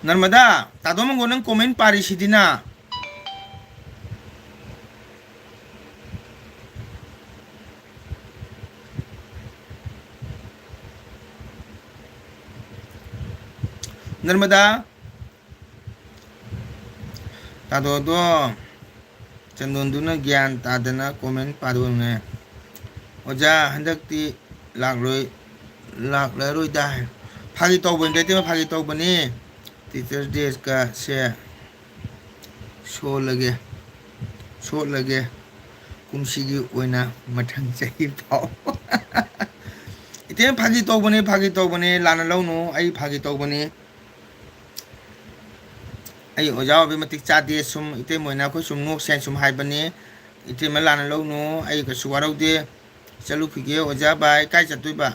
ꯅꯔꯃꯗꯥ, ꯇꯥꯗꯣ ꯃꯪꯒꯣꯜ, ꯅꯪ comment ꯄꯥꯔꯤꯁꯤꯗꯤꯅ꯫ ꯅꯔꯃꯗꯥ, ꯇꯥꯗꯣꯗꯣ, ꯆꯟꯗꯣꯟꯗꯨꯅ ꯒ꯭ꯌꯥꯟ ꯇꯥꯗꯅ comment ꯄꯥꯗꯣꯛꯑꯝꯃꯦ꯫ ꯑꯣꯖꯥ, ꯍꯟꯗꯛꯇꯤ ꯂꯥꯛꯂꯣꯏ, ꯂꯥꯛꯂꯔꯣꯏꯗ ꯍꯥꯏ꯫ ꯐꯥꯒꯤ ꯇꯧꯕꯅꯤ, ꯗꯥꯏꯇꯦꯃ, ꯐꯥꯒꯤ ꯇꯧꯕꯅꯤ꯫ Teachers Day ꯀꯁꯦ ꯁꯣꯜꯂꯒꯦ, ꯁꯣꯠꯂꯒꯦ꯫ ꯀꯨꯝꯁꯤꯒꯤ ꯑꯣꯏꯅ ꯃꯊꯪ ꯆꯍꯤ ꯐꯥꯎ꯫ ꯏꯇꯦꯝ, ꯐꯥꯒꯤ ꯇꯧꯕꯅꯤ, ꯐꯥꯒꯤ ꯇꯧꯕꯅꯤ, ꯂꯥꯟꯅ ꯂꯧꯅꯨ, ꯑꯩ ꯐꯥꯒꯤ ꯇꯧꯕꯅꯤ꯫ ꯑꯩ ꯑꯣꯖꯥ ꯑꯣꯏꯕꯩ ꯃꯇꯤꯛ ꯆꯥꯗꯦ, ꯁꯨꯝ ꯏꯇꯩꯃ ꯑꯣꯏꯅ ꯑꯩꯈꯣꯏ ꯁꯨꯝ ꯅꯣꯛꯁꯦꯅ ꯁꯨꯝ ꯍꯥꯏꯕꯅꯤ꯫ ꯏꯇꯩꯃ ꯂꯥꯟꯅ ꯂꯧꯅꯨ, ꯑꯩ ꯀꯩꯁꯨ ꯋꯥꯔꯧꯗꯦ꯫ ꯆꯠꯂꯨꯈꯤꯒꯦ ꯑꯣꯖꯥ, ꯕꯥꯏ꯫ ꯀꯥꯏ ꯆꯠꯇꯣꯏꯕ?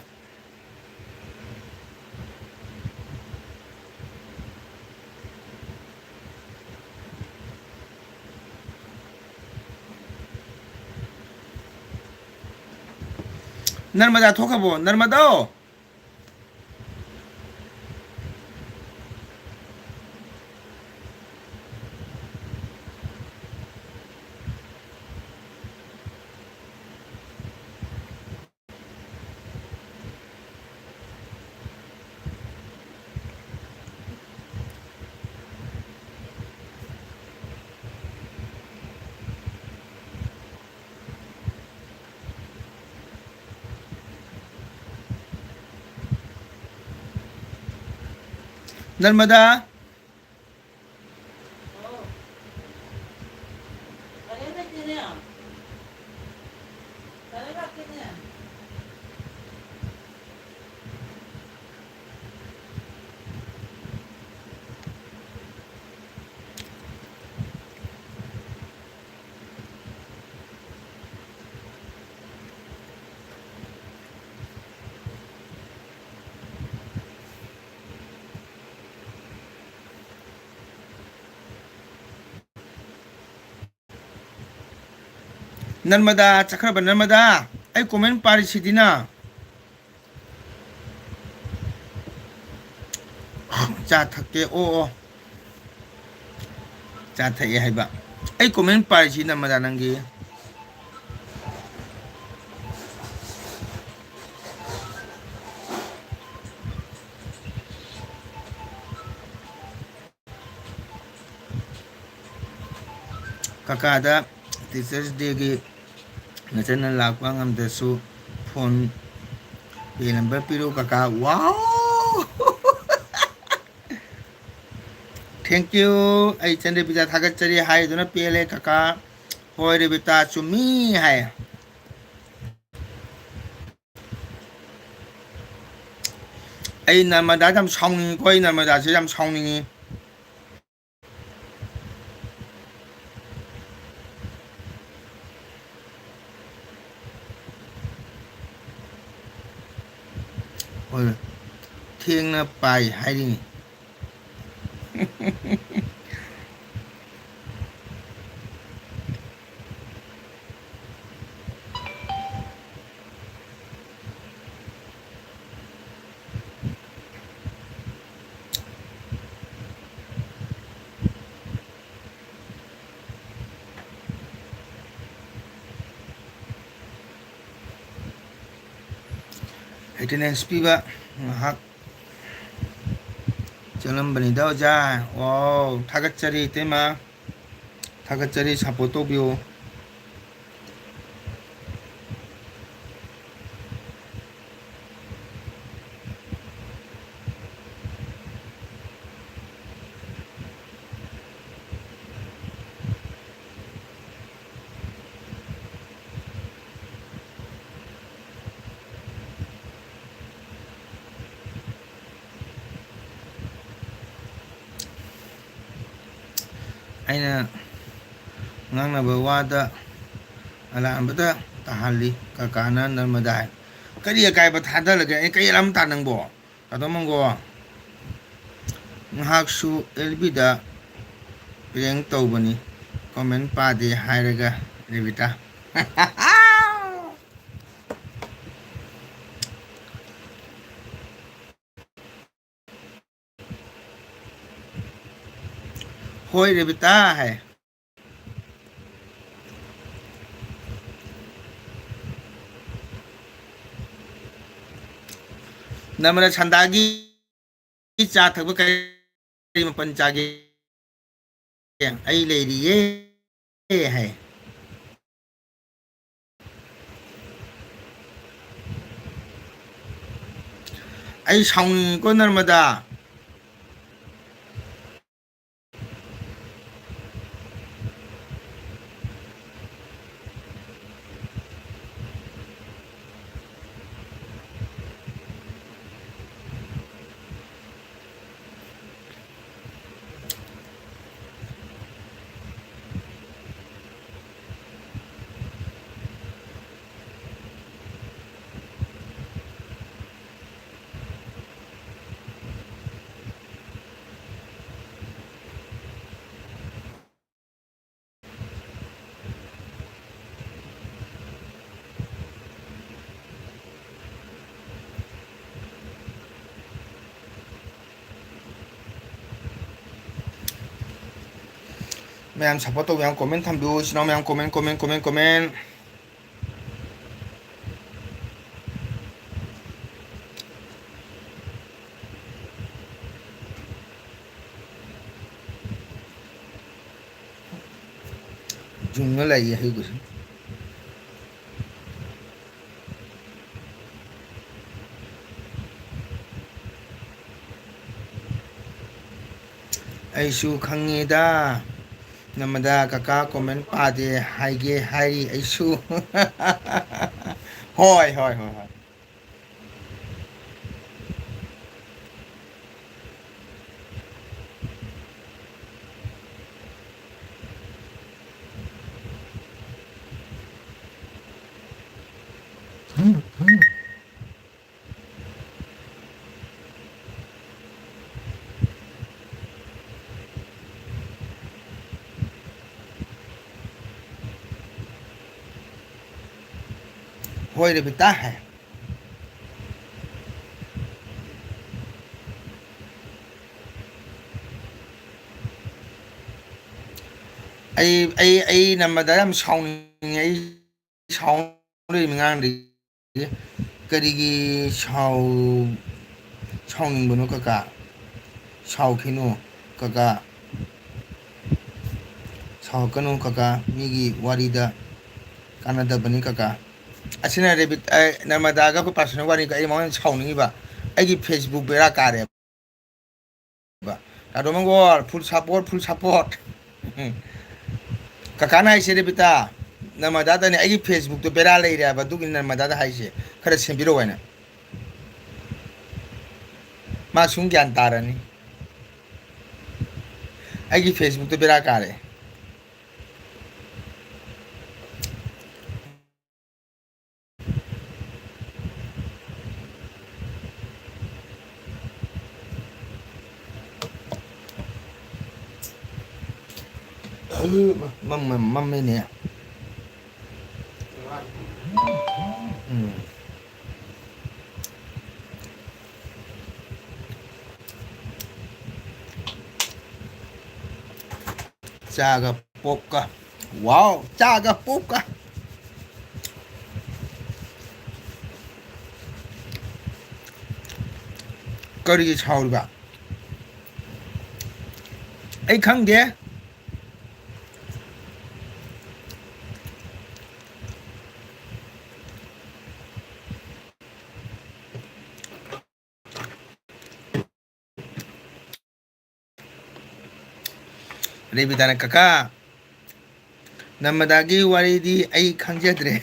ꯅꯔꯃꯗꯥ ꯊꯣꯛꯈ꯭ꯔꯕꯣ? ꯅꯔꯃꯗꯥ! ꯅꯔꯃꯗꯥ꯫ ꯅꯔꯃꯗꯥ ꯆꯠꯈ꯭ꯔꯕ? ꯅꯔꯃꯗꯥ, ꯑꯩ comment ꯄꯥꯔꯤꯁꯤꯗꯤꯅ꯫ ꯆꯥ ꯊꯛꯀꯦ꯫ ꯑꯣ, ꯑꯣ꯫ ꯆꯥ ꯊꯛꯑꯦ ꯍꯥꯏꯕ꯫ ꯑꯩ comment ꯄꯥꯔꯤꯁꯤ ꯅꯔꯃꯗꯥ ꯅꯪꯒꯤ꯫ ꯀꯀꯥꯗ Teachers Day ꯒꯤ ꯅꯆꯟꯅ ꯂꯥꯛꯄ ꯉꯝꯗ꯭ꯔꯁꯨ phone pay number ꯄꯤꯔꯛꯎ ꯀꯀꯥ꯫ Wow! Thank you꯫ ꯑꯩ ꯏꯆꯟ ꯔꯦꯕꯤꯇꯥ ꯊꯥꯒꯠꯆꯔꯤ ꯍꯥꯏꯗꯨꯅ ꯄꯦꯜꯂꯦ ꯀꯀꯥ꯫ ꯍꯣꯏ ꯔꯦꯕꯤꯇꯥ, ꯆꯨꯝꯃꯤ ꯍꯥꯏ꯫ ꯑꯩ ꯅꯔꯃꯗꯥꯗ ꯌꯥꯝ ꯁꯥꯎꯅꯤꯡꯉꯤꯀꯣ, ꯑꯩ ꯅꯔꯃꯗꯥꯁꯦ ꯌꯥꯝ ꯁꯥꯎꯅꯤꯡꯉꯤ꯫ ꯍꯣꯏ, ꯊꯦꯡꯅ ꯄꯥꯏ ꯍꯥꯏꯔꯤꯅꯤ꯫ Attendance ꯄꯤꯕ ꯉꯥꯏꯍꯥꯛ ꯆꯠꯂꯝꯕꯅꯤꯗ ꯑꯣꯖꯥ꯫ ꯋꯥꯎ, ꯊꯥꯒꯠꯆꯔꯤ ꯏꯇꯩꯃ, ꯊꯥꯒꯠꯆꯔꯤ, support ꯇꯧꯕꯤꯌꯨ꯫ ꯑꯩꯅ ꯉꯥꯡꯅꯕ ꯋꯥꯗ ꯑꯂꯥꯟꯕꯗ ꯇꯥꯍꯜꯂꯤ ꯀꯀꯥꯅ ꯅꯔꯃꯗꯥ ꯍꯥꯏ꯫ ꯀꯔꯤ ꯑꯀꯥꯏꯕ ꯊꯥꯗꯔꯒꯦ? ꯑꯩ ꯀꯔꯤ ꯑꯂꯥꯟꯕ ꯇꯥ ꯅꯪꯕꯣ? ꯇꯥꯗꯣ ꯃꯪꯒꯣ, ꯉꯥꯏꯍꯥꯛꯁꯨ ꯑꯦꯜ ꯕꯤꯗ prank ꯇꯧꯕꯅꯤ, comment ꯄꯥꯗꯦ ꯍꯥꯏꯔꯒ ꯔꯦꯕꯤꯇꯥ꯫ ꯍꯣꯏ ꯔꯦꯕꯤꯇꯥ ꯍꯥꯏ꯫ ꯅꯃꯅ ꯁꯟꯗꯥꯒꯤ ꯆꯥ ꯊꯛꯄ ꯀꯔꯤ ꯃꯄꯟ ꯆꯥꯒꯦ? ꯑꯩ ꯂꯩꯔꯤꯌꯦ ꯍꯥꯏ꯫ ꯑꯩ ꯁꯥꯎꯅꯤꯡꯉꯤꯀꯣ ꯅꯔꯃꯗꯥ꯫ ꯃꯌꯥꯝ support ꯇꯧꯕ, ꯃꯌꯥꯝ comment ꯊꯝꯕꯤꯌꯨ, ꯏꯆꯤꯟ ꯏꯅꯥꯎ ꯃꯌꯥꯝ, comment, comment, comment, comment. ꯌꯨꯡꯉ ꯂꯩꯌꯦ ꯍꯩꯒꯨꯁꯦ꯫ ꯑꯩꯁꯨ ꯈꯪꯉꯦꯗ, ꯅꯝꯃꯗ ꯀꯀꯥ comment ꯄꯥꯗꯦ ꯍꯥꯏꯒꯦ ꯍꯥꯏꯔꯤ ꯑꯩꯁꯨ꯫ ꯍꯣꯏ, ꯍꯣꯏ, ꯍꯣꯏ, ꯍꯣꯏ꯫ ꯍꯣꯏ ꯔꯦꯕꯤꯇꯥ ꯍꯥꯏ꯫ ꯑꯩ, ꯑꯩ, ꯑꯩ ꯅꯝꯕꯗ ꯌꯥꯝ ꯁꯥꯎꯅꯤꯡꯉꯦ꯫ ꯑꯩ ꯁꯥꯎꯅꯤꯡꯉꯦ ꯃꯤꯉꯥꯡꯗꯤ꯫ ꯀꯔꯤꯒꯤ ꯁꯥꯎ-, ꯁꯥꯎꯅꯤꯡꯕꯅꯣ ꯀꯀꯥ? ꯁꯥꯎꯈꯤꯅꯨ ꯀꯀꯥ꯫ ꯁꯥꯎꯔꯛꯀꯅꯨ ꯀꯀꯥ꯫ ꯃꯤꯒꯤ ꯋꯥꯔꯤꯗ ꯀꯥꯟꯅꯗꯕꯅꯤ ꯀꯀꯥ꯫ ꯑꯁꯤꯅ ꯔꯦꯕꯤꯠ, ꯑ, ꯅꯔꯃꯗꯥꯒ ꯑꯩꯈꯣꯏ personal ꯋꯥꯔꯤꯒ ꯑꯩ ꯃꯉꯣꯟꯗ ꯁꯥꯎꯅꯤꯡꯉꯤꯕ꯫ ꯑꯩꯒꯤ Facebook ꯕꯦꯔꯥ ꯀꯥꯔꯦꯕ꯫ ꯗꯥ ꯗꯣꯃꯟꯒꯣꯜ, full support, full support꯫ ꯀꯀꯥꯅ ꯍꯥꯏꯁꯦ ꯔꯦꯕꯤꯇꯥ, ꯅꯔꯃꯗꯥꯗꯅꯦ ꯑꯩꯒꯤ Facebook ꯇꯣ ꯕꯦꯔꯥ ꯂꯩꯔꯦ ꯍꯥꯏꯕ, ꯑꯗꯨꯒꯤꯅꯤ ꯅꯔꯃꯗꯥꯗ ꯍꯥꯏꯁꯦ, ꯈꯔ ꯁꯦꯝꯕꯤꯔꯛꯑꯣ ꯍꯥꯏꯅ꯫ ꯃꯥ ꯁꯨꯝ ꯒ꯭ꯌꯥꯟ ꯇꯥꯔꯅꯤ꯫ ꯑꯩꯒꯤ Facebook ꯇꯣ ꯕꯦꯔꯥ ꯀꯥꯔꯦ꯫ ꯃꯝ-, ꯃꯝ-, ꯃꯝꯃꯦꯅꯦ꯫ ꯎꯝ꯫ ꯆꯥꯒ ꯄꯣꯞꯀ꯫ ꯋꯥꯎ, ꯆꯥꯒ ꯄꯣꯞꯀ꯫ ꯀꯔꯤꯒꯤ ꯁꯥꯎꯔꯤꯕ? ꯑꯩ ꯈꯪꯗꯦ꯫ ꯔꯦꯕꯤꯇꯥꯅ, "ꯀꯀꯥ, ꯅꯝꯃꯗꯥꯒꯤ ꯋꯥꯔꯤꯗꯤ ꯑꯩ ꯈꯪꯖꯗ꯭ꯔꯦ꯫"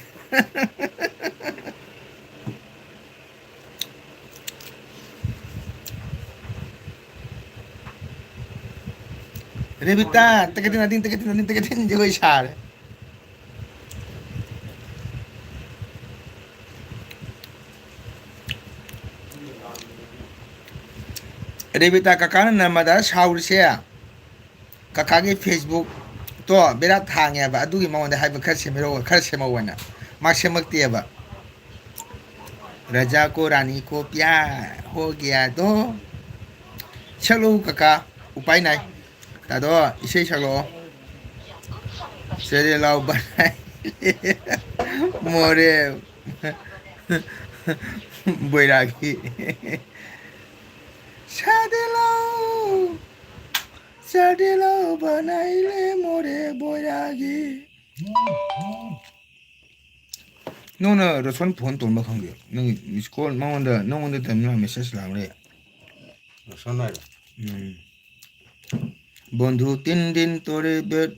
ꯔꯦꯕꯤꯇꯥ, ꯇꯀꯦꯇꯤꯟ ꯑꯗꯤꯡ, ꯇꯀꯦꯇꯤꯟ ꯑꯗꯤꯡ, ꯇꯀꯦꯇꯤꯟ ꯖꯒꯣꯏ ꯁꯥꯔꯦ꯫ ꯔꯦꯕꯤꯇꯥ, ꯀꯀꯥꯅ ꯅꯝꯃꯗ ꯁꯥꯎꯔꯤꯁꯦ, ꯀꯀꯥꯒꯤ Facebook ꯇꯣ ꯕꯦꯔꯥ ꯊꯥꯡꯉꯦꯕ, ꯑꯗꯨꯒꯤ ꯃꯉꯣꯟꯗ ꯍꯥꯏꯕ, "ꯈꯔ ꯁꯦꯝꯕꯤꯔꯛꯑꯣ, ꯈꯔ ꯁꯦꯝꯃꯛꯑꯣꯅ", ꯃꯥ ꯁꯦꯝꯃꯛꯇꯦꯕ꯫ "ꯔꯖꯥ ꯀꯣ ꯔꯥꯅꯤ ꯀꯣ ꯄ꯭ꯌꯥꯔ ꯍꯣ ꯒꯌꯥ ꯗꯣ꯫" ꯁꯛꯂꯛꯎ ꯀꯀꯥ, ꯎꯄꯥꯏ ꯅꯥꯏ꯫ ꯇꯥꯗꯣ, ꯏꯁꯩ ꯁꯛꯂꯛꯑꯣ꯫ ꯆꯦꯔꯦ ꯂꯥꯎ ꯕꯅꯥꯏ ꯃꯣꯔꯦ ꯕꯣꯏꯔꯥꯒꯤ꯫ ꯁꯥꯗꯦ ꯂꯥꯎ, ꯁꯥꯗꯦ ꯂꯥꯎ ꯕꯅꯥꯏ ꯂꯦ ꯃꯣꯔꯦ ꯕꯣꯏꯔꯥꯒꯤ꯫ ꯅꯪꯅ ꯔꯣꯁꯟ ꯐꯣꯟ ꯇꯧꯔꯝꯕ ꯈꯪꯗꯦ꯫ ꯅꯪ ꯃꯤꯁ ꯀꯣꯜ ꯃꯉꯣꯟꯗ, ꯅꯉꯣꯟꯗ ꯇꯝꯅ ꯃꯦꯁꯦꯖ ꯂꯥꯛꯂꯦ꯫ ꯔꯣꯁꯟ ꯍꯥꯏꯔꯣ? ꯎꯝ꯫ বন্ধু তিন দিন তোরে বে-,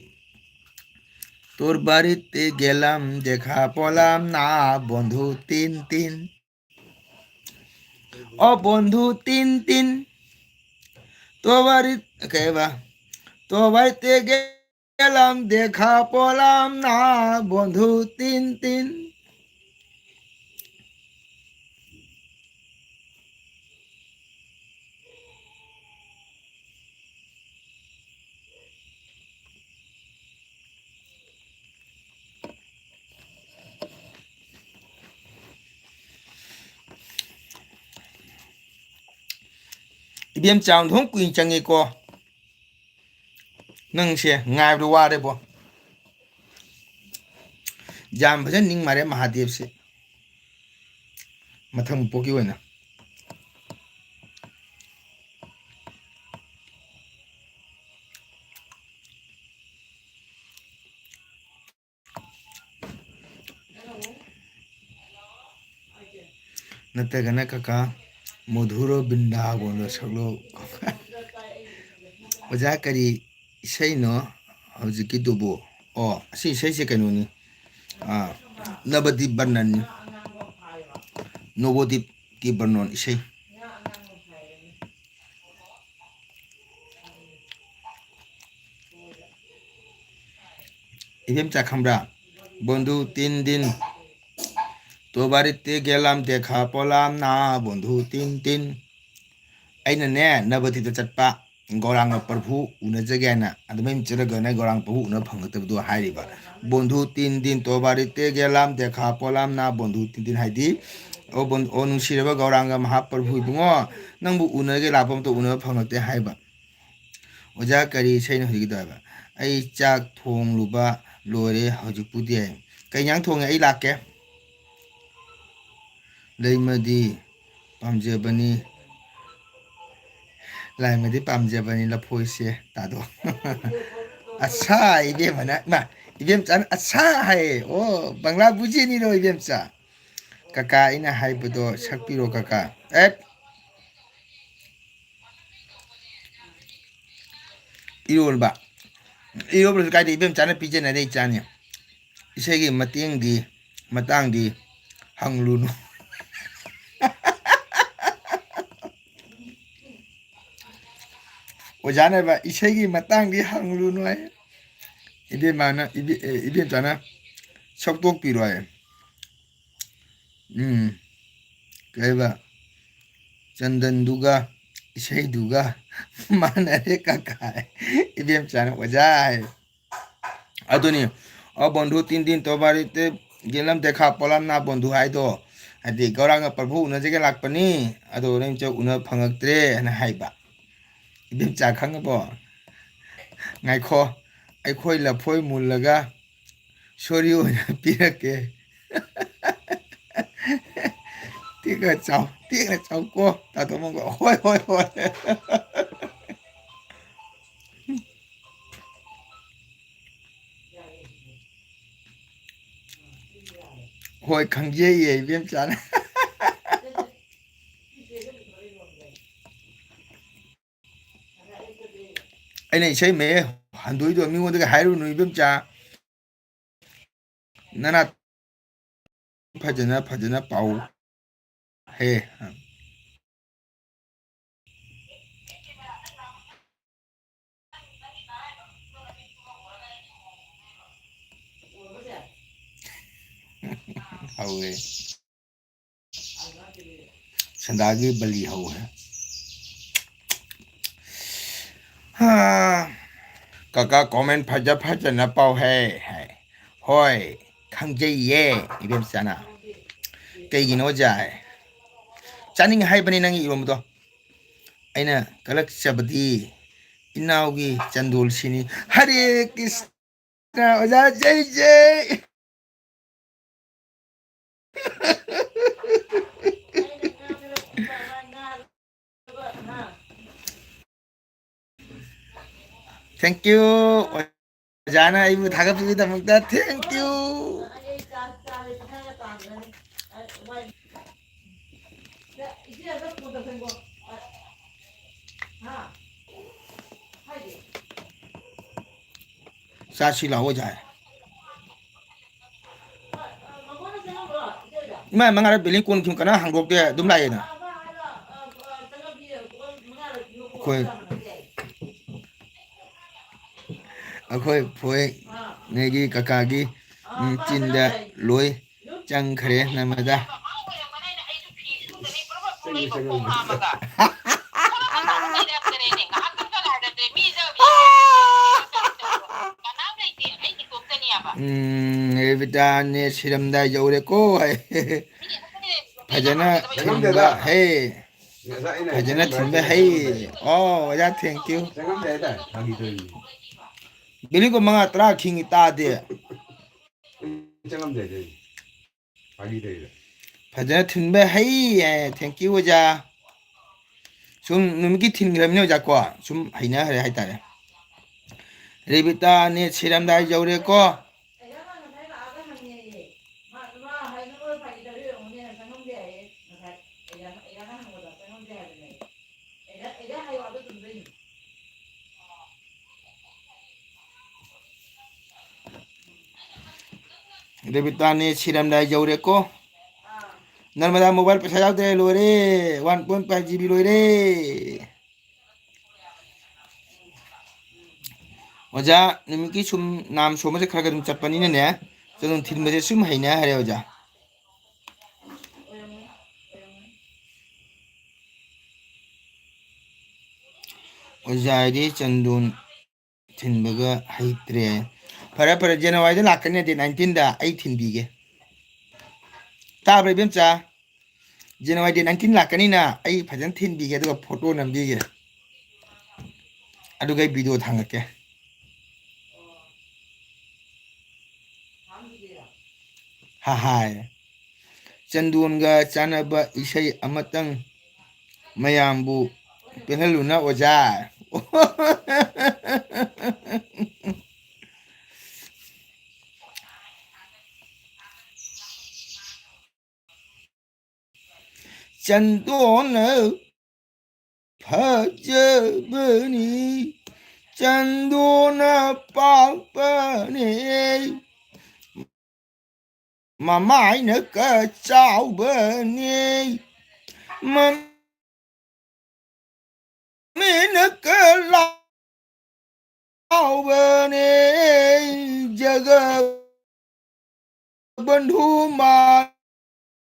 তোর বাড়িতে গেলাম, দেখা পেলাম না, বন্ধু তিন তিন। ও বন্ধু তিন তিন, তোর বাড়ি-, কে বা? তোর বাড়িতে গেলাম, দেখা পেলাম না, বন্ধু তিন তিন। ꯏꯕꯦꯝ ꯆꯥ ꯑꯣꯟꯊꯣꯛ ꯀꯨꯏꯅ ꯆꯪꯉꯤꯀꯣ꯫ ꯅꯪꯁꯦ ꯉꯥꯏꯕꯗ ꯋꯥꯔꯦꯕꯣ꯫ ꯌꯥꯝ ꯐꯖꯅ ꯅꯤꯡ ꯃꯥꯜꯂꯦ ꯃꯍꯥꯗꯦꯕꯁꯦ꯫ ꯃꯊꯪ ꯄꯣꯛꯀꯤ ꯑꯣꯏꯅ꯫ ꯅꯠꯇ꯭ꯔꯒꯅ ꯀꯀꯥ ꯃꯣꯙꯨꯔꯣ ꯕ꯭ꯔꯤꯟꯗꯥꯕꯣꯟꯗꯣ ꯁꯛꯂꯣ꯫ ꯑꯣꯖꯥ, ꯀꯔꯤ ꯏꯁꯩꯅꯣ ꯍꯧꯖꯤꯛꯀꯤꯗꯨꯕꯨ? ꯑꯣ, ꯑꯁꯤ ꯏꯁꯩꯁꯦ ꯀꯩꯅꯣꯅꯤ, ꯑꯥ, ꯅꯕꯗꯤꯞ ꯕꯔꯅꯟꯅꯤ꯫ ꯅꯣꯕꯣꯗꯤꯞꯀꯤ ꯕꯔꯅꯣꯟ ꯏꯁꯩ꯫ ꯏꯕꯦꯝꯆꯥ ꯈꯪꯕ꯭ꯔꯥ? ꯕꯣꯟꯙꯨ ꯇꯤꯟ ꯗꯤꯟ ꯇꯣꯕꯥꯔꯤꯠꯇꯦ ꯒꯦꯂꯥꯝ ꯗꯦꯈꯥ ꯄꯣꯂꯥꯝ ꯅꯥ ꯕꯣꯟꯙꯨ ꯇꯤꯟ ꯇꯤꯟ꯫ ꯑꯩꯅꯅꯦ, ꯅꯕꯗꯤꯞꯇ ꯆꯠꯄ, ꯒꯧꯔꯥꯡꯒ ꯄ꯭ꯔꯚꯨ ꯎꯅꯖꯒꯦ ꯍꯥꯏꯅ, ꯑꯗꯨꯃꯥꯏꯅ ꯆꯠꯂꯒꯅ ꯒꯧꯔꯥꯡ ꯄ꯭ꯔꯚꯨ ꯎꯅꯕ ꯐꯪꯉꯛꯇꯕꯗꯣ ꯍꯥꯏꯔꯤꯕ꯫ ꯕꯣꯟꯙꯨ ꯇꯤꯟ ꯗꯤꯟ ꯇꯣꯕꯥꯔꯤꯠꯇꯦ ꯒꯦꯂꯥꯝ ꯗꯦꯈꯥ ꯄꯣꯂꯥꯝ ꯅꯥ ꯕꯣꯟꯙꯨ ꯇꯤꯟ ꯗꯤꯟ ꯍꯥꯏꯗꯤ, ꯑꯣ ꯕꯣꯟ-, ꯑꯣ ꯅꯨꯡꯁꯤꯔꯕ ꯒꯧꯔꯥꯡꯒ ꯃꯍꯥꯄ꯭ꯔꯚꯨ ꯏꯕꯨꯡꯉꯣ, ꯅꯪꯕꯨ ꯎꯅꯒꯦ ꯂꯥꯛꯄ ꯃꯇꯝꯗ ꯎꯅꯕ ꯐꯪꯉꯛꯇꯦ ꯍꯥꯏꯕ꯫ ꯑꯣꯖꯥ, ꯀꯔꯤ ꯏꯁꯩꯅꯣ ꯍꯧꯖꯤꯛꯀꯤꯗꯣ ꯍꯥꯏꯕ? ꯑꯩ ꯆꯥꯛ ꯊꯣꯡꯂꯨꯕ ꯂꯣꯏꯔꯦ ꯍꯧꯖꯤꯛꯄꯨꯗꯤ ꯍꯥꯏ꯫ ꯀꯩ ꯏꯟꯖꯥꯡ ꯊꯣꯡꯉꯦ? ꯑꯩ ꯂꯥꯛꯀꯦ꯫ ꯂꯩꯃꯗꯤ ꯄꯥꯝꯖꯕꯅꯤ, ꯂꯥꯏꯃꯗꯤ ꯄꯥꯝꯖꯕꯅꯤ ꯂꯐꯣꯏꯁꯦ ꯇꯥꯗꯣ꯫ ꯑꯁꯥ ꯏꯕꯦꯝꯃꯅ, ꯏꯃꯥ, ꯏꯕꯦꯝꯆꯥꯅ ꯑꯁꯥ ꯍꯥꯏꯌꯦ꯫ ꯑꯣ, ꯕꯪꯂꯥ ꯕꯨꯖꯤꯅꯤꯔꯣ ꯏꯕꯦꯝꯆꯥ? ꯀꯀꯥ, ꯑꯩꯅ ꯍꯥꯏꯕꯗꯣ ꯁꯛꯄꯤꯔꯣ ꯀꯀꯥ꯫ ꯑꯦ, ꯏꯔꯣꯟꯕ꯫ ꯏꯔꯣꯟꯕꯁꯨ ꯀꯥꯏꯗ ꯏꯕꯦꯝꯆꯥꯅ ꯄꯤꯖꯅꯔꯦ ꯏꯆꯥꯅꯤ꯫ ꯏꯁꯩꯒꯤ ꯃꯇꯦꯡꯗꯤ, ꯃꯇꯥꯡꯗꯤ ꯍꯪꯂꯨꯅꯨ꯫ ꯑꯣꯖꯥꯅ ꯍꯥꯏꯕ, "ꯏꯁꯩꯒꯤ ꯃꯇꯥꯡꯗꯤ ꯍꯪꯂꯨꯅꯨ" ꯍꯥꯏ꯫ ꯏꯕꯦꯝꯃꯅ, ꯏꯕꯦ-, ꯑꯦ, ꯏꯕꯦꯝꯆꯥꯅ ꯁꯛꯇꯣꯛꯄꯤꯔꯣ ꯍꯥꯏ꯫ ꯎꯝ, ꯀꯩꯕ, ꯆꯟꯗꯟꯗꯨꯒ ꯏꯁꯩꯗꯨꯒ ꯃꯥꯟꯅꯔꯦ ꯀꯀꯥ꯫ ꯏꯕꯦꯝꯆꯥꯅ ꯑꯣꯖꯥ ꯍꯥꯏ꯫ ꯑꯗꯨꯅꯤ, ꯑ ꯕꯣꯟꯙꯨ ꯇꯤꯟ ꯇꯤꯟ ꯇꯣꯕꯥꯔꯤꯇꯦ ꯒꯦꯂꯝ ꯗꯦꯈꯥ ꯄꯣꯂꯥꯝ ꯅꯥ ꯕꯣꯟꯙꯨ ꯍꯥꯏꯗꯣ, ꯍꯥꯏꯗꯤ ꯒꯧꯔꯥꯡꯒ ꯄ꯭ꯔꯚꯨ ꯎꯅꯖꯒꯦ ꯂꯥꯛꯄꯅꯤ, ꯑꯗꯣ ꯅꯪ ꯆꯠ ꯎꯅ ꯐꯪꯉꯛꯇ꯭ꯔꯦ ꯍꯥꯏꯅ ꯍꯥꯏꯕ꯫ ꯏꯕꯦꯝꯆꯥ ꯈꯪꯉꯕꯣ? ꯉꯥꯏꯈꯣ, ꯑꯩꯈꯣꯏ ꯂꯐꯣꯏ ꯃꯨꯜꯂꯒ ꯁꯣꯔꯤ ꯑꯣꯏꯅ ꯄꯤꯔꯛꯀꯦ꯫ ꯇꯦꯛꯅ ꯆꯥꯎ, ꯇꯦꯛꯅ ꯆꯥꯎ ꯀꯣ, ꯇꯥꯇꯣ ꯃꯪꯒꯣ꯫ ꯍꯣꯏ, ꯍꯣꯏ, ꯍꯣꯏ꯫ ꯍꯣꯏ, ꯈꯪꯖꯩꯌꯦ, ꯏꯕꯦꯝꯆꯥꯅ꯫ ꯑꯩꯅ ꯏꯁꯩ ꯃꯌꯦꯛ ꯍꯟꯗꯣꯛꯏꯗꯣ ꯃꯤꯉꯣꯟꯗꯒ ꯍꯥꯏꯔꯨꯅꯨ, ꯏꯕꯦꯝꯆꯥ꯫ ꯅꯅꯥ ꯐꯖꯅ, ꯐꯖꯅ ꯄꯥꯎ ꯍꯦ꯫ ꯍꯧꯔꯦ꯫ ꯁꯟꯗꯥꯒꯤ ꯕꯂꯤ ꯍꯧꯔꯦ꯫ ꯍꯥ꯫ ꯀꯀꯥ comment ꯐꯖ ꯐꯖꯅ ꯄꯥꯎ ꯍꯦ ꯍꯥꯏ꯫ ꯍꯣꯏ, ꯈꯪꯖꯩꯌꯦ, ꯏꯕꯦꯝꯆꯥꯅ꯫ ꯀꯩꯒꯤꯅꯣ ꯑꯣꯖꯥ? ꯆꯥꯅꯤꯡꯉꯦ ꯍꯥꯏꯕꯅꯤ ꯅꯪꯒꯤ ꯏꯔꯣꯝꯕꯗꯣ꯫ ꯑꯩꯅ ꯀꯜꯂꯛꯆꯕꯗꯤ ꯏꯅꯥꯎꯒꯤ ꯆꯟꯗꯣꯜꯁꯤꯅꯤ꯫ ꯍꯔꯦ ꯀ꯭ꯔꯤꯁꯅ, ꯑꯣꯖꯥ ꯖꯩ ꯖꯩ꯫ Thank you. ꯑꯣꯖꯥꯅ ꯑꯩꯕꯨ ꯊꯥꯒꯠꯄꯤꯕꯒꯤꯗꯃꯛꯇ thank you. ꯆꯥꯁꯤ ꯂꯥꯛꯑꯣ, ꯑꯣꯖꯥ꯫ ꯏꯃꯥ, ꯃꯉꯥꯔꯛ ꯕꯦꯂꯦꯟꯁ ꯀꯣꯟꯈꯤꯕ ꯀꯅꯥ ꯍꯥꯡꯗꯣꯛꯇꯦ, ꯑꯗꯨꯝ ꯂꯥꯛꯑꯦꯅ꯫ ꯑꯩꯈꯣꯏ, ꯑꯩꯈꯣꯏ ꯐꯣꯏ ꯅꯣꯏꯒꯤ ꯀꯀꯥꯒꯤ, ꯎꯝ, ꯆꯤꯟꯗ ꯂꯣꯏ ꯆꯪꯈ꯭ꯔꯦ ꯅꯝꯕꯗ꯫ ꯎꯝ, ꯔꯦꯕꯤꯇꯥꯅꯦ ꯁꯤꯔꯝꯗꯥꯏ ꯌꯧꯔꯦꯀꯣ ꯍꯥꯏ꯫ ꯐꯖꯅ ꯊꯤꯔꯝꯗꯥ ꯍꯦ꯫ ꯉꯁꯥꯏ ꯑꯩꯅ ꯐꯖꯅ ꯊꯤꯟꯕ ꯍꯩ꯫ ꯑꯣ, ꯑꯣꯖꯥ, thank you꯫ ꯆꯪꯉꯝꯗꯦ ꯍꯥꯏꯇꯥꯔꯦ, ꯐꯥꯒꯤ ꯇꯧꯔꯤꯅꯤ꯫ ꯕꯤꯂꯤꯡꯒ ꯃꯉꯥ ꯇꯔꯥ ꯈꯤꯡꯉꯤ ꯇꯥꯗꯦ꯫ ꯆꯪꯉꯝꯗꯦ ꯑꯗꯨꯏꯅꯤ꯫ ꯐꯥꯒꯤ ꯇꯧꯔꯤꯗ꯫ ꯐꯖꯅ ꯊꯤꯟꯕ ꯍꯩ ꯍꯥꯏ꯫ Thank you, ꯑꯣꯖꯥ꯫ ꯁꯨꯝ ꯅꯨꯃꯤꯠꯀꯤ ꯊꯤꯟꯈ꯭ꯔꯕꯅꯤ, ꯑꯣꯖꯥ, ꯀꯣ꯫ ꯁꯨꯝ ꯍꯩꯅꯈ꯭ꯔꯦ ꯍꯥꯏꯇꯥꯔꯦ꯫ ꯔꯦꯕꯤꯇꯥ, ꯅꯦꯠ ꯁꯤꯔꯝꯗꯥꯏ ꯌꯧꯔꯦꯀꯣ꯫ ꯔꯦꯕꯤꯇꯥꯅꯦ ꯁꯤꯔꯝꯗꯥꯏ ꯌꯧꯔꯦꯀꯣ꯫ ꯅꯔꯃꯗꯥ ꯃꯣꯕꯥꯏꯜ ꯄꯩꯁꯥ ꯌꯥꯎꯗ꯭ꯔꯦ, ꯂꯣꯏꯔꯦ꯫ One point five G B ꯂꯣꯏꯔꯦ꯫ ꯑꯣꯖꯥ, ꯅꯨꯃꯤꯠꯀꯤ ꯁꯨꯝ ꯅꯥꯝ ꯁꯣꯝꯕꯁꯦ ꯈꯔ ꯈꯔ ꯑꯗꯨꯝ ꯆꯠꯄꯅꯤꯅꯅꯦ, ꯆꯠꯅꯨꯝ ꯊꯤꯟꯕꯁꯦ ꯁꯨꯝ ꯍꯩꯅꯈ꯭ꯔꯦ ꯑꯣꯖꯥ꯫ ꯑꯣꯖꯥ, ꯑꯩꯗꯤ ꯆꯟꯗꯣꯟ ꯊꯤꯟꯕꯒ ꯍꯩꯇ꯭ꯔꯦ꯫ ꯐꯔꯦ, ꯐꯔꯦ, ꯖꯅꯋꯥꯔꯤꯗ ꯂꯥꯛꯀꯅꯤ, date nineteenꯗ ꯑꯩ ꯊꯤꯟꯕꯤꯒꯦ꯫ ꯇꯥꯕ꯭ꯔꯥ, ꯏꯕꯦꯝꯆꯥ? ꯖꯅꯋꯥꯔꯤ date nineteen ꯂꯥꯛꯀꯅꯤꯅ ꯑꯩ ꯐꯖꯅ ꯊꯤꯟꯕꯤꯒꯦ, ꯑꯗꯨꯒ ꯐꯣꯇꯣ ꯅꯝꯕꯤꯒꯦ, ꯑꯗꯨꯒ ꯑꯩ ꯚꯤꯗꯤꯑꯣ ꯊꯥꯡꯒꯠꯀꯦ꯫ ꯍꯥꯍꯥꯏ꯫ ꯆꯟꯗꯣꯟꯒ ꯆꯥꯟꯅꯕ ꯏꯁꯩ ꯑꯃꯇꯪ ꯃꯌꯥꯝꯕꯨ ꯄꯦꯜꯍꯜꯂꯨꯅ ꯑꯣꯖꯥ꯫ ꯆꯟꯗꯣꯟꯅ ꯐꯖꯕꯅꯤ, ꯆꯟꯗꯣꯟꯅ ꯄꯥꯛꯄꯅꯦ, ꯃꯃꯥꯏꯅ ꯀ ꯆꯥꯎꯕꯅꯦ, ꯃꯃꯤꯅ ꯀ ꯂꯥꯎꯕꯅꯦ, ꯖꯒ ꯕꯟꯙꯨ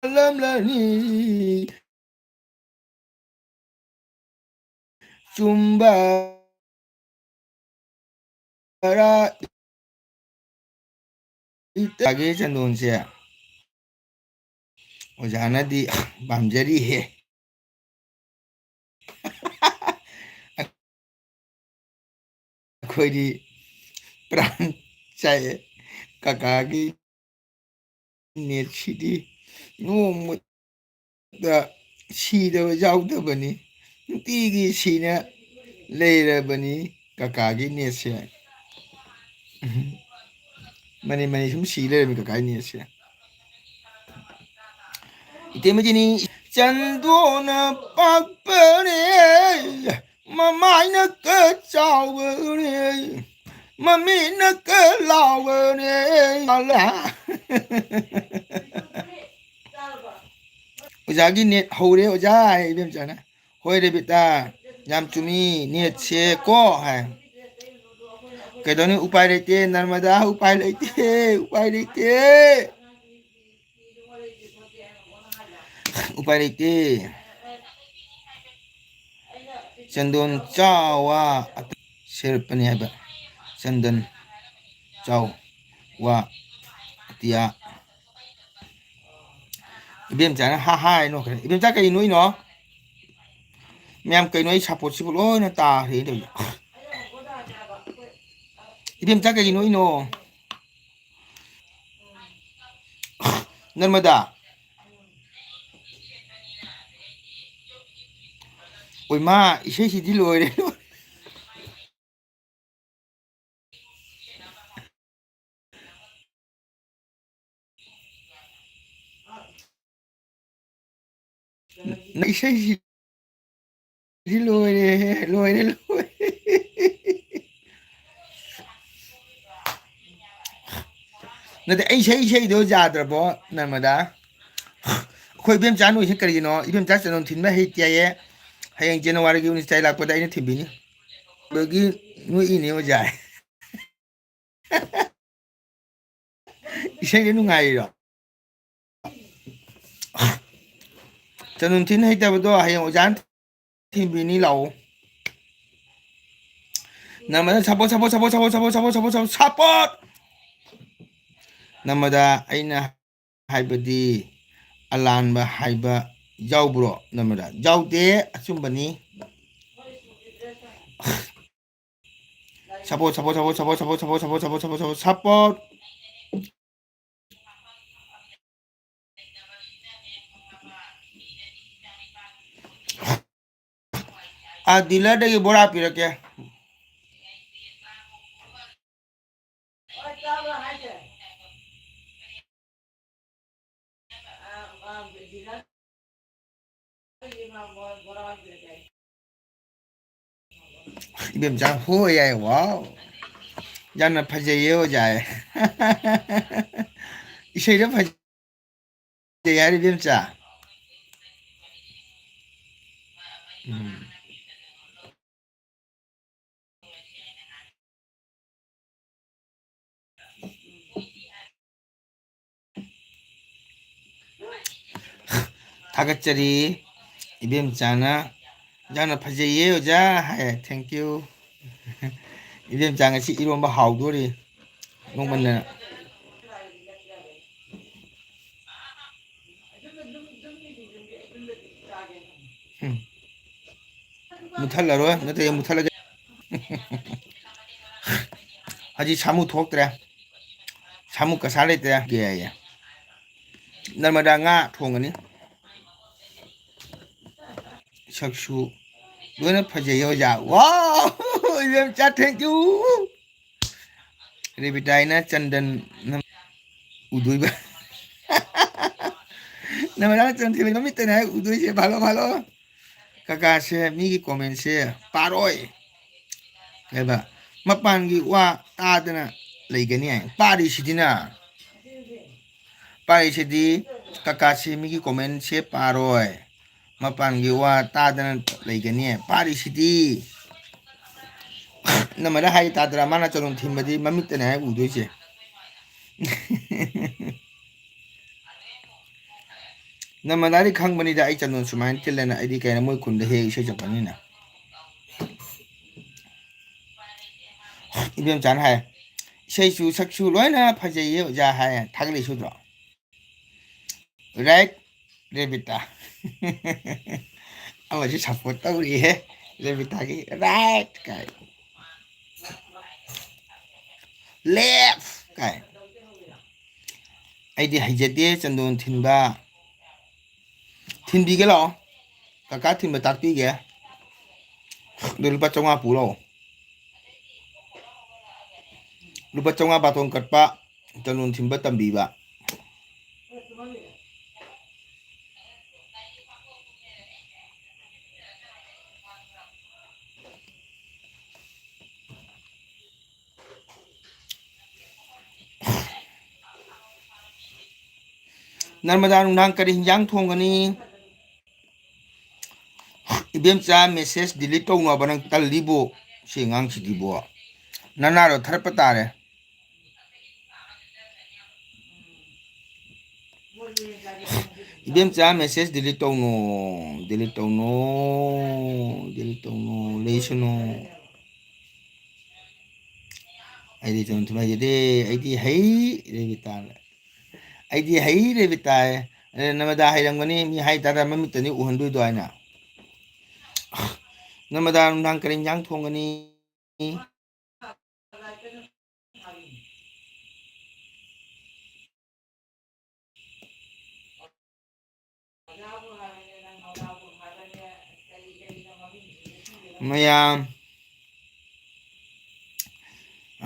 ꯃꯥꯂꯝꯂꯅꯤ꯫ ꯆꯨꯝꯕ ꯈꯔ ꯏꯇꯥꯒꯤ ꯆꯟꯗꯣꯟꯁꯦ ꯑꯣꯖꯥꯅꯗꯤ ꯄꯥꯝꯖꯔꯤꯍꯦ꯫ ꯑꯩꯈꯣꯏꯗꯤ ꯄ꯭ꯔꯥꯟ ꯆꯥꯛꯑꯦ꯫ ꯀꯀꯥꯒꯤ ꯅꯦꯠꯁꯤꯗꯤ ꯅꯣꯡꯃꯗ ꯁꯤꯗꯕ ꯌꯥꯎꯗꯕꯅꯤ꯫ ꯅꯨꯡꯇꯤꯒꯤ ꯁꯤꯅ ꯂꯩꯔꯕꯅꯤ ꯀꯀꯥꯒꯤ ꯅꯦꯠꯁꯦ꯫ ꯃꯅꯤ ꯃꯅꯤ ꯁꯨꯝ ꯁꯤ ꯂꯩꯔꯝꯃꯤ ꯀꯀꯥꯒꯤ ꯅꯦꯠꯁꯦ꯫ ꯏꯇꯩꯃ ꯖꯦꯅꯤ, ꯆꯟꯗꯣꯅ ꯄꯥꯛꯄꯅꯦ, ꯃꯃꯥꯏꯅ ꯀ ꯆꯥꯎꯕꯅꯦ, ꯃꯃꯤꯠꯅ ꯀ ꯂꯥꯎꯕꯅꯦ꯫ ꯑꯣꯖꯥꯒꯤ ꯅꯦꯠ ꯍꯧꯔꯦ ꯑꯣꯖꯥ, ꯍꯥꯏ ꯏꯕꯦꯝꯆꯥꯅ꯫ ꯍꯣꯏ ꯔꯦꯕꯤꯇꯥ, ꯌꯥꯝ ꯆꯨꯝꯃꯤ, ꯅꯦꯠꯁꯦ ꯀꯣ ꯍꯥꯏ꯫ ꯀꯩꯗꯧꯅꯤ, ꯎꯄꯥꯏ ꯂꯩꯇꯦ ꯅꯔꯃꯗꯥ, ꯎꯄꯥꯏ ꯂꯩꯇꯦ, ꯎꯄꯥꯏ ꯂꯩꯇꯦ꯫ ꯎꯄꯥꯏ ꯂꯩꯇꯦ꯫ ꯆꯟꯗꯣꯟ ꯆꯥꯎꯋꯥ ꯁꯦꯔꯄꯅꯤ ꯍꯥꯏꯕ꯫ ꯆꯟꯗꯟ ꯆꯥꯎ ꯋꯥ ꯑꯇꯤꯌꯥ꯫ ꯏꯕꯦꯝꯆꯥꯅ ꯍꯥ ꯍꯥ ꯍꯥꯏ ꯅꯣꯛꯈ꯭ꯔꯦ꯫ ꯏꯕꯦꯝꯆꯥ ꯀꯩ ꯅꯣꯛꯏꯅꯣ? ꯃꯌꯥꯝ ꯀꯩꯅꯣ, ꯑꯩ ꯁꯥꯄꯣꯠꯁꯤꯕꯨ ꯂꯣꯏꯅ ꯇꯥꯈ꯭ꯔꯦ ꯇꯧꯔꯤꯁꯦ꯫ ꯏꯕꯦꯝꯆꯥ ꯀꯩꯒꯤ ꯅꯣꯛꯏꯅꯣ? ꯅꯔꯃꯗꯥ꯫ ꯑꯣꯏꯃꯥ, ꯏꯁꯩꯁꯤꯗꯤ ꯂꯣꯏꯔꯦ, ꯂꯣꯏꯔꯦ꯫ ꯏꯁꯩꯁꯤꯗꯤ ꯂꯣꯏꯔꯦꯍꯦ, ꯂꯣꯏꯔꯦ, ꯂꯣꯏꯔꯦ꯫ ꯅꯠꯇꯦ, ꯑꯩ ꯏꯁꯩ, ꯏꯁꯩꯗꯣ ꯌꯥꯗ꯭ꯔꯕꯣ, ꯅꯔꯃꯗꯥ? ꯑꯩꯈꯣꯏ ꯏꯕꯦꯝꯆꯥ ꯅꯣꯏꯁꯦ ꯀꯔꯤꯒꯤꯅꯣ? ꯏꯕꯦꯝꯆꯥ ꯆꯅꯝ ꯊꯤꯟꯕ ꯍꯩꯇꯦ ꯍꯥꯏꯌꯦ꯫ ꯍꯌꯦꯡ ꯖꯅꯋꯥꯔꯤꯒꯤ ꯎꯅꯤꯁ ꯇꯥꯔꯤꯛ ꯂꯥꯛꯄꯗ ꯑꯩꯅ ꯊꯤꯟꯕꯤꯅꯤ꯫ ꯑꯗꯒꯤ ꯅꯣꯛꯏꯅꯦ ꯑꯣꯖꯥ꯫ ꯏꯁꯩꯗꯤ ꯅꯨꯡꯉꯥꯏꯔꯤꯔꯣ? ꯆꯅꯨꯟ ꯊꯤꯟ ꯍꯩꯇꯕꯗꯣ ꯍꯌꯦꯡ ꯑꯣꯖꯥꯅ ꯊꯤꯟꯕꯤꯅꯤ, ꯂꯥꯛꯑꯣ꯫ ꯅꯝꯕꯗ ꯁꯄꯣꯔꯠ, ꯁꯄꯣꯔꯠ, ꯁꯄꯣꯔꯠ꯫ ꯅꯝꯕꯗ ꯑꯩꯅ ꯍꯥꯏꯕꯗꯤ ꯑꯂꯥꯟꯕ ꯍꯥꯏꯕ ꯌꯥꯎꯕ꯭ꯔꯣ? ꯅꯝꯕꯗ ꯌꯥꯎꯗꯦ, ꯑꯆꯨꯝꯕꯅꯤ꯫ Support, support, support, support, support, support, support, support, support, support, support. ꯑꯥ, dealerꯗꯒꯤ ꯕꯣꯔꯥ ꯄꯤꯔꯛꯀꯦ꯫ ꯏꯕꯦꯝꯆꯥ ꯍꯣꯏ ꯍꯥꯏ꯫ Wow, ꯌꯥꯝꯅ ꯐꯖꯩꯌꯦ ꯑꯣꯖꯥ ꯍꯥꯏ꯫ ꯏꯁꯩꯗꯣ ꯐꯖꯩ ꯍꯥꯏꯔꯤ ꯏꯕꯦꯝꯆꯥ꯫ ꯎꯝ꯫ ꯊꯥꯒꯠꯆꯔꯤ꯫ ꯏꯕꯦꯝꯆꯥꯅ, "ꯌꯥꯝꯅ ꯐꯖꯩꯌꯦ ꯑꯣꯖꯥ" ꯍꯥꯏ꯫ Thank you꯫ ꯏꯕꯦꯝꯆꯥ ꯉꯁꯤ ꯏꯔꯣꯝꯕ ꯍꯥꯎꯗꯣꯔꯤ, ꯅꯣꯡꯃꯟꯗꯅ꯫ ꯎꯝ꯫ ꯃꯨꯠꯊꯠꯂꯔꯣꯏ, ꯅꯠꯇ꯭ꯔꯗꯤ ꯃꯨꯠꯊꯠꯂꯒꯦ꯫ ꯍꯧꯖꯤꯛ ꯁꯥꯃꯨ ꯊꯣꯛꯇ꯭ꯔꯦ, ꯁꯥꯃꯨ ꯀꯁꯥ ꯂꯩꯇ꯭ꯔꯦ꯫ ꯌꯥꯏ, ꯌꯥꯏ꯫ ꯅꯔꯃꯗꯥ ꯉꯥ ꯊꯣꯡꯒꯅꯤ꯫ ꯁꯛꯁꯨ ꯂꯣꯏꯅ ꯐꯖꯩ ꯑꯣꯖꯥ꯫ Wow, ꯏꯕꯦꯝꯆꯥ, thank you꯫ ꯔꯦꯕꯤꯇꯥꯏꯅ ꯆꯟꯗꯟ ꯅꯝ-, ꯎꯗꯣꯏꯕ꯫ ꯅꯃꯗꯥ ꯆꯟꯗꯟ ꯃꯃꯤꯠꯇꯅꯦ ꯍꯥꯏ ꯎꯗꯣꯏꯁꯦ꯫ ꯐꯥꯂꯣ, ꯐꯥꯂꯣ꯫ ꯀꯀꯥꯁꯦ ꯃꯤꯒꯤ commentꯁꯦ ꯄꯥꯔꯣꯏ꯫ ꯀꯩꯕ? ꯃꯄꯥꯟꯒꯤ ꯋꯥ ꯇꯥꯗꯅ ꯂꯩꯒꯅꯤ ꯍꯥꯏ꯫ ꯄꯥꯔꯤꯁꯤꯗꯤꯅ꯫ ꯄꯥꯔꯤꯁꯤꯗꯤ ꯀꯀꯥꯁꯦ ꯃꯤꯒꯤ commentꯁꯦ ꯄꯥꯔꯣꯏ꯫ ꯃꯄꯥꯟꯒꯤ ꯋꯥ ꯇꯥꯗꯅ ꯂꯩꯒꯅꯤ꯫ ꯄꯥꯔꯤꯁꯤꯗꯤ꯫ ꯅꯃꯗꯥ ꯍꯥꯏꯒꯦ ꯇꯥꯗ꯭ꯔꯥ? ꯃꯥꯅ ꯆꯟꯗꯣꯟ ꯊꯤꯟꯕꯗꯤ ꯃꯃꯤꯠꯇꯅꯦ ꯍꯥꯏ ꯎꯗꯣꯏꯁꯦ꯫ ꯅꯃꯗꯥꯗꯤ ꯈꯪꯕꯅꯤꯗ ꯑꯩ ꯆꯟꯗꯣꯟ ꯁꯨꯃꯥꯏꯅ ꯊꯤꯜꯂꯦꯅ꯫ ꯑꯩꯗꯤ ꯀꯩꯅꯣ ꯃꯣꯏ ꯈꯨꯟꯗ ꯍꯦꯛ ꯏꯁꯩ ꯆꯠꯄꯅꯤꯅ꯫ ꯏꯕꯦꯝꯆꯥꯅ ꯍꯥꯏ, "ꯏꯁꯩꯁꯨ ꯁꯛꯁꯨ ꯂꯣꯏꯅ ꯐꯖꯩꯌꯦ ꯑꯣꯖꯥ" ꯍꯥꯏ꯫ ꯊꯥꯒꯠꯂꯛꯏ ꯁꯨꯗ꯭ꯔꯣ? Right, ꯔꯦꯕꯤꯇꯥ꯫ ꯑꯃꯁꯨ support ꯇꯧꯔꯤꯍꯦ ꯔꯦꯕꯤꯇꯥꯒꯤ꯫ Right ꯀꯥꯏ꯫ Left ꯀꯥꯏ꯫ ꯑꯩꯗꯤ ꯍꯩꯖꯗꯦ ꯆꯟꯗꯣꯟ ꯊꯤꯟꯕ꯫ ꯊꯤꯟꯕꯤꯒꯦ ꯂꯥꯛꯑꯣ꯫ ꯀꯀꯥ ꯊꯤꯟꯕ ꯇꯥꯛꯄꯤꯒꯦ꯫ ꯑꯗꯨ ꯂꯨꯄꯥ ꯆꯥꯝꯃꯉꯥ ꯄꯨ ꯂꯥꯛꯑꯣ꯫ ꯂꯨꯄꯥ ꯆꯥꯝꯃꯉꯥ ꯕꯥꯇꯣꯟ ꯀꯠꯄ, ꯆꯟꯗꯣꯟ ꯊꯤꯟꯕ ꯇꯝꯕꯤꯕ꯫ ꯅꯔꯃꯗꯥ ꯅꯨꯡꯗꯥꯡ ꯀꯔꯤ ꯍꯤꯟꯖꯥꯡ ꯊꯣꯡꯒꯅꯤ? ꯏꯕꯦꯝꯆꯥ, message delete ꯇꯧꯅꯣꯕ, ꯅꯪ ꯇꯜꯂꯤꯕꯣ? ꯁꯤ ꯑꯉꯥꯡꯁꯤꯗꯤꯕꯣ, ꯅꯅꯥꯗꯣ ꯊꯠꯄ ꯇꯥꯔꯦ꯫ ꯏꯕꯦꯝꯆꯥ, message delete ꯇꯧꯅꯣ, delete ꯇꯧꯅꯣ, delete ꯇꯧꯅꯣ, ꯂꯩꯁꯅꯨ꯫ ꯑꯩꯗꯤ ꯆꯨꯝ ꯆꯨꯝ ꯍꯩꯖꯗꯦ꯫ ꯑꯩꯗꯤ ꯍꯩ ꯔꯦꯕꯤꯇꯥꯅ꯫ ꯑꯩꯗꯤ ꯍꯩ ꯔꯦꯕꯤꯇꯥꯌꯦ꯫ ꯑꯦ, ꯅꯃꯗꯥ ꯍꯩꯔꯝꯒꯅꯤ, ꯃꯤ ꯍꯥꯏ ꯇꯥꯔꯦ, ꯃꯃꯤꯠꯇꯅꯤ ꯎꯍꯟꯗꯣꯏꯗꯣ ꯍꯥꯏꯅ꯫ ꯅꯃꯗꯥ ꯅꯨꯡꯗꯥꯡ ꯀꯔꯤ ꯏꯟꯖꯥꯡ ꯊꯣꯡꯒꯅꯤ? ꯃꯌꯥꯝ,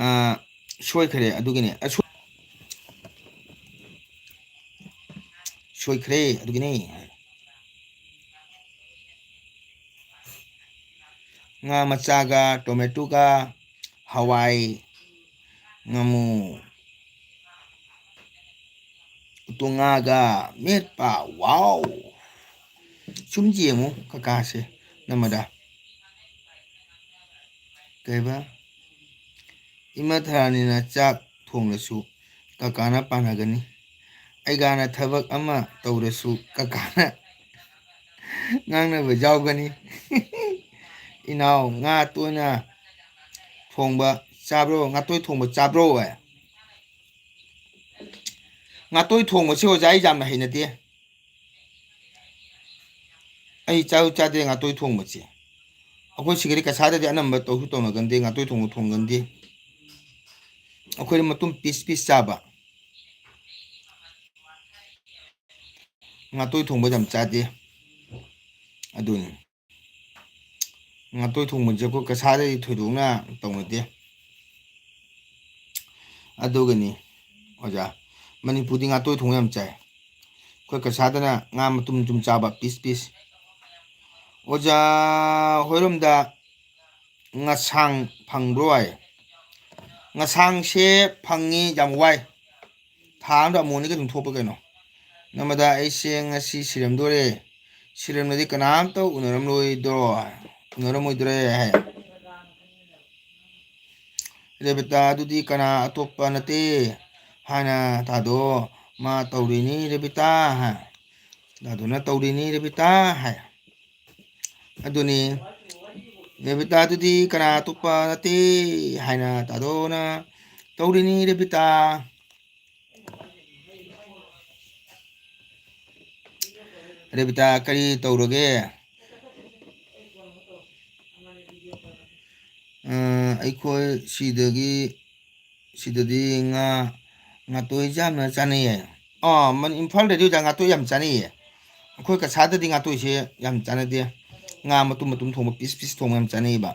ꯑꯥ, ꯁꯣꯏꯈ꯭ꯔꯦ ꯑꯗꯨꯒꯤꯅꯦ꯫ ꯑ, ꯁꯣ-, ꯁꯣꯏꯈ꯭ꯔꯦ ꯑꯗꯨꯒꯤꯅꯦ꯫ ꯉꯥ ꯃꯆꯥꯒ, ꯇꯣꯃꯦꯇꯣꯒ, ꯍꯋꯥꯏ, ꯉꯥꯃꯨ, ꯎꯇꯣꯡ ꯉꯥꯒ ꯃꯦꯠꯄ꯫ ꯋꯥꯎ! ꯁꯨꯝ ꯌꯦꯡꯉꯨ ꯀꯀꯥꯁꯦ, ꯅꯃꯗ꯫ ꯀꯩꯕ? ꯏꯃꯥ ꯊꯔꯥꯅꯤꯅ ꯆꯥꯛ ꯊꯣꯡꯂꯁꯨ ꯀꯀꯥꯅ ꯄꯥꯟꯅꯒꯅꯤ꯫ ꯑꯩꯒꯥꯅ ꯊꯕꯛ ꯑꯃ ꯇꯧꯔꯁꯨ ꯀꯀꯥꯅ ꯉꯥꯡꯅꯕ ꯌꯥꯎꯒꯅꯤ꯫ "ꯏꯅꯥꯎ, ꯉꯥ ꯇꯣꯏꯅ ꯊꯣꯡꯕ ꯆꯥꯕ꯭ꯔꯣ? ꯉꯥꯇꯣꯏ ꯊꯣꯡꯕ ꯆꯥꯕ꯭ꯔꯣ?" ꯍꯥꯏ꯫ ꯉꯥꯇꯣꯏ ꯊꯣꯡꯕꯁꯦ ꯑꯣꯖꯥ ꯑꯩ ꯌꯥꯝꯅ ꯍꯩꯅꯗꯦ꯫ ꯑꯩ ꯆꯥꯁꯨ ꯆꯥꯗꯦ ꯉꯥꯇꯣꯏ ꯊꯣꯡꯕꯁꯦ꯫ ꯑꯩꯈꯣꯏ ꯁꯤꯒꯗꯤ ꯀꯁꯥꯗꯗꯤ ꯑꯅꯝꯕ ꯇꯧꯁꯨ ꯇꯧꯅꯒꯟꯗꯦ, ꯉꯥꯇꯣꯏ ꯊꯣꯡꯕ ꯊꯣꯡꯒꯟꯗꯦ꯫ ꯑꯩꯈꯣꯏꯅ ꯃꯇꯨꯝ ꯄꯤꯁ ꯄꯤꯁ ꯆꯥꯕ꯫ ꯉꯥꯇꯣꯏ ꯊꯣꯡꯕ ꯌꯥꯝ ꯆꯥꯗꯦ꯫ ꯑꯗꯨꯅꯤ꯫ ꯉꯥꯇꯣꯏ ꯊꯣꯡꯕꯁꯦ ꯑꯩꯈꯣꯏ ꯀꯁꯥꯔꯗꯗꯤ ꯊꯣꯏꯗꯣꯛꯅ ꯇꯧꯅꯗꯦ꯫ ꯑꯗꯨꯒꯅꯤ ꯑꯣꯖꯥ, ꯃꯅꯤꯄꯨꯔꯗꯤ ꯉꯥꯇꯣꯏ ꯊꯣꯡꯕ ꯌꯥꯝ ꯆꯥꯏ꯫ ꯑꯩꯈꯣꯏ ꯀꯁꯥꯔꯗꯅ ꯉꯥ ꯃꯇꯨꯝ ꯃꯇꯨꯝ ꯆꯥꯕ, ꯄꯤꯁ ꯄꯤꯁ꯫ ꯑꯣꯖꯥ ꯍꯣꯏꯔꯣꯝꯗ ꯉꯁꯥꯡ ꯐꯪꯕ꯭ꯔꯣ ꯍꯥꯏ? ꯉꯁꯥꯡꯁꯦ ꯐꯪꯉꯤ, ꯌꯥꯝ ꯋꯥꯏ꯫ ꯊꯥ ꯑꯃꯗ ꯑꯃꯨꯛ ꯑꯅꯤꯒ ꯑꯗꯨꯝ ꯊꯣꯛꯄ ꯀꯩꯅꯣ꯫ ꯅꯃꯗ ꯑꯩꯁꯦ ꯉꯁꯤ ꯁꯤꯔꯝꯗꯣꯔꯦ꯫ ꯁꯤꯔꯝꯂꯗꯤ ꯀꯅꯥꯝꯇ ꯎꯅꯔꯝꯂꯣꯏꯗ꯭ꯔꯣ? ꯎꯅꯔꯝꯃꯣꯏꯗ꯭ꯔꯦ ꯍꯥꯏ꯫ ꯔꯦꯕꯤꯇꯥ, ꯑꯗꯨꯗꯤ ꯀꯅꯥ ꯑꯇꯣꯞꯄ ꯅꯠꯇꯦ ꯍꯥꯏꯅ ꯇꯥꯗꯣ꯫ ꯃꯥ ꯇꯧꯔꯤꯅꯤ ꯔꯦꯕꯤꯇꯥ ꯍꯥꯏ꯫ ꯇꯥꯗꯣꯅ ꯇꯧꯔꯤꯅꯤ ꯔꯦꯕꯤꯇꯥ ꯍꯥꯏ꯫ ꯑꯗꯨꯅꯤ꯫ ꯔꯦꯕꯤꯇꯥ, ꯑꯗꯨꯗꯤ ꯀꯅꯥ ꯑꯇꯣꯞꯄ ꯅꯠꯇꯦ ꯍꯥꯏꯅ ꯇꯥꯗꯣꯅ ꯇꯧꯔꯤꯅꯤ ꯔꯦꯕꯤꯇꯥ꯫ ꯔꯦꯕꯤꯇꯥ, ꯀꯔꯤ ꯇꯧꯔꯒꯦ? ꯑ, ꯑꯩꯈꯣꯏ ꯁꯤꯗꯒꯤ, ꯁꯤꯗꯗꯤ ꯉꯥ, ꯉꯥꯇꯣꯏꯁꯦ ꯌꯥꯝꯅ ꯆꯥꯅꯩꯌꯦ꯫ ꯑꯥ, ꯃꯅꯤ-, ꯏꯝꯐꯥꯜꯗꯗꯤ ꯑꯣꯖꯥ ꯉꯥꯇꯣꯏ ꯌꯥꯝ ꯆꯥꯅꯩꯌꯦ꯫ ꯑꯩꯈꯣꯏ ꯀꯁꯥꯔꯗꯗꯤ ꯉꯥꯇꯣꯏꯁꯦ ꯌꯥꯝ ꯆꯥꯅꯗꯦ꯫ ꯉꯥ ꯃꯇꯨꯝ ꯃꯇꯨꯝ ꯊꯣꯡꯕ, ꯄꯤꯁ ꯄꯤꯁ ꯊꯣꯡꯕ ꯌꯥꯝ ꯆꯥꯅꯩꯌꯦꯕ꯫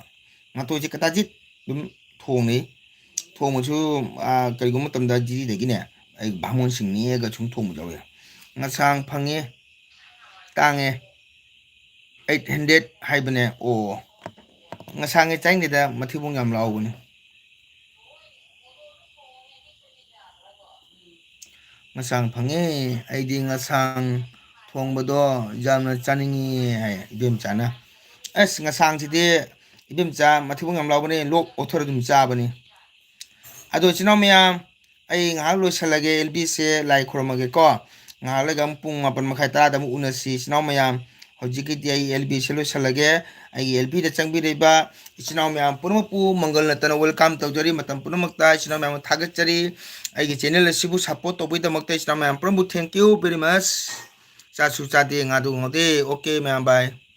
ꯉꯥꯇꯣꯏꯁꯦ ꯀꯇꯥꯖꯤꯠ ꯑꯗꯨꯝ ꯊꯣꯡꯅꯩ꯫ ꯊꯣꯡꯕꯁꯨ, ꯑꯥ, ꯀꯔꯤꯒꯨꯝꯕ ꯃꯇꯝꯗ ꯖꯤꯔꯤꯗꯒꯤꯅꯦ, ꯑꯩ ꯕꯥꯃꯣꯟꯁꯤꯡ ꯅꯦꯛꯑꯒ ꯁꯨꯝ ꯊꯣꯡꯕꯁꯨ ꯌꯥꯎꯋꯦ꯫ ꯉꯁꯥꯡ ꯐꯪꯉꯦ, ꯇꯥꯡꯉꯦ꯫ ꯑꯩꯠ ꯍꯟꯗ꯭ꯔꯦꯠ ꯍꯥꯏꯕꯅꯦ꯫ ꯑꯣ, ꯉꯁꯥꯡꯒꯤ ꯆꯥꯅꯤꯡꯗꯦꯗ, ꯃꯊꯤꯕꯣꯡ ꯌꯥꯝ ꯂꯥꯎꯕꯅꯤ꯫ ꯉꯁꯥꯡ ꯐꯪꯉꯦ, ꯑꯩꯗꯤ ꯉꯁꯥꯡ ꯊꯣꯡꯕꯗꯣ ꯌꯥꯝꯅ ꯆꯥꯅꯤꯡꯉꯤ ꯍꯥꯏ ꯏꯕꯦꯝꯆꯥꯅ꯫ ꯑꯁ, ꯉꯁꯥꯡꯁꯤꯗꯤ ꯏꯕꯦꯝꯆꯥ ꯃꯊꯤꯕꯣꯡ ꯌꯥꯝ ꯂꯥꯎꯕꯅꯦ, ꯂꯣꯛ ꯑꯣꯊꯣꯔ ꯑꯗꯨꯝ ꯆꯥꯕꯅꯤ꯫ ꯑꯗꯣ ꯏꯆꯤꯟ ꯏꯅꯥꯎ ꯃꯌꯥꯝ, ꯑꯩ ꯉꯥꯏꯍꯥꯛ ꯂꯣꯏꯁꯤꯜꯂꯒꯦ, ꯑꯦꯜ ꯕꯤꯁꯦ ꯂꯥꯏ ꯈꯨꯔꯨꯝꯃꯒꯦꯀꯣ꯫ ꯉꯥꯏꯍꯥꯛ ꯂꯩꯒ ꯑꯃꯨꯛ ꯄꯨꯡ ꯃꯥꯄꯟ ꯃꯈꯥꯏ ꯇꯔꯥꯗ ꯑꯃꯨꯛ ꯎꯅꯁꯤ ꯏꯆꯤꯟ ꯏꯅꯥꯎ ꯃꯌꯥꯝ꯫ ꯍꯧꯖꯤꯛꯀꯤꯗꯤ ꯑꯩ ꯑꯦꯜ ꯕꯤꯁꯦ ꯂꯣꯏꯁꯤꯜꯂꯒꯦ꯫ ꯑꯩꯒꯤ ꯑꯦꯜ ꯕꯤꯗ ꯆꯪꯕꯤꯔꯤꯕ ꯏꯆꯤꯟ ꯏꯅꯥꯎ ꯃꯌꯥꯝ ꯄꯨꯝꯅꯃꯛꯄꯨ ꯃꯪꯒꯜ ꯅꯠꯇꯅ welcome ꯇꯧꯖꯔꯤ꯫ ꯃꯇꯝ ꯄꯨꯝꯅꯃꯛꯇ ꯏꯆꯤꯟ ꯏꯅꯥꯎ ꯃꯌꯥꯝ ꯊꯥꯒꯠꯆꯔꯤ꯫ ꯑꯩꯒꯤ channel ꯑꯁꯤꯕꯨ support ꯇꯧꯕꯒꯤꯗꯃꯛꯇ ꯏꯆꯤꯟ ꯏꯅꯥꯎ ꯃꯌꯥꯝ ꯄꯨꯝꯅꯃꯛꯄꯨ thank you very much꯫ ꯆꯥꯁꯨ ꯆꯥꯗꯦ, ꯉꯥꯗꯨ ꯉꯧꯗꯦ꯫ Okay ꯃꯌꯥꯝ, bye꯫